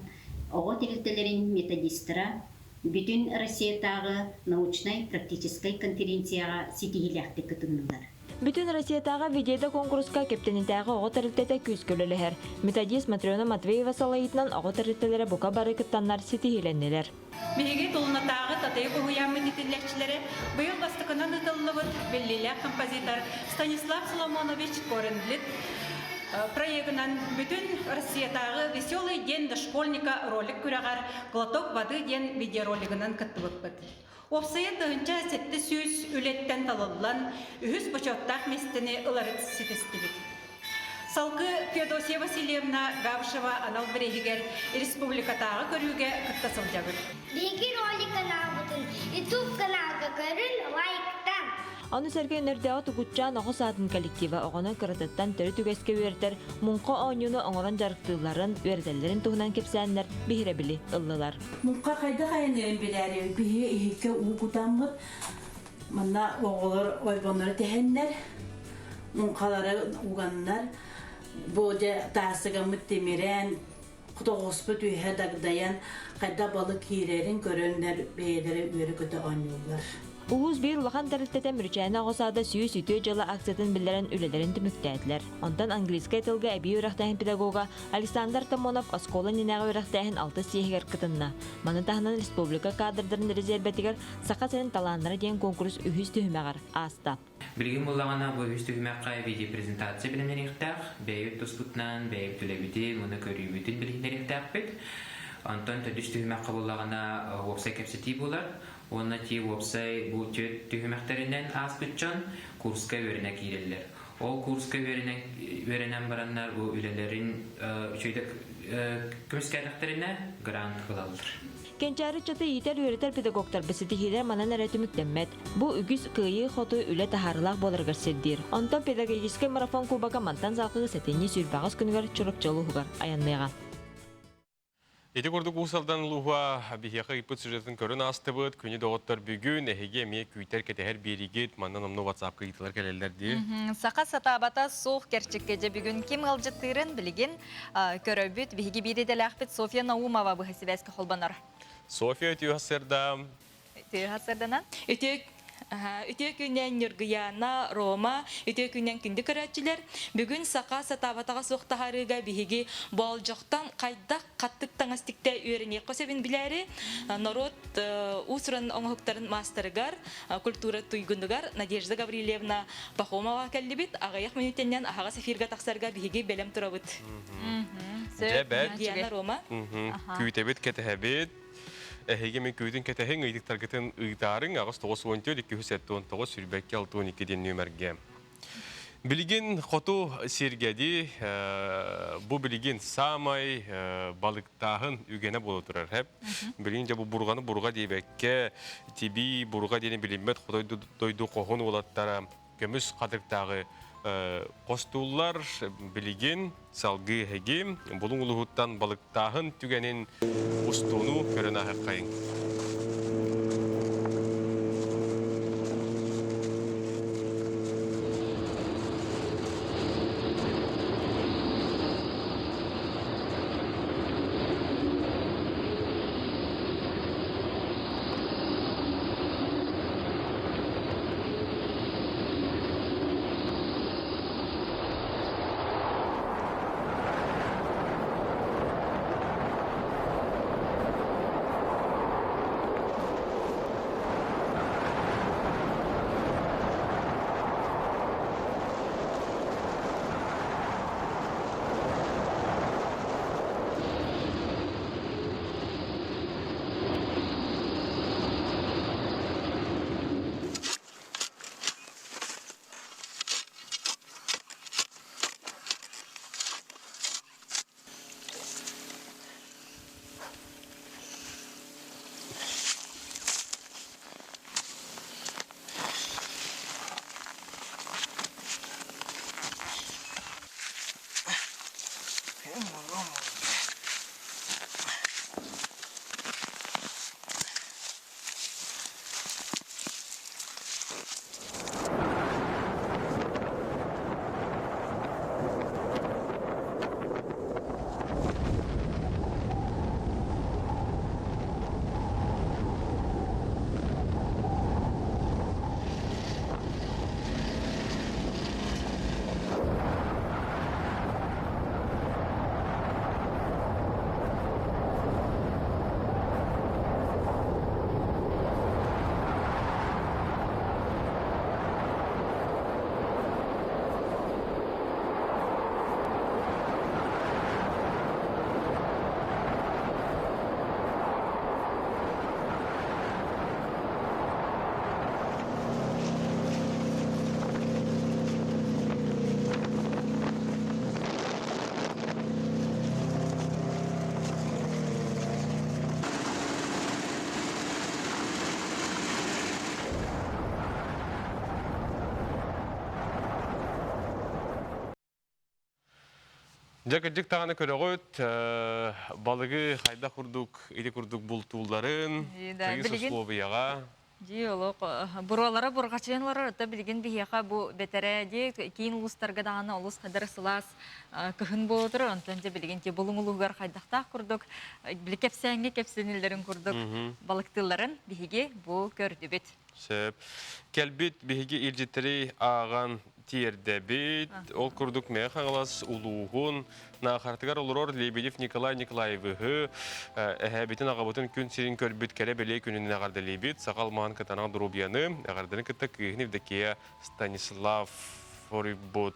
[SPEAKER 10] оҕо тэрилтэлэрин методистара Бүтүн Россиятааҕы научнай-практическай конференцияҕа ситиһиилээхтик кытыннылар.
[SPEAKER 9] Бүтүн Россиятааҕы Видеода куонкуруска Кэптэнитээҕи оҕо тэрилтэтэ күүскэ үлэлэһэр. Методист Матрена Матвеева салайыытынан оҕо тэрилтэлэрэ бука бары кыттаннар ситиһиилэннилэр.
[SPEAKER 12] Биһиги Тулунатааҕы Татыйык уһуйааммыт итиллээччилэрэ быйыл бастакынан ыытыллыбыт биллиилээх композитор Станислав Соломонович Коренблит проегынан бүтүн Россиятааҕы «Веселый день дошкольника» ролик күрэҕэр «Глоток воды» диэн видеоролигынан кыттыбыппыт. Уопсайа 1700 үлэттэн талыллан, үһүс бочуоттаах миэстэни ылары ситистибит. Салгыы Феодосия Васильевна Габышева анал бирииһигэр республикатааҕы көрүүгэ кытта сылдьабыт.
[SPEAKER 14] Биһиги ролик каналбытын YouTube каналга көрүн, лайктан!
[SPEAKER 9] Ону сэргэ Өнөрдөөҕү Тугутчаан оҕо саадын коллектива оҕону кыратыттан төрүт үгэскэ үөрэтэр муҥха оонньууну оҥорон дьарыктыылларын, үөрэтэллэрин туһунан кэпсээннэр биһирэбили ыллылар.
[SPEAKER 15] Муҥха хайдах айаныырын билээри биһиги иһиккэ уу кутаммыт манна оҕолор ойбоннору тэһэннэр муҥхалары уганнар бу дьэ таасыгаммыт тимирэн тоҕуспут үөһэ дагдайан хайдах балык киирэрин көрөннөр бэйэлэрэ үөрэ-көтө оонньууллар.
[SPEAKER 9] Улуус биир улахан тэрилтэтэ Мүрүчээнэ оҕо саада 103 дьыала акциятын биллэрэн үлэлэрин түмүктээтилэр. Онтон английскай тылга эбии үөрэхтээһин педагога Александр Томонов оскуола иннинээҕи үөрэхтээһин алтыс съеһигэр кытынна. Маны таһынан республика кадрдарын резербэтигэр Саха сирин талааннара диэн куонкурус үһүс түһүмэҕэр ааста.
[SPEAKER 16] Билигин буоллаҕына бу үһүс түһүмэххэ видеопрезентация бэлэмнэниэхтээх, бэйэбит туспутунан, бэйэбит үлэбитин, уонна көрүүбүтүн билиһиннэриэхтээхпит. Онтон төрдүс түһүмэххэ буоллаҕына уопсай кэпсэтии буолар. Уонна ти уопсай бу түһүмэхтэринэн ааспыт дьон курска үөрэнэ киирэллэр. Ол курска үөрэнэн бараннар бу үлэлэрин үчүгэйдик көмүскээтэхтэринэ грант ылаллар.
[SPEAKER 9] Кэнчээри ыччаты иитэр-үөрэтэр педагогтарбыт ситиһиилэр манан эрэ түмүктэммэт. Бу үгүс кыайыы-хотуу үлэ таһаарыылаах буоларыгар сирдиир. Онтон педагогическай марафон кубога мантан салгыы сэтинньи 28 күнүгэр Чурапчы улууһугар айанныаҕа.
[SPEAKER 1] Ити курдук Уус Алдан улууһа биһиэхэ ыйпыт сюжетын көрөн аастыбыт. Күнү доҕоттор бүгүн эһиги эмиэ күүтэр кэтэһэр биэригит. Манна номнуо WhatsApp-ка ыйытылар кэлэллэр дии.
[SPEAKER 2] Саха сатаабата суох кэрчиккэ дьэ бүгүн ким ыалдьыттыырын билигин көрөбүт. Биһиги биир идэлээхпит Софья Наумова быһа сибээскэ холбонор.
[SPEAKER 1] Софья үтүө сырдам.
[SPEAKER 2] Үтүө сырданан.
[SPEAKER 17] Үтүө Үтүө күннэн Ньургуйаана, Рома, үтүө күннэн күндү көрөөччүлэр. Бүгүн саха сатаабатаҕа суох таһаарыыга биһиги боолдьохтон хайдах хаттык таҥас тиктэ үөрэниэххэ сөбүн билээри норуот уус-уран оҥоһуктарын маастарыгар, культура туйгунугар Надежда Гаврильевна Пахомова кэллибит. Аҕыйах мүнүүтэннэн аһаҕас эфиргэ тахсарга биһиги бэлэм турабыт.
[SPEAKER 1] Дьэ, бэрт.
[SPEAKER 17] Диана, Рома.
[SPEAKER 1] Күүтэбит, кэтэһэбит. Эһиги мин күүтүн кэтэһиҥ, ыйытыктаргытын ыытаарыҥ 8 9 14 279 22 62 диэн нүөмэргэ. Билигин хоту сиргэди бу билигин саамай балыктааһын үгэнэ буола турар хэп. Билигин дьэ бу бурҕаны бурҕа диэбэккэ тибии бурҕа диэни билиммэт хотой дойду хоһун уолаттара көмүс хатыктааҕы хостууллар билигин салгыы эһиги Булуҥ улууһуттан балыктааһын түгэнин устууну көрөн ааһыаххайыҥ. Дьэ кырдьык даҕаны көрөҕүт, балыгы хайдах курдук ити курдук бултуулларын, тыйыс условияҕа.
[SPEAKER 2] Дии олох буруолара бурҕачыйан олорор, оттон билигин биһиэхэ бу бэтэрээ дии киин улуустарга даҕаны олус хадыр сылаас кыһын буола турар, онтон дьэ билигин ти Булуҥ улууһугар хайдахтаах курдук били кэпсээҥҥэ кэпсэниллэрин курдук балыктыылларын биһиги бу көрдүбүт.
[SPEAKER 1] Сөп. Кэлбит биһиги илдьиттэри ааҕан тиэрдэбит. Ол курдук Мэҥэ Хаҥалас улууһун Наахаратыгар олорор Лебедев Николай Николаевиһы эһээбитин аҕабытын күн сирин көрбүт кэрэ бэлиэ күнүнэн эҕэрдэлиибит. Саха алмааһын кытаанах доруобуйаны, эҕэрдэни кытта кыыһын Евдокия Станислав Форибут.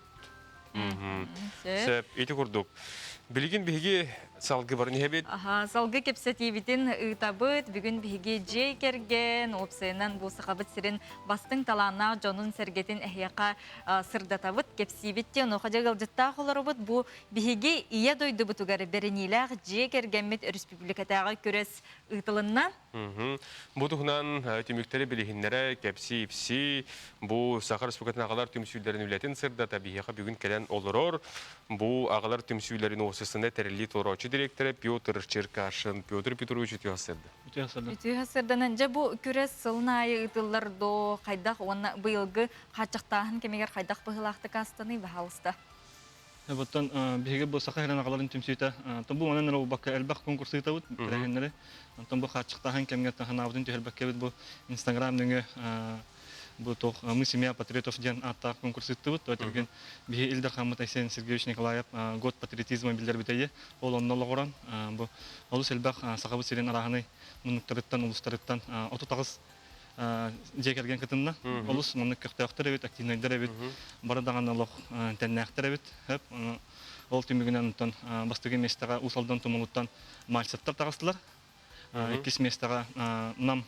[SPEAKER 1] Сөп. Ити курдук. Билигин биһиги салгы баран иһэбит.
[SPEAKER 2] Аха, салгы кэпсэтиибитин ыытабыт. Бүгүн биһиги дьиэ кэргэн, уопсайынан бу Сахабыт сирин бастыҥ талааннаах дьонун-сэргэтин эһиэхэ сырдатабыт, кэпсиибит диэн онуоха дьэ ыалдьыттаах олоробут. Бу биһиги Ийэ дойдубутугар бэриниилээх дьиэ кэргэммит өрөспүүбүлүкэтээҕи күрэс ыытылынна.
[SPEAKER 1] Бу туһунан түмүктэри билиһиннэрэ, кэпсии-ипсии, бу Саха Республикатын аҕалар түмсүүлэрин үлэтин сырдата биһиэхэ бүгүн кэлэн олорор. Бу аҕалар түмсүүлэрин уопсастыбаннай тэриллии толорооччу дириэктэрэ Петр Черкашин. Петр Петрович үтүө сырда.
[SPEAKER 11] Үтүө сырда.
[SPEAKER 2] Үтүө сырданан дьэ бу күрэс сылын аайы ыытыллар доо хайдах уонна быйылгы хааччахтааһын кэмигэр хайдах быһыылаахтык аастаный баһаалыста.
[SPEAKER 11] Оттон биһиги бу Саха сирин аҕаларын түмсүүтэ бу манан эрэ буолбакка элбэх конкурс ыытабыт тэрээһиннэри. Онтон бу хааччахтааһын кэмҥэ санаабытын түһэрбэккэбит бу Инстаграм нөҥүө бу туох Мы семья патриотов диэн ааттаах конкурс ыыттыбыт. Түгэн биһи Ил Дархаммыт Айсен Сергеевич Николаев год патриотизма биллэрбитэйи ол онно олоҕуран бу олус элбэх Сахабыт сирин арааһынай муннуктарыттан, улуустарыттан 38 дьиэ кэргэн кытынна. Олус маннык көхтөөхтөр эбит, активнайдар эбит, бары даҕаны олох тэннээхтэр эбит. Ол түмүгүнэн онтон бастакы миэстэҕэ Уус Алдан Тумулуттан Мальцевтар таҕыстылар. Иккис миэстэҕэ Нам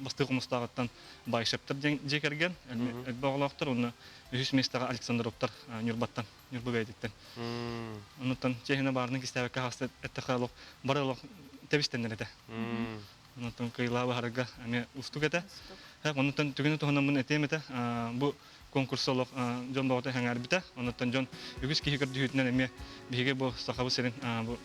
[SPEAKER 11] бастакы хомустааҕыттан Байшептар диэн дьиэ кэргэн, элбэх оҕолоохтор, уонна үһүс миэстэҕэ Александровтар Ньурбаттан, Ньурба бэйэтиттэн. Оннуттан чиэһинэ баарынан кистээбэккэ хаста эттэххэ олох бары олох тэбистэннэр этэ. Онтон кыайылаа баһарга эмиэ уустук этэ. Оннуттан түгэни туһанаммын этиэм этэ. Бу конкурс олох дьон бөҕөтө сэҥээрбитэ. Оннуттан дьон үгүс киһи көрдүһүүтүнэн эмиэ биһиги бу Сахабыт сирин бу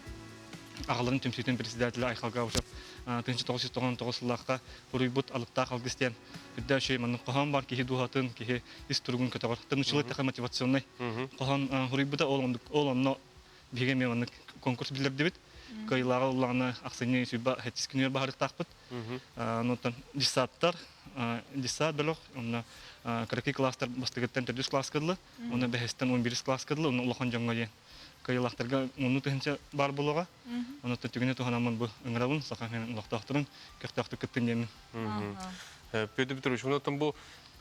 [SPEAKER 11] аҕаларын түмсүүтүн председателэ Айхал Габышев 1999 сыллаахха суруйбут Алыптаах алгыс диэн үрдэ үчүгэй маннык хоһоон бар киһи дууһатын, киһи ис туругун көтөҕөр. Тымнычылы тэхэ мотивационнай хоһоон суруйбута ол ол онно биһиги эмиэ маннык конкурс биллэрдибит. Кыайыылааҕа ыллаҕына ахсынньы сүүрбэ сэттис күнүгэр баһарыктаахпыт. Онтон десанттар, десант бөлөх, онно кыракый класстар бастакыттан төрдүс класска дылы, онно бэһистэн 11 класска дылы, онно улахан дьоҥҥо диэн кыайыылаахтарга мунну тыһыынча баар буолуоҕа. Онон түгэни туһанаммын бу ыҥырабын, саха олохтоохторун көхтөөхтүк кыттын диэммин.
[SPEAKER 1] Петр Петрович, онтон бу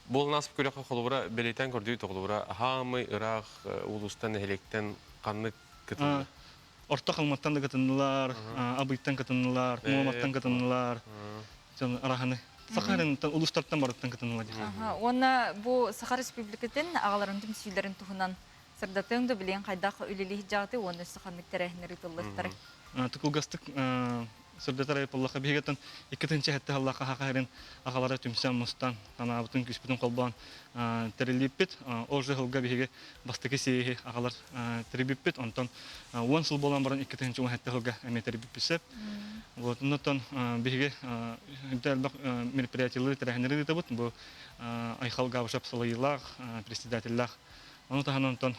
[SPEAKER 1] буолан ааспыт күрэххэ холобура бэлиэтээн көрдүү холобура аһаамый ыраах улуустан нэһилиэктэн ханнык кытынна?
[SPEAKER 11] Орто Халыматтан да кытыннылар, Абыйтан кытыннылар, Муоматтан кытыннылар. Дьон араханы Саха улуустартан барыттан кытыннылар.
[SPEAKER 2] Уонна бу Саха Республикатын аҕаларын түмсүүлэрин туһунан сырдатыаҥ да билиэн хайдах үлэлиир дьааты уонна өссө ханнык тэрээһиннэр ыытыллыахтарай?
[SPEAKER 11] Тукулгастык сырдатар айыппаллаха биһигэтэн 2007 сыллаахха хаха сирин аҕалара түмсэн мустан санаабытын күүспүтүн холбоон тэриллииппит. Ол же сылга биһиги бастакы сиэһи аҕалар тэрийбиппит. Онтон 10 сыл буолан баран 2017 сылга эмиэ тэрийбиппит сөп. Вот оннуттан биһиги элбэх мероприятиелары тэрээһиннэри ыытабыт. Бу Айхал Габышев салайыылаах, председателлээх. Ону таһынан онтон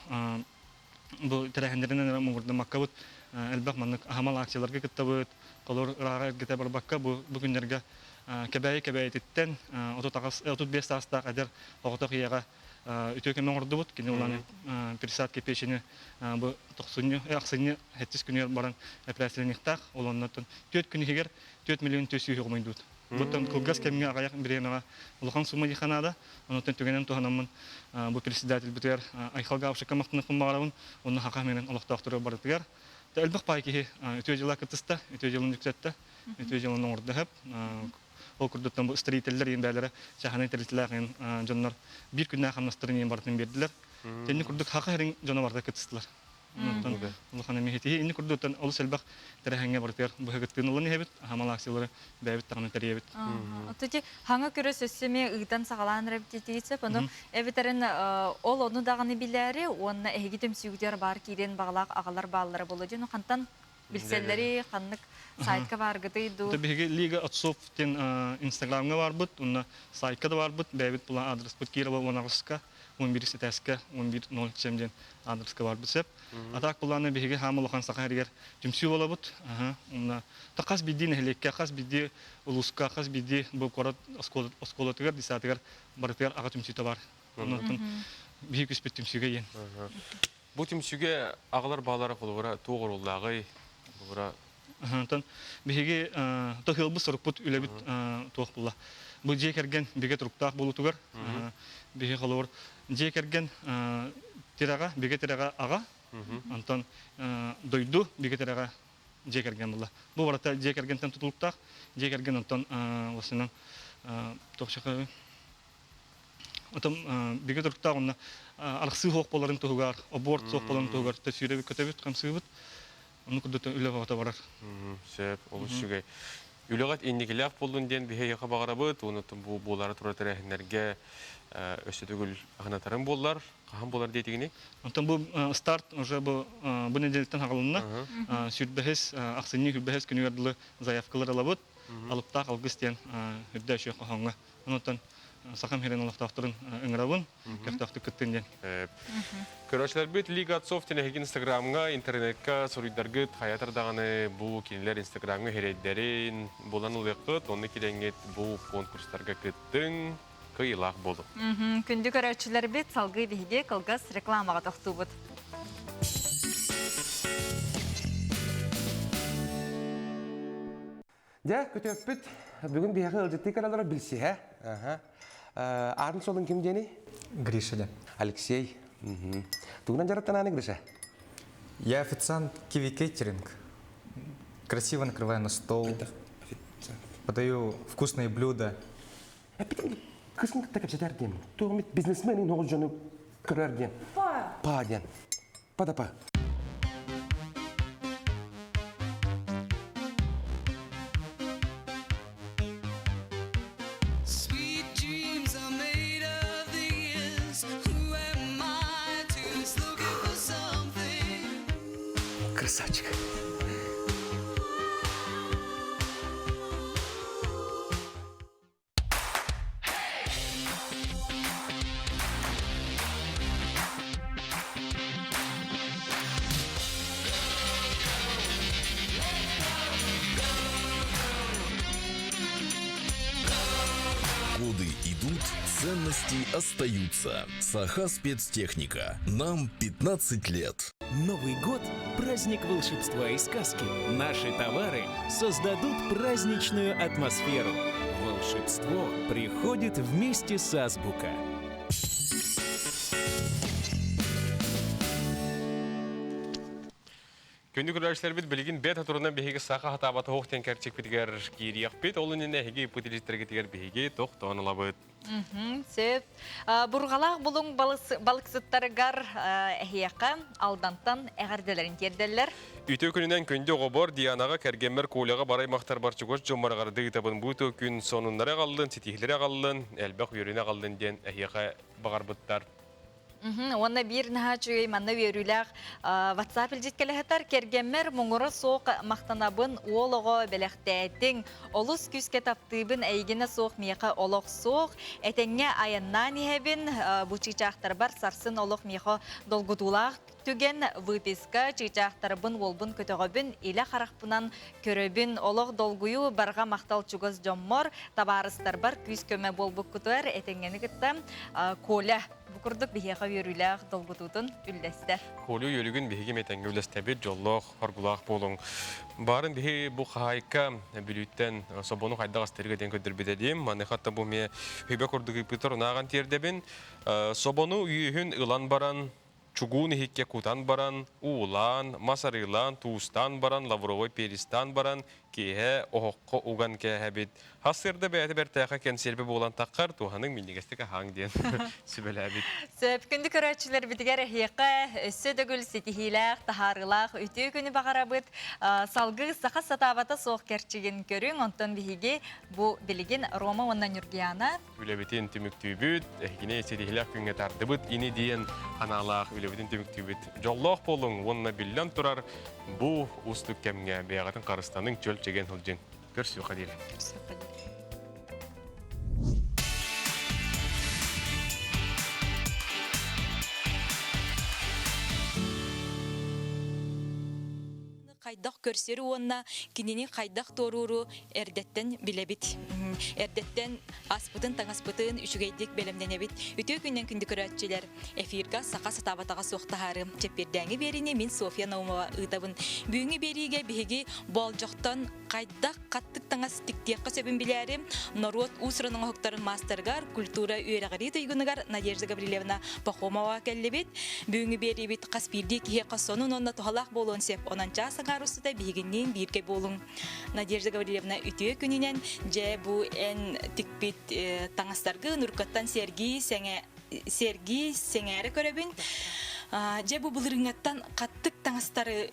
[SPEAKER 11] бу тэрээһиннэринэн муҥурдаммаккабыт элбэх маннык аһымал акцияларга кыттабыт, холобур ырааҕа эргитэ барбакка бу бу күннэргэ Кэбээйи Кэбээйититтэн 35 саастаах эдэр оҕотох ийэҕэ үтүө көмө оҥордубут. Кини улаан пересадка печени бу тохсунньу ахсынньы сэттис күнүгэр баран эпэрээссийэлэниэхтээх. Ол оннуттан 4 күн иһигэр 4 миллион 400 хомуйдубут. Буттан кылгас кэмҥэ аҕыйах бириэмэҕэ улахан сумма диэххэ наада. Онуттан түгэнэн туһанаммын бу председательбитигэр Айхал Гавшикка махтаныахпын баҕарабын. Онно хаха менен олохтоохтору барытыгар. Элбэх паай киһи үтүө дьыла кыттыста, үтүө дьылын үксэттэ, үтүө дьылын оҥордо сөп. Ол курдуктан бу строителлэр иин бээлэрэ чааһынай тэрилтэлээх иин дьоннор биир күннээх хамнастарын иин барытын биэрдилэр. Тэнни курдук хаха хэрин дьоно барыта кыттыстылар. Онтон улахан эмиһитиһи инни курдуктан олус элбэх тэрээһиҥҥэ барытыгар быһыгыттыын ылан иһэбит, аһамал акциялары бэйэбит даҕаны тэрийэбит.
[SPEAKER 2] Отути хаҥа көрөс өссө эмиэ ыытан саҕалаан эрэ сөп. Ону эбэтэрин ол ону даҕаны билээри уонна эһиги түмсүүгүтүгэр баар киириэн баҕалаах аҕалар бааллара буолуо диэн хантан билсэллэри ханнык сайтка бааргытый дуу?
[SPEAKER 11] Биһиги Лига отцов диэн инстаграмҥа барбыт, уонна сайтка да барбыт, бэйэбит була адреспыт Кирова 18-ка 11 этээскэ 11.07 диэн аадырыска барбыт сөп. А так былааны биһиги хаам улахан саха эригэр түмсүү болобут. Уонна хас биирдии нэһилиэккэ, хас биирдии улууска, хас биирдии бу куорат оскуолатыгар, десятыгар барытыгар аҕа түмсүүтэ бар. Оннуттан биһиги күспүт түмсүүгэ иэн.
[SPEAKER 1] Бу түмсүүгэ аҕалар баалара холобура туох оруоллааҕый? Холобура
[SPEAKER 11] Онтон биһиги тохиолбут сорукпут үлэбит туох була. Бу дьиэ кэргэн бигэ туруктаах буолуутугар биһи холобур дьиэ кэргэн тирэҕэ, бигэ тирэҕэ аҕа, онтон дойду бигэ тирэҕэ дьиэ кэргэн була. Бу барыта дьиэ кэргэнтэн тутулуктаах. Дьиэ кэргэн онтон осынан туох Отон бигэ туруктаах онно арахсыы суох буоларын туһугар, аборт суох буоларын туһугар төсүүрэбит көтөбүт, хамсыыбыт. Ону курдук үлэ бөҕөтө барар.
[SPEAKER 1] Сөп, олус үчүгэй. Үлэҕит инникилээх буоллун диэн биһиэхэ баҕарабыт. Уонна бу буолара турар тэрээһиннэргэ өссө төгүл аһынатарым буоллар, хаһан буолар диэтигини?
[SPEAKER 11] Онтон бу старт уже бу бу неделяттан хаҕылынна. Сүүрбэһис, ахсынньы сүүрбэһис күнүгэр дылы заявкалар ылабыт. Алыптаах алгыс диэн үрдэ үчүгэй хоһооҥҥо. Онтон Сахам сирин олохтоохторун ыҥырабын, көхтөөхтүк кыттын диэн.
[SPEAKER 1] Көрөөччүлэрбит Лига отцов тинэһиги Инстаграмҥа, интернекка суруйдаргыт хайатар даҕаны бу кинилэр Инстаграмҥа сирэйдэрин булан ылыаххыт, онно кирэҥҥит бу конкурстарга кыттыҥ, кыайыылаах буолуҥ.
[SPEAKER 2] Күндү көрөөччүлэрбит, салгыы биһиги кылгас рекламаҕа тохтуубут.
[SPEAKER 13] Дьэ, күтүөппүт бүгүн биһиэхэ ыалдьыттыы кэлэллэрэ билсиһэ. Аатын суолун ким диэний?
[SPEAKER 23] Гриша диэн.
[SPEAKER 13] Алексей. Тугунан дьарыктанааны, Гриша?
[SPEAKER 23] Я официант Киви Кейтеринг. Красиво накрываю на стол. Подаю вкусные блюда.
[SPEAKER 13] Кысын кытта кэпсэтэр диэн. Тугумит бизнесмен оҕус дьону көрөр диэн.
[SPEAKER 18] Па.
[SPEAKER 13] Па диэн. Па да па.
[SPEAKER 19] Sweet dreams are made of these. Who am I to looking for something?
[SPEAKER 13] Красавчик.
[SPEAKER 21] Годы идут, ценности остаются. Саха спецтехника. Нам 15 лет.
[SPEAKER 25] Новый год – праздник волшебства и сказки. Наши товары создадут праздничную атмосферу. Волшебство приходит вместе с Азбука.
[SPEAKER 1] Күндү көрөөччүлэрбит билигин бэт турунан биһиги саха хатаабата оһох диэн кэрчикпитигэр киириэхпит. Ол иннинэ эһиги ыппыт биһиги тохтоон ылабыт.
[SPEAKER 2] Сөп. Бурҕалаах булуҥ балыксыттарыгар эһиэхэ Алдантан эҕэрдэлэрин тиэрдэллэр.
[SPEAKER 1] Үтүө күнүнэн күндү оҕобор Дианаҕа кэргэммэр Коляҕа барай махтарбар чугас дьоммор эҕэрдэ ыытабын. Бу үтүө күн сонуннары аҕаллын, ситиһиилэри аҕаллын, элбэх үөрүүнү аҕаллын диэн эһиэхэ баҕарбыттар.
[SPEAKER 2] Уонна биир наһаа үчүгэй манна үөрүүлээх WhatsApp илдьит кэлэһэтэр кэргэммэр муҥура суох махтанабын уол оҕо бэлэхтээтиҥ олус күүскэ таптыыбын эйигинэ суох миэхэ олох суох этэҥҥэ айаннаан иһэбин бу чыычаахтарбар сарсын олох миэхэ долгутуулаах түгэн выписка чыычаахтарбын уолбун көтөҕөбүн илэ харахпынан көрөбүн олох долгуйуу барҕа махтал чугас дьоммор табаарыстарбар күүс көмө буолбуккутугар этэҥҥэни кытта Коля Бу курдук биһиэхэ үөрүүлээх долгутуутун үллэстэр.
[SPEAKER 1] Коля үөрүгүн биһиги мэтэҥҥэ үллэстэбит, дьоллоох, хоргулаах буолуҥ. Баарын биһи бу хаһаайка Бүлүүттэн собону хайдах астырга диэн көрдөрбүт этим. Маныха бу эмиэ хүбэ курдук ыыппыттар унааҕан тиэрдэбин. Собону үөһүн ылан баран, чугуун иһиккэ кутан баран, уулаан, мас арыылаан, туустаан баран, лавровай перистаан баран, киэһэ оһоххо уган кээһэбит. Хас сырда бэйэтэ бэртээхэ кэнсиэрбэ буолан таххар, туһаныҥ минньигэстик аһааҥ диэн сүбэлээбит.
[SPEAKER 2] Сөп, күндү көрөөччүлэрбитигэр эһиэхэ өссө төгүл ситиһиилээх, таһаарыылаах үтүө күнү баҕарабыт. Салгыы саха сатаабата суох кэрчигин көрүҥ, онтон биһиги бу билигин Рома уонна Ньургуяна
[SPEAKER 1] үлэбитин түмүктүүбүт, эһигини ситиһиилээх күҥҥэ тардыбыт ини диэн анаалаах үлэбитин түмүктүүбүт. Дьоллоох буолуҥ уонна биллэн турар бу уустук кэмҥэ бэйэҕитин харыстаныҥ, чөл чэгиэн сылдьыҥ. Көрсүөххэ диэри.
[SPEAKER 2] Көрсүөххэ диэри.
[SPEAKER 17] Хайдах көрсөрү уонна кинини хайдах туорууру эрдэттэн билэбит. Эрдэттэн аспытын-таҥаспытын үчүгэйдик бэлэмнэнэбит. Үтүө күннэн күндү көрөөччүлэр! Эфирга саха сатаабатаҕа суох таһаарыым. Чэппиэрдээҥи биэриини мин Софья Наумова ыытабын. Бүгүҥҥү биэриигэ биһиги болдьохтон хайдах хаттык таҥас тиктиэххэ сөбүн билээри, норуот уус-уран оҥоһуктарын маастарыгар, культура үөрэҕирии туйгунугар Надежда Гаврильевна Пахомова кэллибит. Бүгүҥҥү биэриибит хас биирдии киһиэхэ сонун уонна туһалаах буолуон сөп. Онон чаас аҥаар устата биһигинниин бииргэ буолуҥ. Надежда Гаврильевна үтүө күнүнэн дьэ бу эн тикпит таҥастаргын уруккаттан сэргии сэҥэ сэргии сэҥээрэ көрөбүн. Дьэ бу былырыыҥҥаттан хаттык таҥастары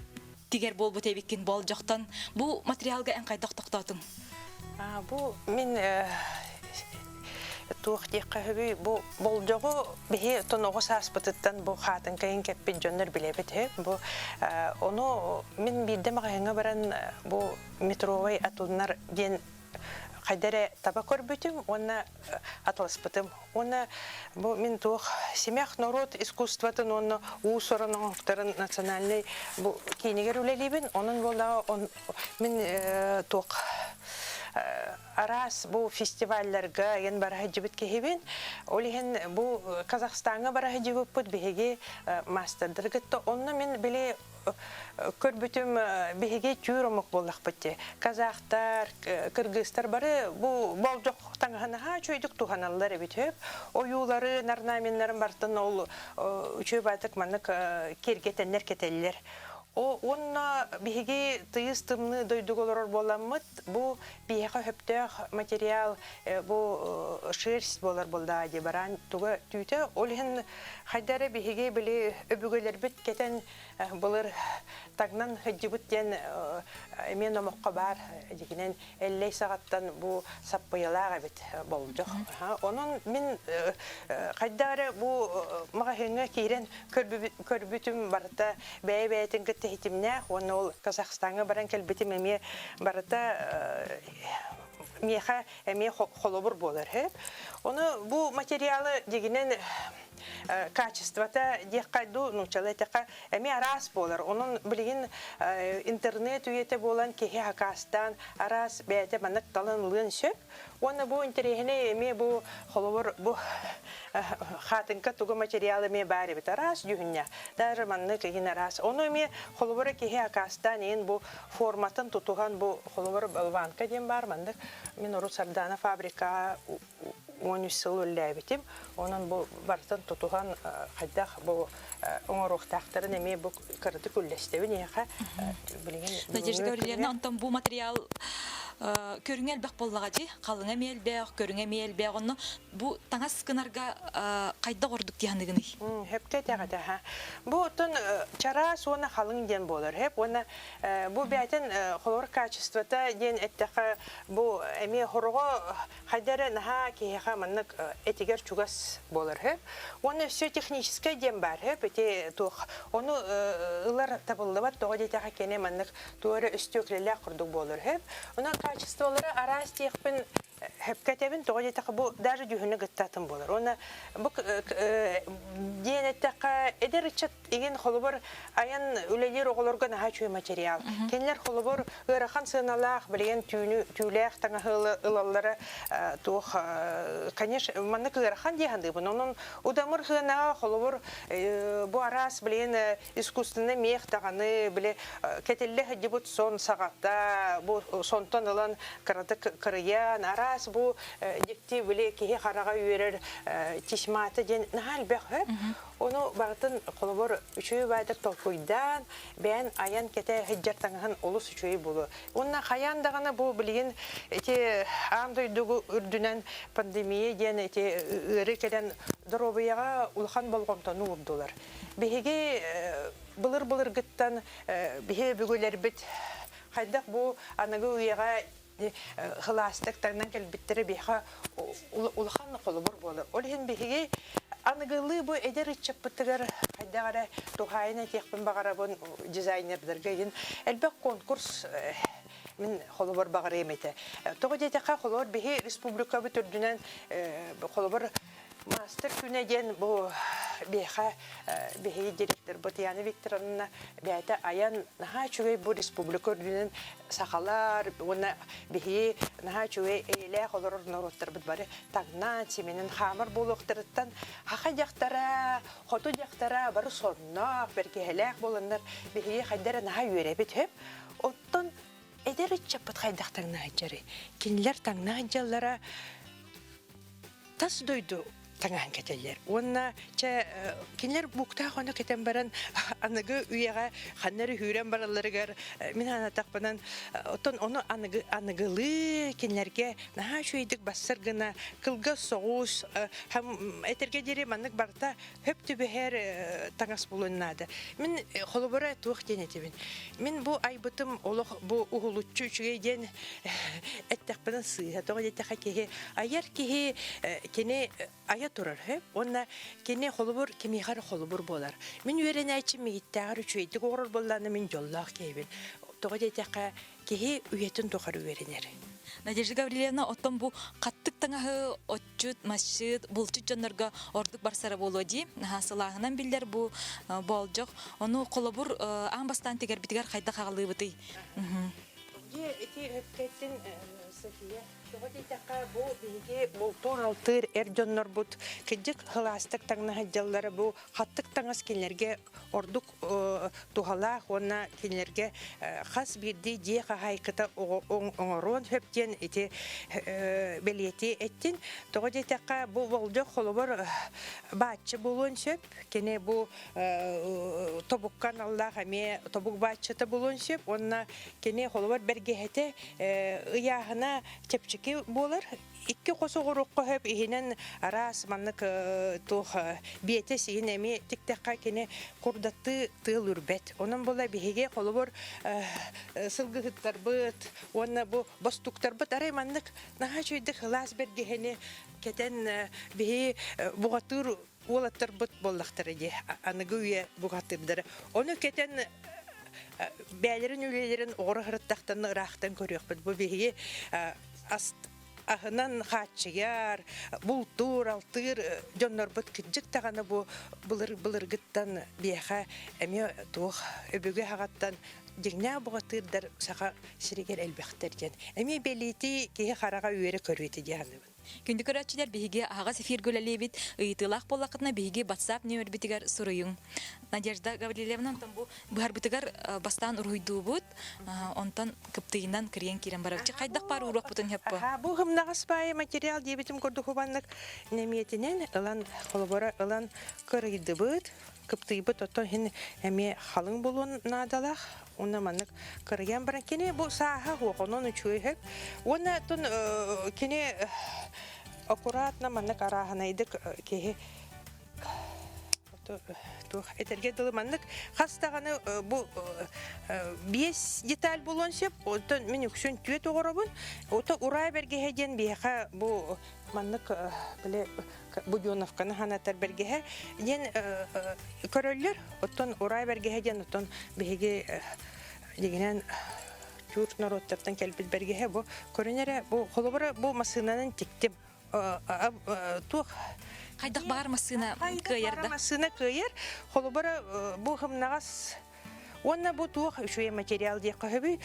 [SPEAKER 17] тигэр буолбут эбиккин болдьохтон. Бу материалга эн хайдах тохтоотуҥ?
[SPEAKER 8] Бу мин туох диэххэ сөбүй бу болдьоҕу биһи оттон оҕо сааспытыттан бу хаатыҥкайын кэппит дьоннор билэбит бу ону мин биирдэ маҕаһыыҥҥа баран бу метровай атылнар диэн хайда эрэ таба көрбүтүм уонна атыласпытым. Уонна бу мин туох Симэх норуот искусствотын уонна уус-уран оҥоһуктарын национальнай бу киинигэр үлэлиибин. Онон буоллаҕа мин туох араас бу фестивалларга эн бара сылдьыбыт киһибин. Ол иһин бу Казахстаҥҥа бара сылдьыбыппыт биһиги маастардар кытта. Онно мин били көрбүтүм биһиги түүр омук буоллахпыт дии. Казахтар, кыргызтар бары бу болдьох таҥаһын наһаа үчүгэйдик туһаналлар эбит үһү. Ойууларын, орнаменнарын барытын ол үчүгэй баатык маннык киэргэтэннэр кэтэллэр. Уонна биһиги тыйыс тымныы дойдуга олорор буоламмыт, бу биһиэхэ сөптөөх материал бу шерсть буолар буоллаҕа дии бараан туга түүтэ. Ол иһин хайда эрэ биһиги били өбүгэлэрбит кэтэн былыр таҥнан сылдьыбыт диэн эмиэ номоххо баар дьигинэн Эллэй саҕаттан бу саппыйалаах эбит болдьох. Онон мин хайдах эрэ бу маҕаһыыҥҥа киирэн көрбүтүм барыта бэйэ-бэйэтин кытта ситимнээх уонна ол Казахстаҥҥа баран кэлбитим эмиэ барыта миэхэ эмиэ холобур буолар. Ону бу материалы дьигинэн качествота диэххэ дуу, нууччалыы эттэххэ, эмиэ араас буолар. Онон билигин интернет үйэтэ буолан киһи хакаастаан араас бэйэтэ маннык талан ылыан сөп. Уонна бу интэриэһинэй эмиэ бу холобур бу хаатыҥка тугу материал эмиэ баар эбит араас дьүһүннээх. Даже маннык игин араас. Ону эмиэ холобура киһи акаастаан иһин бу форматын тутуһан бу холобур болванка диэн баар маннык мин урут Сардана фабрикаҕа 13 сыл үлэлээбитим. Онон бу барытын тутуһан хайдах бу оҥоруохтаахтарын эмиэ бу кыратык үллэстэбин эһиэхэ билигин
[SPEAKER 17] Надежда Гаврильевна, онтон бу материал көрүҥэ элбэх буоллаҕа дии, халыҥа эмиэ элбэх, көрүҥэ эмиэ элбэх. Онно бу таҥас гынарга хайдах ордук дии саныыгыный?
[SPEAKER 8] Хөпкө этэҕит аха. Бу оттон чараас уонна халыҥ диэн буолар. Хөп уонна бу бэйэтин холобур качествота диэн эттэххэ бу эмиэ хороҕо хайда эрэ наһаа киһиэхэ маннык этигэр чугас буолар үһү. Уонна өссө техническэй диэн баар үһү. Ити туох ону ылар табыллыбат тоҕо диэтэххэ кини маннык туох эрэ өстүөкүлэлээх курдук буолар үһү. Онон качестволара араас диэхпин сөпкө этэбин тоҕо диэтэххэ бу даже дьүһүнэ кытта атын буолар. Уонна бу диэн эттэххэ эдэр ыччат Игин холобур айан үлэлиир оҕолорго наһаа үчүгэй материал. Кинилэр холобур ыарахан сыаналаах билигин түүнү түүлээх таҥаһы ылаллара туох конечно маннык ыарахан дии саныыбын. Онон удамыр сыанаҕа холобур бу араас билигин искусственный мех даҕаны били кэтиллэ сылдьыбыт сон саҕата бу сонтон ылан кыратык кырыйан араас
[SPEAKER 4] бу дьикти били киһи хараҕа үөрэр тесьмата диэн наһаа элбэх хөп. Ону барытын холобур үчүгэй баайдар толкуйдаан, бэйэн айан кэтэ сылдьар таҥаһын олус үчүгэй буолуо. Уонна хайаан даҕаны бу билигин ити аан дойдугу үрдүнэн пандемия диэн ити ыарыы кэлэн доруобуйаҕа улахан болҕомтону уурдулар. Биһиги былыр-былыргыттан биһи өбүгэлэрбит хайдах бу аныгы үйэҕэ кылаастык таҥнан кэлбиттэрэ биһиэхэ улахан холобур буолар. Ол иһин биһиги аныгылыы бу эдэр ыччаппытыгар хайдах эрэ туһаайан этиэхпин баҕарабын дизайнердарга иһин элбэх конкурс мин холобур баҕарыам этэ. Тоҕо диэтэххэ холобур биһи республикабыт үрдүнэн холобур Мастер күнэ диэн бу биһиэхэ биһиги директорбыт Яна Викторовна бэйэтэ айан наһаа үчүгэй бу республика үрдүнэн сахалар уонна биһиги наһаа үчүгэй эйэлээх олорор норуоттарбыт бары таҥнаан симэнэн хаамар буолуохтарыттан саха дьахтара, хоту дьахтара бары сонноох, бэргэһэлээх буоланнар биһиги хайда эрэ наһаа үөрэбит сөп. Оттон эдэр ыччаппыт хайдах таҥна сылдьарый? Кинилэр таҥна сылдьаллара тас дойду таҥаһын кэтэллэр. Уонна чэ кинилэр буктаах ону кэтэн баран аныгы үйэҕэ ханна эрэ үүрэн баралларыгар мин санаатахпынан оттон ону аныгы аныгылыы кинилэргэ наһаа үчүгэйдик бассар гына кылгас соҕус этэргэ диэри маннык барыта хөп түбэһэр таҥас булуон наада. Мин холобура туох диэн этибин. Мин бу айбытым олох бу уһулуччу үчүгэй диэн эттэхпинэ сыыһа. Тоҕо диэтэххэ киһи айар киһи кини айа турар хөп уонна кини холобур кимиэхэ эрэ холобур буолар. Мин үөрэнээччим мигиттээҕэр үчүгэйдик оҥорор буоллаҕына мин дьоллоох киһибин. Тоҕо диэтэххэ киһи үйэтин тухары үөрэнэр.
[SPEAKER 17] Надежда Гаврильевна, оттон бу хаттык таҥаһы отчут, масчыт, булчут дьоннорго ордук барсара буолуо дии. Сылааһынан биллэр бу боолдьох. Ону холобур аан бастаан тигэрбитигэр хайдах аҕалыыбытый?
[SPEAKER 4] Дьэ, ити өпкэттин София Тоҕо диэтэххэ, бу биһиги бултуур-алтыыр эр дьоннорбут кырдьык сылаастык таҥна сылдьаллара бу хаттык таҥас кинилэргэ ордук туһалаах уонна кинилэргэ хас биирдии дьиэ хаһаайката оҥоруон сөп диэн ити бэлиэтии эттин. Тоҕо диэтэххэ, бу болдьох холобур бааччы буолуон сөп. Кини бу тобукка аналлаах эмиэ тобук бааччыта буолуон сөп уонна кини холобур бэргэһэтэ ыйааһына чэпчэки буолар. Икки хос оҕуруокка сөп иһинэн араас маннык туох биэтэ сиһин эмиэ тиктэххэ кини курдаттыы тыал үрбэт. Онон була биһиги холобур сылгыһыттарбыт уонна бу бостуктарбыт арай маннык наһаа үчүгэйдик сылаас бэргэһэни кэтэн биһи буҕатыыр уолаттарбыт буоллахтара дии аныгы үйэ бухатыырдара. Ону кэтэн бэйэлэрин үлэлэрин оҕоро сырыттахтарына ыраахтан көрүөхпүт. Бу биһиги аһынан хааччыйар, бултуур, алтыыр дьоннорбут кырдьык даҕаны бу былыр былыргыттан биэхэ эмиэ туох өбүгэ аҕаттан дьиҥнээх бухатыырдар саха сиригэр элбэхтэр диэн. Эмиэ бэлиэтии киһи хараҕа үөрэ көрүөтэ дии саныыбын.
[SPEAKER 17] Күндү көрөөччүлэр, биһиги аһаҕас эфиргэ үлэлиибит. Ыйытыылаах буоллаххытына, биһиги WhatsApp нүөмэрбитигэр суруйуҥ. Надежда Гаврильевна, онтон бу быһарбытыгар бастаан уруһуйдуубут, онтон кыптыйынан кырыйан киирэн барабыт. Хайдах баар ууруохпутун сөп бу?
[SPEAKER 4] Бу хымнаҕас баайы материал диэбитим курдук хубаннык нэмиэтинэн ылан, холобура ылан кырыйдыбыт. Кыптыйбыт оттон иһин эмиэ халыҥ буолуон наадалаах. Уонна маннык кырыйан баран кини бу сааһа суох, онон үчүгэй сөп. Уонна оттон кини аккуратно маннык арааһынайдык киһи туох этэргэ дылы маннык хас даҕаны бу биэс деталь буолуон сөп. Оттон мин үксүн түөт оҕоробун. Ото ураа бэргэһэ диэн биһиэхэ бу маннык били Буденовканы санатар бэргэһэ диэн көрөллөр. Оттон урай бэргэһэ диэн оттон биһиги дигинэн тюрк норуоттартан кэлбит бэргэһэ бу көрүн эрэ бу холобура бу массыынанан тиктим туох
[SPEAKER 17] хайдах баар массыына кыайар да
[SPEAKER 4] массыына кыайар холобура бу хымнаҕас уонна бу туох үчүгэй материал диэххэ сөбүй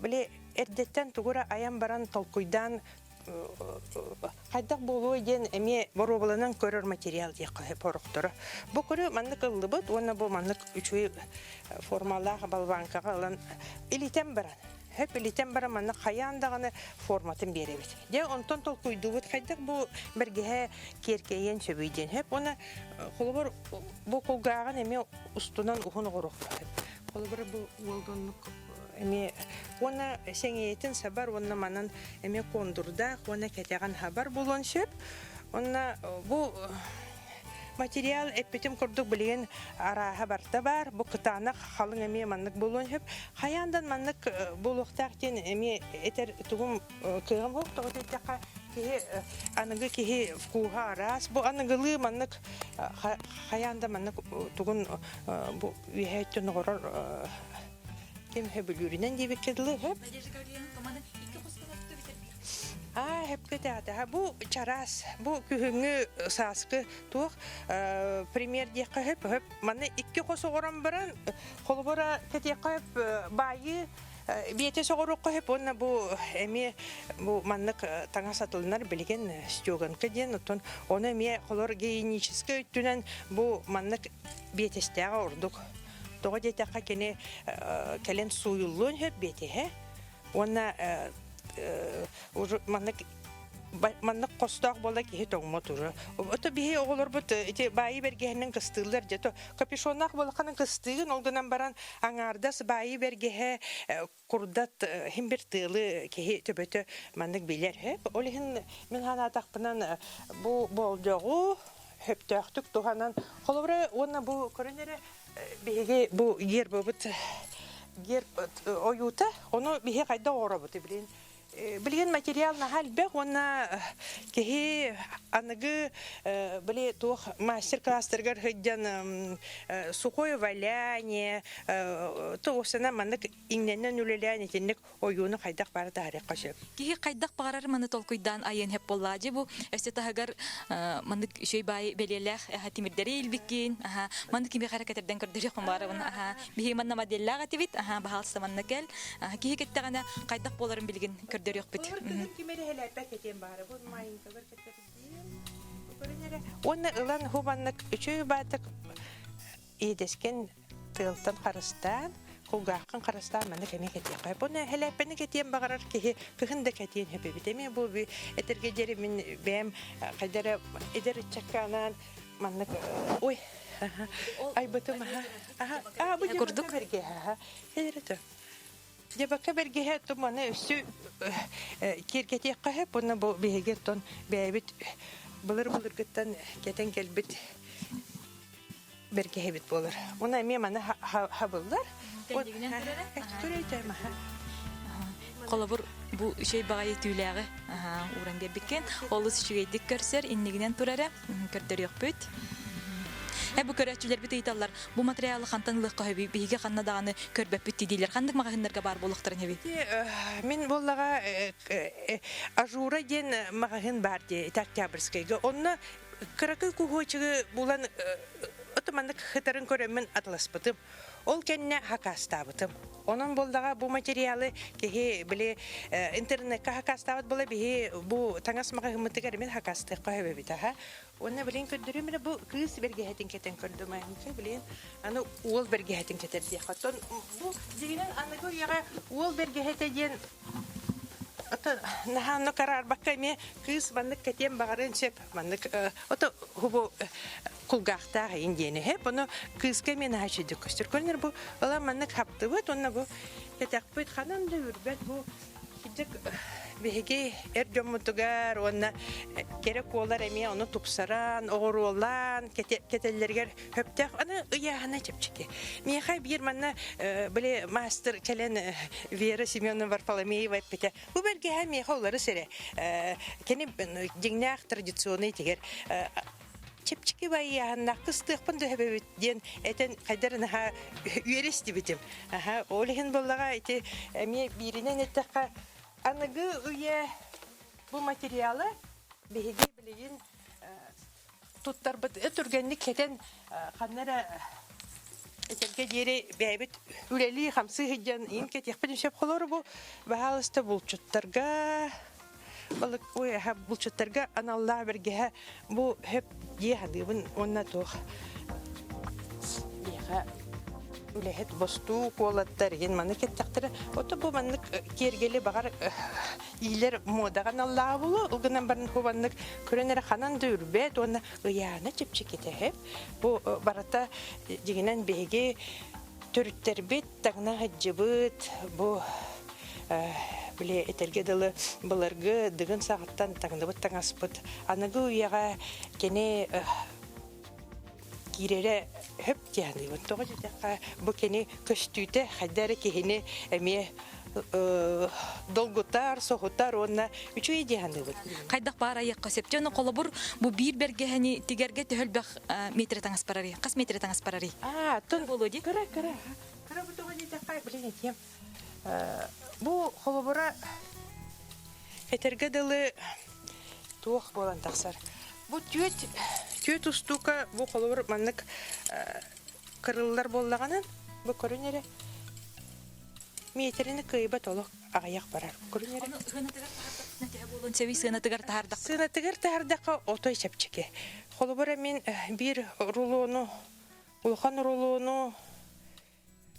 [SPEAKER 4] били эрдэттэн тугу эрэ айан баран толкуйдаан хайдах буолуой диэн эмиэ боруобаланан көрөр материал диэххэ сөп орохторо. Бу көрү маннык ыллыбыт уонна бу маннык үчүгэй формалаах болванкаҕа ылан илитэн баран. Хөп илитэн баран манна хайаан даҕаны форматын биэрэбит. Дьэ онтон толкуйдуубут хайдах бу бэргэһэ киэркэйиэн сөбүй диэн. Хөп уонна холобур бу кулгааҕын эмиэ устунан уһун оҕоруохха сөп. Холобура бу уолга оннук эмиэ уонна сэҥийэтин сабар уонна манан эмиэ кондурдаах уонна кэтэҕин хабар буолуон сөп. Уонна бу Материал эппитим курдук билигин арааһа барыта баар. Бу кытаанах халыҥ эмиэ маннык буолуон сөп. Хайаандан маннык буолуохтаах диэн эмиэ этэр тугум кыаҕым суох. Тоҕо диэтэххэ киһи аныгы киһи вкуһа араас. Бу аныгылыы маннык хайаан да маннык тугун бу үөһээ өттүн оҕорор ким сөбүлүүрүнэн диэбиккэ дылы сөп. Аа, сөпкө этэҕит. Бу чараас, бу күһүҥҥү сааскы туох пример диэххэ сөп. Сөп. Манна икки хос оҕорон баран, холобура кэтиэххэ сөп баайыы биэтэ соҕоруохха сөп уонна бу эмиэ бу маннык таҥас атылынар билигин стеганка диэн оттон ону эмиэ холор гигиеническэй өттүнэн бу маннык биэтэстээҕэ ордук. Тоҕо диэтэххэ кини кэлин сууйуллуон сөп биэтэһэ Уонна маннык маннык хостоох буола киһи тоҥмот уже. Ото биһи оҕолорбут ити баайы бэргэһинэн кыстыыллар дьэ то капюшоннаах буолаххынан кыстыыгын ол гынан баран аҥаардас баайы бэргэһэ курдат хим бир тыалы киһи төбөтө маннык билэр хөп. Ол иһин мин санаатахпынан бу болдьоҕу хөптөөхтүк туһанан холобура уонна бу көрөн эрэ биһиги бу гербыбыт герб ойуута ону биһи хайдах оҥоробут билигин билигин материал наһаа элбэх уонна киһи аныгы били туох мастер-класстарыгар сылдьан сухое валяние туосана маннык иҥнэнэн үлэлээн итинник ойууну хайдах баара таһаарыахха сөп.
[SPEAKER 17] Киһи хайдах баҕарар маны толкуйдаан айыан сөп буоллаа дьи бу өссө таһыгар маннык үчүгэй баай бэлиэлээх тимирдэри илбиккин аха маннык кими харакатерден көрдөрүөхпүн баарабын аха биһиги манна моделлаах этибит аха баһаалыста манна кэл киһи кеттэҕинэ хайдах буоларын билигин көрдөрүөхпүт.
[SPEAKER 4] Уонна ылан хубаннык үчүгэй баатык иэдэскин тыалтан харыстаан, кулгааххын харыстаан маннык эмиэ кэтиэххэ. Бу нэһилиэкпэни кэтиэн баҕарар киһи кыһын да кэтиэн сөп эбит. Эмиэ бу этэргэ диэри мин бэйэм хайда эрэ эдэр ыччакка анаан маннык ой айбытым аха аа бу
[SPEAKER 17] курдук
[SPEAKER 4] бэргэһэ Дьабакка бэргэһэ туманы өссө киэргэтиэххэ сөп уонна бу биһиги оттон бэйэбит былыр-былыргыттан кэтэн кэлбит бэргэһэбит буолар. Уна эмиэ маны хабыллар.
[SPEAKER 17] Холобур, бу үчүгэй баҕайы түүлээҕи ууран биэрбиккин. Олус үчүгэйдик көрсөр, иннигинэн турара көрдөрүөхпүт. Э бу көрөөччүлэрбит ыйыталлар, бу материалы хантан ылыахха сөбүй, биһиги ханна даҕаны көрбөппүт дииллэр. Ханнык маҕаһыыннарга баар буолуохтарын сөбүй?
[SPEAKER 4] Мин буоллаҕа Ажура диэн маҕаһыын баар дии, ити Октябрьскайга. Онно кыракый куһуочугу булан ото маннык хытарын көрөммүн атыласпытым. Ол кэннэ хакаастаабытым. Онон буоллаҕа бу материалы киһи били интернекка хакаастаабыт була биһи бу таҥас маҕаһыыммытыгар эмин хакаастыахха сөп эбит аха. Уонна билин көрдөрүм эрэ бу кыыс бэргэһэтин кэтэн көрдүм айымча билин аны уол бэргэһэтин кэтэр диэххэ. Оттон бу дьиҥинэн аныгы үйэҕэ уол бэргэһэтэ диэн Ото наһаа онно караарбакка эмиэ кыыс маннык кэтиэн баҕарыан сөп. Маннык ото хубу кулгаахтаах иин диэни сөп. Ону кыыска эмиэ наһаа үчүгдүк көстөр. Көрүнэр бу ылан маннык хаптыбыт уонна бу кэтэхпит ханан да үрбэт бу кырдьык биһиги эр дьоммутугар уонна кэрэ куолар эмиэ ону тупсаран, оҕуруолаан кэтэллэригэр Сөптөөх аны ыйааһына чэпчэки. Миэхэ биир манна били мастер кэлэн Вера Семеновна Варфоломеева эппитэ. Бу бэргэһэ миэхэ уларыс эрэ. Кини дьиҥнээх традиционный тигэр чэпчэки байыаһыннаах кыстыахпын да сөбөбүт диэн этэн хайдар наһаа үөрэ истибитим. Аха, ол иһин буоллаҕа ити эмиэ бииринэн эттэххэ аныгы үйэ бу материала биһиги билигин туттарбыт түргэнник кэтэн ханна эрэ этэргэ диэри бэйэбит үлэлии-хамсыы сылдьан иин кэтиэхпит сөп холоро бу баһаалыста булчуттарга балык ой булчуттарга аналлаах бэргэһэ бу хөп дии саныыбын уонна туох биэхэ. үлэһит бостуу куолаттар иһин маны кэттэхтэрэ. Ото бу маннык киэргэли баҕар иилэр муодаҕа аналлааҕа буолуо. Ол гынан баран бу маннык көрөн эрэ ханан да үрбэт уонна ыйаана чэпчэкитэ Бу барыта дьиҥинэн биһиги төрүттэрбит таҥна сылдьыбыт бу били этэргэ дылы былыргы дыгын саҕаттан таҥныбыт таҥаспыт аныгы үйэҕэ кини киирэрэ хөп диэхтиибин. Тоҕо диэтэххэ, бу кини көстүүтэ хайда эрэ киһини эмиэ долгутар, соһутар уонна үчүгэй дии саныыбын.
[SPEAKER 17] Хайдах баар айыахха сөп. Дьэ, холобур, бу биир бэргэһэни тигэргэ төһө элбэх метрэ таҥас барарый? Хас метрэ таҥас барарый?
[SPEAKER 4] Аа, тон
[SPEAKER 17] буолуо дии.
[SPEAKER 4] Кыра, кыра. Кыра бу тоҕо диэтэххэ, билин этиэм. Бу холобура этэргэ дылы туох буолан тахсар. Бу түөт түөт устуука бу холобур маннык кырыллар буоллаҕынан бу көрүн эрэ миэтэрини кыайбат олох аҕыйах барар. Көрүн эрэ.
[SPEAKER 17] Буолуон сөбүй сыанатыгар таһаардахха.
[SPEAKER 4] Сыанатыгар таһаардахха отой чэпчэки. Холобура мин биир рулону улахан рулону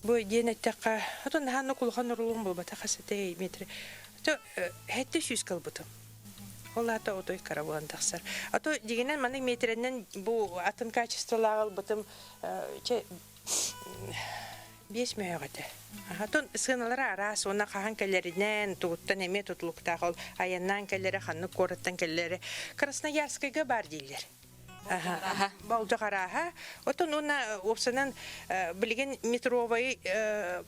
[SPEAKER 4] Бу диэн эттэххэ, отон наһаа улахан оруолум буолбатах этэй метр. 700 кылбытым. Ол аата отой кыра буолан тахсар. А то дигинэн маннык метрэннэн бу атын качестволаах ылбытым чэ биэс мөһөөх этэ. Атын сыаналара араас уонна хаһан кэлэринэн тугуттан эмиэ тутулуктаах ол айаннаан кэлэрэ ханнык куораттан кэлэрэ Красноярскайга баар дииллэр. Болдьох арааһа. Отон уонна уопсанан билигин метровай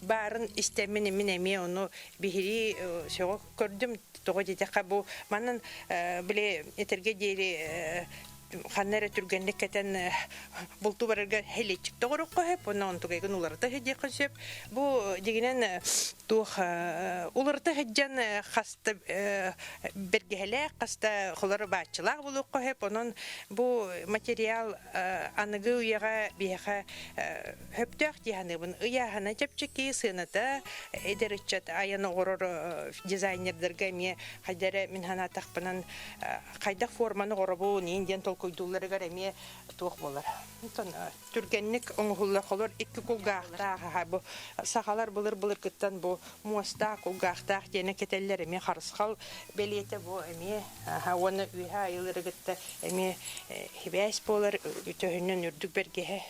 [SPEAKER 4] баарын истэммин мин эмиэ ону биһирии сөҕө көрдүм. Тоҕо диэтэххэ бу манан били этэргэ диэри ханна эрэ түргэнник кэтэн бултуу барарга хелеччик тоҕороххо сөп уонна онтугайгын уларыта сылдьыахха сөп. Бу дьигинэн туох уларыта сылдьан хаста бэргэһэлээх, хаста холоро бааччылаах буолуохха сөп. Онон бу материал аныгы үйэҕэ биһиэхэ сөптөөх дии саныыбын. Ыйааһына чэпчэки, сыаната эдэр ыччат айан оҥорор дизайнердарга эмиэ хайда эрэ мин санаатахпынан хайдах форманы оҥоробун диэн толкуйдуулларыгар эмиэ туох буолар. Онтон түргэнник оҥоһуллар холор икки кулгаахтаах аһа бу сахалар былыр былыргыттан бу муостаах кулгаахтаах диэни кэтэллэр эмиэ харысхал бэлиэтэ бу эмиэ аха уонна үөһэ айылары кытта эмиэ хибээс буолар төһөннөн үрдүк бэргэһэ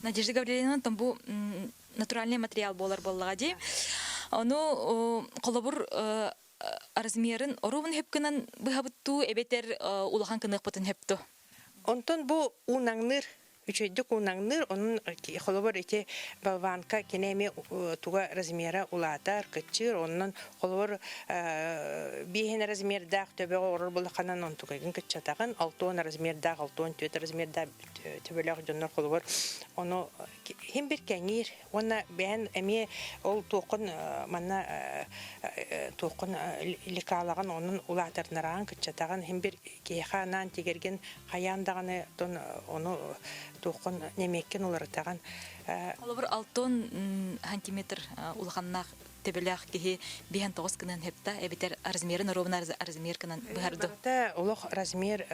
[SPEAKER 17] Надежда Гаврильевна бу натуральный материал буолар буоллаҕа дии. Ону холобур размерын оруобун хөп гынан быһабыттуу эбэтэр улахан кыныахпытын хөпту.
[SPEAKER 4] Онтон бу уунаҥныыр үчүгэйдик уунаҥныыр, онон холобур ити болванка кини эмиэ туга размера улаатар, кыччыыр, онон холобур биэһин размердаах төбөҕө олорор булаханан онтукайгын кыччатаҕын, алтуон размердаах, алтуон түөрт размердаах төбөлөөх дьоннор холобур ону хим бир кэҥиир уонна бэйэн эмиэ ол туоххун манна туоххун лекалаҕын онон улаатарнараҕын кыччатаҕын хим бир киһиэхэ анаан тигэргин хайаан даҕаны тон ону туоххун нэмиэккин уларытаҕын.
[SPEAKER 17] Холобур, алтон сантиметр улаханнаах төбөлөөх киһи биһэн тоҕус гынан хепта эбитэр размерын оруобуна размер гынан быһарды.
[SPEAKER 4] Олох размер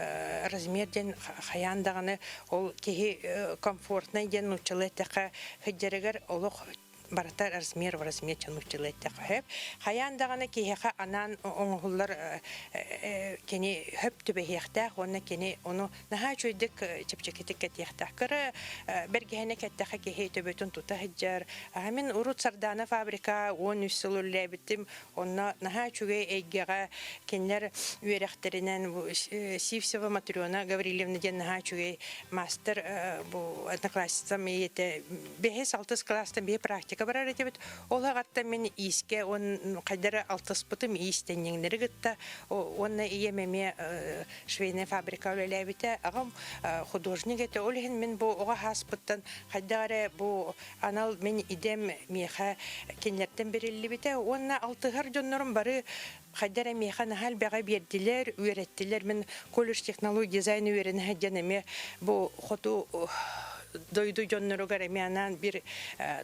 [SPEAKER 4] размер диэн хайаан даҕаны ол киһи комфортнай диэн нууччалыы эттэххэ сылдьарыгар олох барыта размер в размер нууччалыы эттэххэ сөп. Хайаан даҕаны киһиэхэ анаан оҥоһуллар кини хөп түбэһиэхтээх уонна кини ону наһаа үчүгэйдик чэпчэкитик кэтиэхтээх. Кыра бэргэһэни кэттэхэ киһи төбөтүн тута сылдьар. Мин урут Сардаана фабрика 13 сыл үлэлээбитим. Онно наһаа үчүгэй эйгэҕэ кинилэр үөрэхтэринэн Сивцева Матрена Гаврильевна диэн наһаа үчүгэй мастер бу одноклассницам ийэтэ бэһис алтыс кылаастан биһи практика барар этибит. Ол аҕаттан мин иискэ он хайдары алтыспытым иистэнньэҥнэри кытта уонна ийэм эмиэ швейная фабрика үлэлээбитэ. Аҕам художник этэ. Ол иһин мин бу оҕо ааспыттан хайдах эрэ бу анал мин идэм миэхэ кинилэртэн бэриллибитэ уонна алтыһар дьоннорум бары хайда эрэ миэхэ наһаа элбэҕи биэрдилэр, үөрэттилэр. Мин колледж технология дизайна үөрэнэ сылдьан эмиэ бу хоту дойду дьонноругар эмиэ анаан биир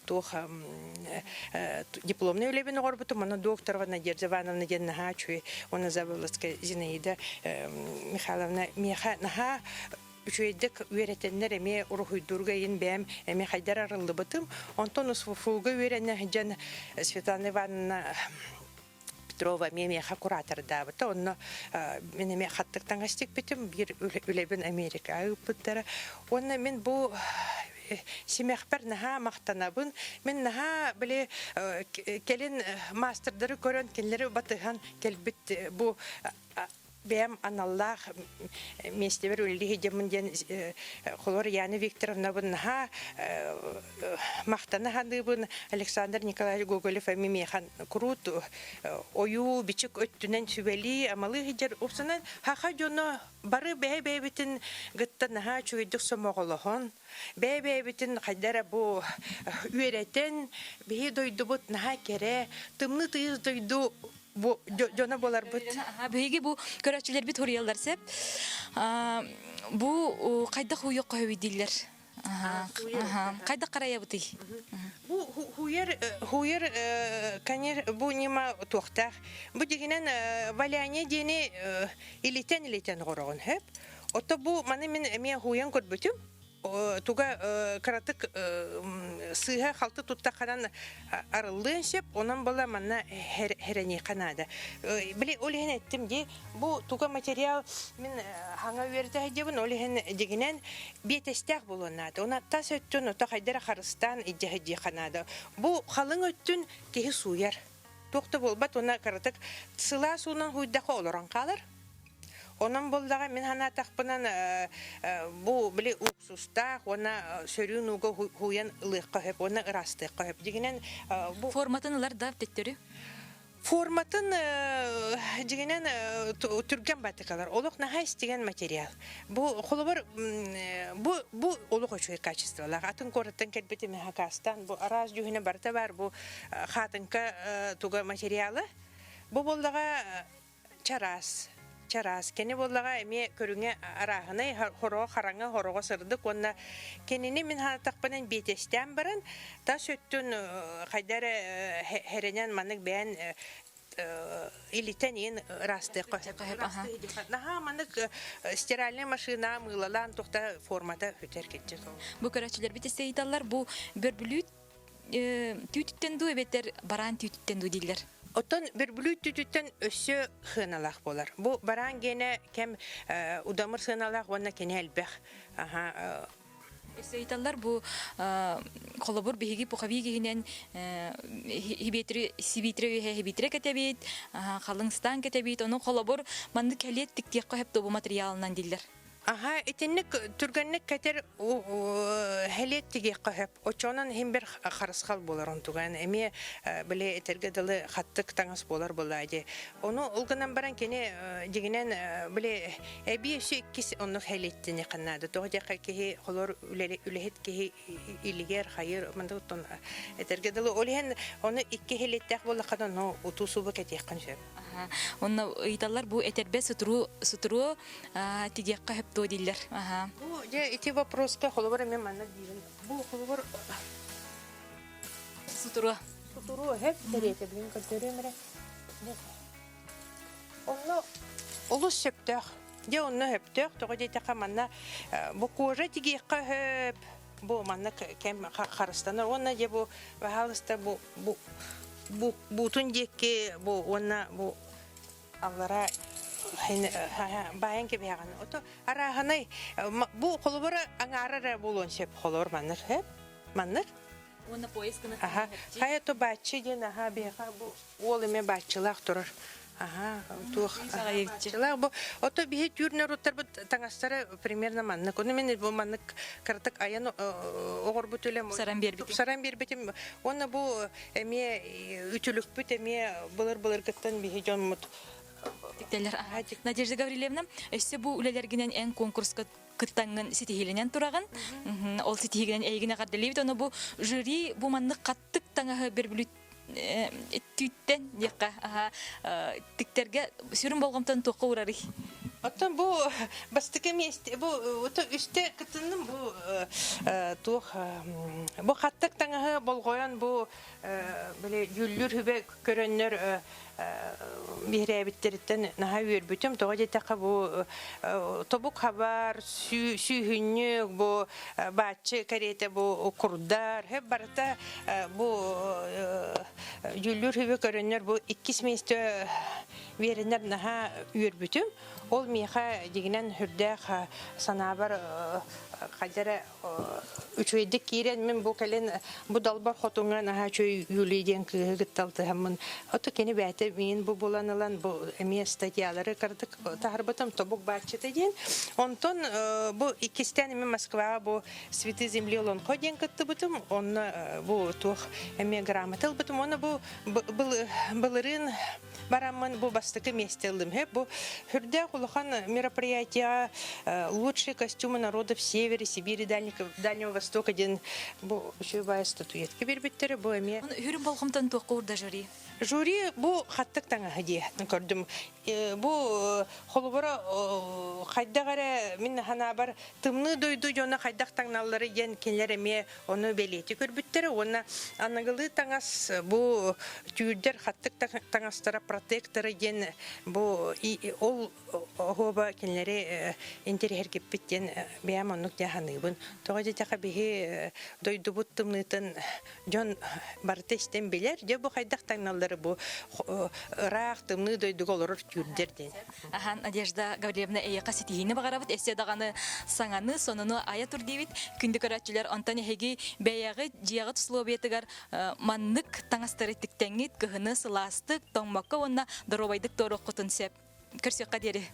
[SPEAKER 4] туох дипломнай үлэбин оҥорбутум. Онно докторова Надежда Ивановна диэн наһаа үчүгэй уонна Заболоцкая Зинаида Михайловна миэхэ наһаа үчүгэйдик үөрэтэннэр эмиэ уруһуйдуурга иин бэйэм эмиэ хайдар арыллыбытым. Онтон УСФУга үөрэнэ сылдьан Светлана Ивановна Петрова эмиэ миэхэ куратордаабыта. Онно мин эмиэ хаттык таҥас тикпитим, биир үлэбин Америкаҕа ыыппыттара. Уонна мин бу симэхпэр наһаа махтанабын. Мин наһаа били кэлин маастардары көрөн, кинилэри батыһан кэлбит бу бэйэм аналлаах миэстэбэр үлэлии сылдьаммын диэн холор Яна Викторовнабын наһаа махтана саныыбын. Александр Николаевич Гоголев эмиэ миэхэ куруут ойуу бичик өттүнэн сүбэлии, амалыы сылдьар. Упсанан саха дьоно бары бэйэ-бэйэбитин кытта наһаа үчүгэйдик сомоҕолоһон, бэйэ-бэйэбитин хайда эрэ бу үөрэтэн, биһи дойдубут наһаа кэрэ, тымныы тыйыс дойду бу дьоно буоларбыт.
[SPEAKER 17] Биһиги бу көрөөччүлэрбит хуруйаллар сеп. Бу хайдах уйук дииллэр. Хайдах карайабытый?
[SPEAKER 4] Бу хуйар хуйар конечно бу ньыма туохтаах. Бу дигинен валяние диэни илитен илитен гороҕун хөп. Ото бу маны мин эмиэ хуйан көрбүтүм. Туга кыратык сыыһа халты туттахханан арыллыан сөп, онон була манна хэрэниэххэ наада. Били ол иһин эттим дии, бу туга материал мин хаҥа үөрэтэ сылдьабын, ол иһин дьигинэн биэтэстээх буолуон наада. Оны тас өттүн ото хайдара харыстаан илдьэ сылдьыахха наада. Бу халыҥ өттүн киһи сууйар. Туох да буолбат, уонна кыратык сылаас уунан һуйдахха олорон хаалар. Онон буоллаҕа мин санаатахпынан бу били уксустаах уонна сөрүүн ууга һууйан ылыахха сөп уонна ыраастыахха сөп. Дьиҥинэн бу
[SPEAKER 17] форматын ылар да төттөрү?
[SPEAKER 4] Форматын дьиҥинэн түргэн баттыкалар. Олох наһаа истигэн материал. Бу холобур бу бу олох үчүгэй качестволаах. Атын куораттан кэлбитим хакастан бу араас дьүһүнэ барыта бар бу хаатыҥка туга материала. Бу буоллаҕа чараас чараас кини буоллаҕа эмиэ көрүҥэ арааһынай хороҕо хараҥа хороҕо сырдык уонна кинини мин санаатахпынан биэтэстээн баран тас өттүн хайда эрэ хэрэнэн маннык бэйэн илитэн иин ыраастыахха наһаа маннык стиральная машина мыылалаан тухта формата сүтэр киччи
[SPEAKER 17] бу көрөөччүлэрбит истэ бу бөрбүлүүт түүтүттэн дуу эбэтэр бараан түүтүттэн дуу дииллэр.
[SPEAKER 4] Оттон бөрбүлүүт түүтүттэн өссө сыаналаах буолар. Бу бараан гиэнэ кэм удамыр сыаналаах уонна кини элбэх. Аха
[SPEAKER 17] Өссө ыйыталлар бу холобур биһиги пуховик иһинэн хибиэтири сибиитирэ үөһэ хибиитирэ кэтэбит, халыҥ стан кэтэбит, ону холобур маннык кэлиэт тиктиэххэ сөп бу материалынан дииллэр.
[SPEAKER 4] Аха, итинник түргэнник кэтэр хэлиэт тигиэххэ сөп. Оччоҕунан иһин бэр харысхал буолар онтуган. Эмиэ били этэргэ дылы хаттык таҥас буолар буолаа дии. Ону ол гынан баран кини дьиҥинэн били эбии өссө иккис оннук хэлиэттиниэххэ наада. Тоҕо диэххэ киһи холор үлэһит киһи илигэр хайыр манда оттон этэргэ дылы ол иһин ону икки хэлиэттээх буоллаххына ону утуу субу кэтиэххин сөп.
[SPEAKER 17] Онно ыйыталлар бу этэрбэ сутуру сутуру тигиэххэ сөп дуо дииллэр.
[SPEAKER 4] Бу дьэ ити вопроска холобур эмиэ манна диирин. Бу холобур
[SPEAKER 17] сутуруо.
[SPEAKER 4] Сутуруо сөп кэриэтэ билин көрдөрүөм эрэ. Онно олус сөптөөх. Дьэ онно сөптөөх тоҕо диэтэххэ манна бу кожа тигиэххэ сөп. Бу манна кэм харыстанар уонна дьэ бу баһаалыста бу бу бу буутун диэки бу уонна бу аллара баайан кэбиһэҕин. Ото арааһынай бу холобура аҥаара эрэ буолуон сөп холобур маннык сөп маннык.
[SPEAKER 17] Уонна поезд гына
[SPEAKER 4] Аха. Хайа то бааччы диэн аха биһиэхэ бу уол эмэ бааччылаах турар. Аха, туох бааччылаах бу ото биһи түүр норуоттарбыт таҥастара примерно маннык. Ону мин бу маннык кыратык айан оҕорбут үлэм.
[SPEAKER 17] Тупсаран биэрбитим.
[SPEAKER 4] Тупсаран биэрбитим. Уонна бу эмиэ үтүлүкпүт эмиэ былыр-былыргыттан биһи дьоммут
[SPEAKER 17] Тиктэллэр. Надежда Гаврильевна, өссө бу үлэлэргинэн эн конкурска кыттаҥҥын ситиһиилэнэн тураҕын. Ол ситиһиигинэн эйигин эҕэрдэлиибит. Ону бу жюри бу маннык хаттык таҥаһы бөрбүлүт түүттэн диэххэ тиктэргэ сүрүн болҕомтон туохха уурарый?
[SPEAKER 4] Оттон бу бастакы миэстэ бу үстэ кытынным бу туох бу хаттык таҥаһы болҕойон бу били дьүүллүүр сүбэ көрөннөр биһирээбиттэриттэн наһаа үөрбүтүм. Тоҕо диэтэххэ бу тобук хабар, сүүһүнньүк, бу бааччы кэриэтэ бу курдар, хөп барыта бу дьүүллүүр сүбэ көрөннөр бу иккис миэстэ биэрэннэр наһаа үөрбүтүм. Ол миэхэ дьиҥинэн сүрдээх санаабар хайда эрэ үчүгэйдик киирэн мин бу кэлин бу далбар хотуҥҥа наһаа үчүгэй Юлия диэн кыыһы кытта алтыһаммын ото кини бэйэтэ миин бу булан ылан бу эмиэ статьялары кырдык таһарбытым тобук бааччыта диэн. Онтон бу иккистээн эмиэ Москваҕа бу Святы земли Олонхо диэн кыттыбытым. Онно бу туох эмиэ грамота ылбытым. Уонна бу былырыын бараммын бу бастакы миэстэ ыллым. Бу үрдээх улахан мероприятияҕа лучшие костюмы народов Севера, Сибири, Дальнего Востока диэн бу үчүгэй баайы статуэтка биэрбиттэрэ. Бу эмиэ
[SPEAKER 17] Үрүн болҕомтон туохха уурда жюри?
[SPEAKER 4] Жюри бу хаттык таҥаһы дии көрдүм. Бу холобура хайдах эрэ мин санаабар тымныы дойду дьоно хайдах таҥналлары диэн кинилэр эмиэ Ону бэлиэтии көрбүттэрэ уонна аныгылыы таҥас бу түүрдэр хаттык таҥастара протекторы диэн бу ол оһуоба кинилэри интэриэһиргиппит диэн бэйэм оннук дии саныыбын. Тоҕо диэтэххэ биһи дойдубут тымныытын дьон барыта истэн билэр. Дьэ бу хайдах таҥналлары бу ыраах тымныы дойдуга олорор түүрдэр диэн.
[SPEAKER 17] Ахан Надежда Гаврильевна эйиэхэ ситиһиини баҕарабыт. Өссө даҕаны саҥаны, сонуну айа тур диибит. Күндү көрөөччүлэр, онтон эһиги бэйэҕит дьиэҕит условиятыгар маннык таҥастары тиктэҥҥит, кыһыны сылаастык, тоҥмокко уонна доруобайдык туоруоххутун сөп. Көрсүөххэ диэри.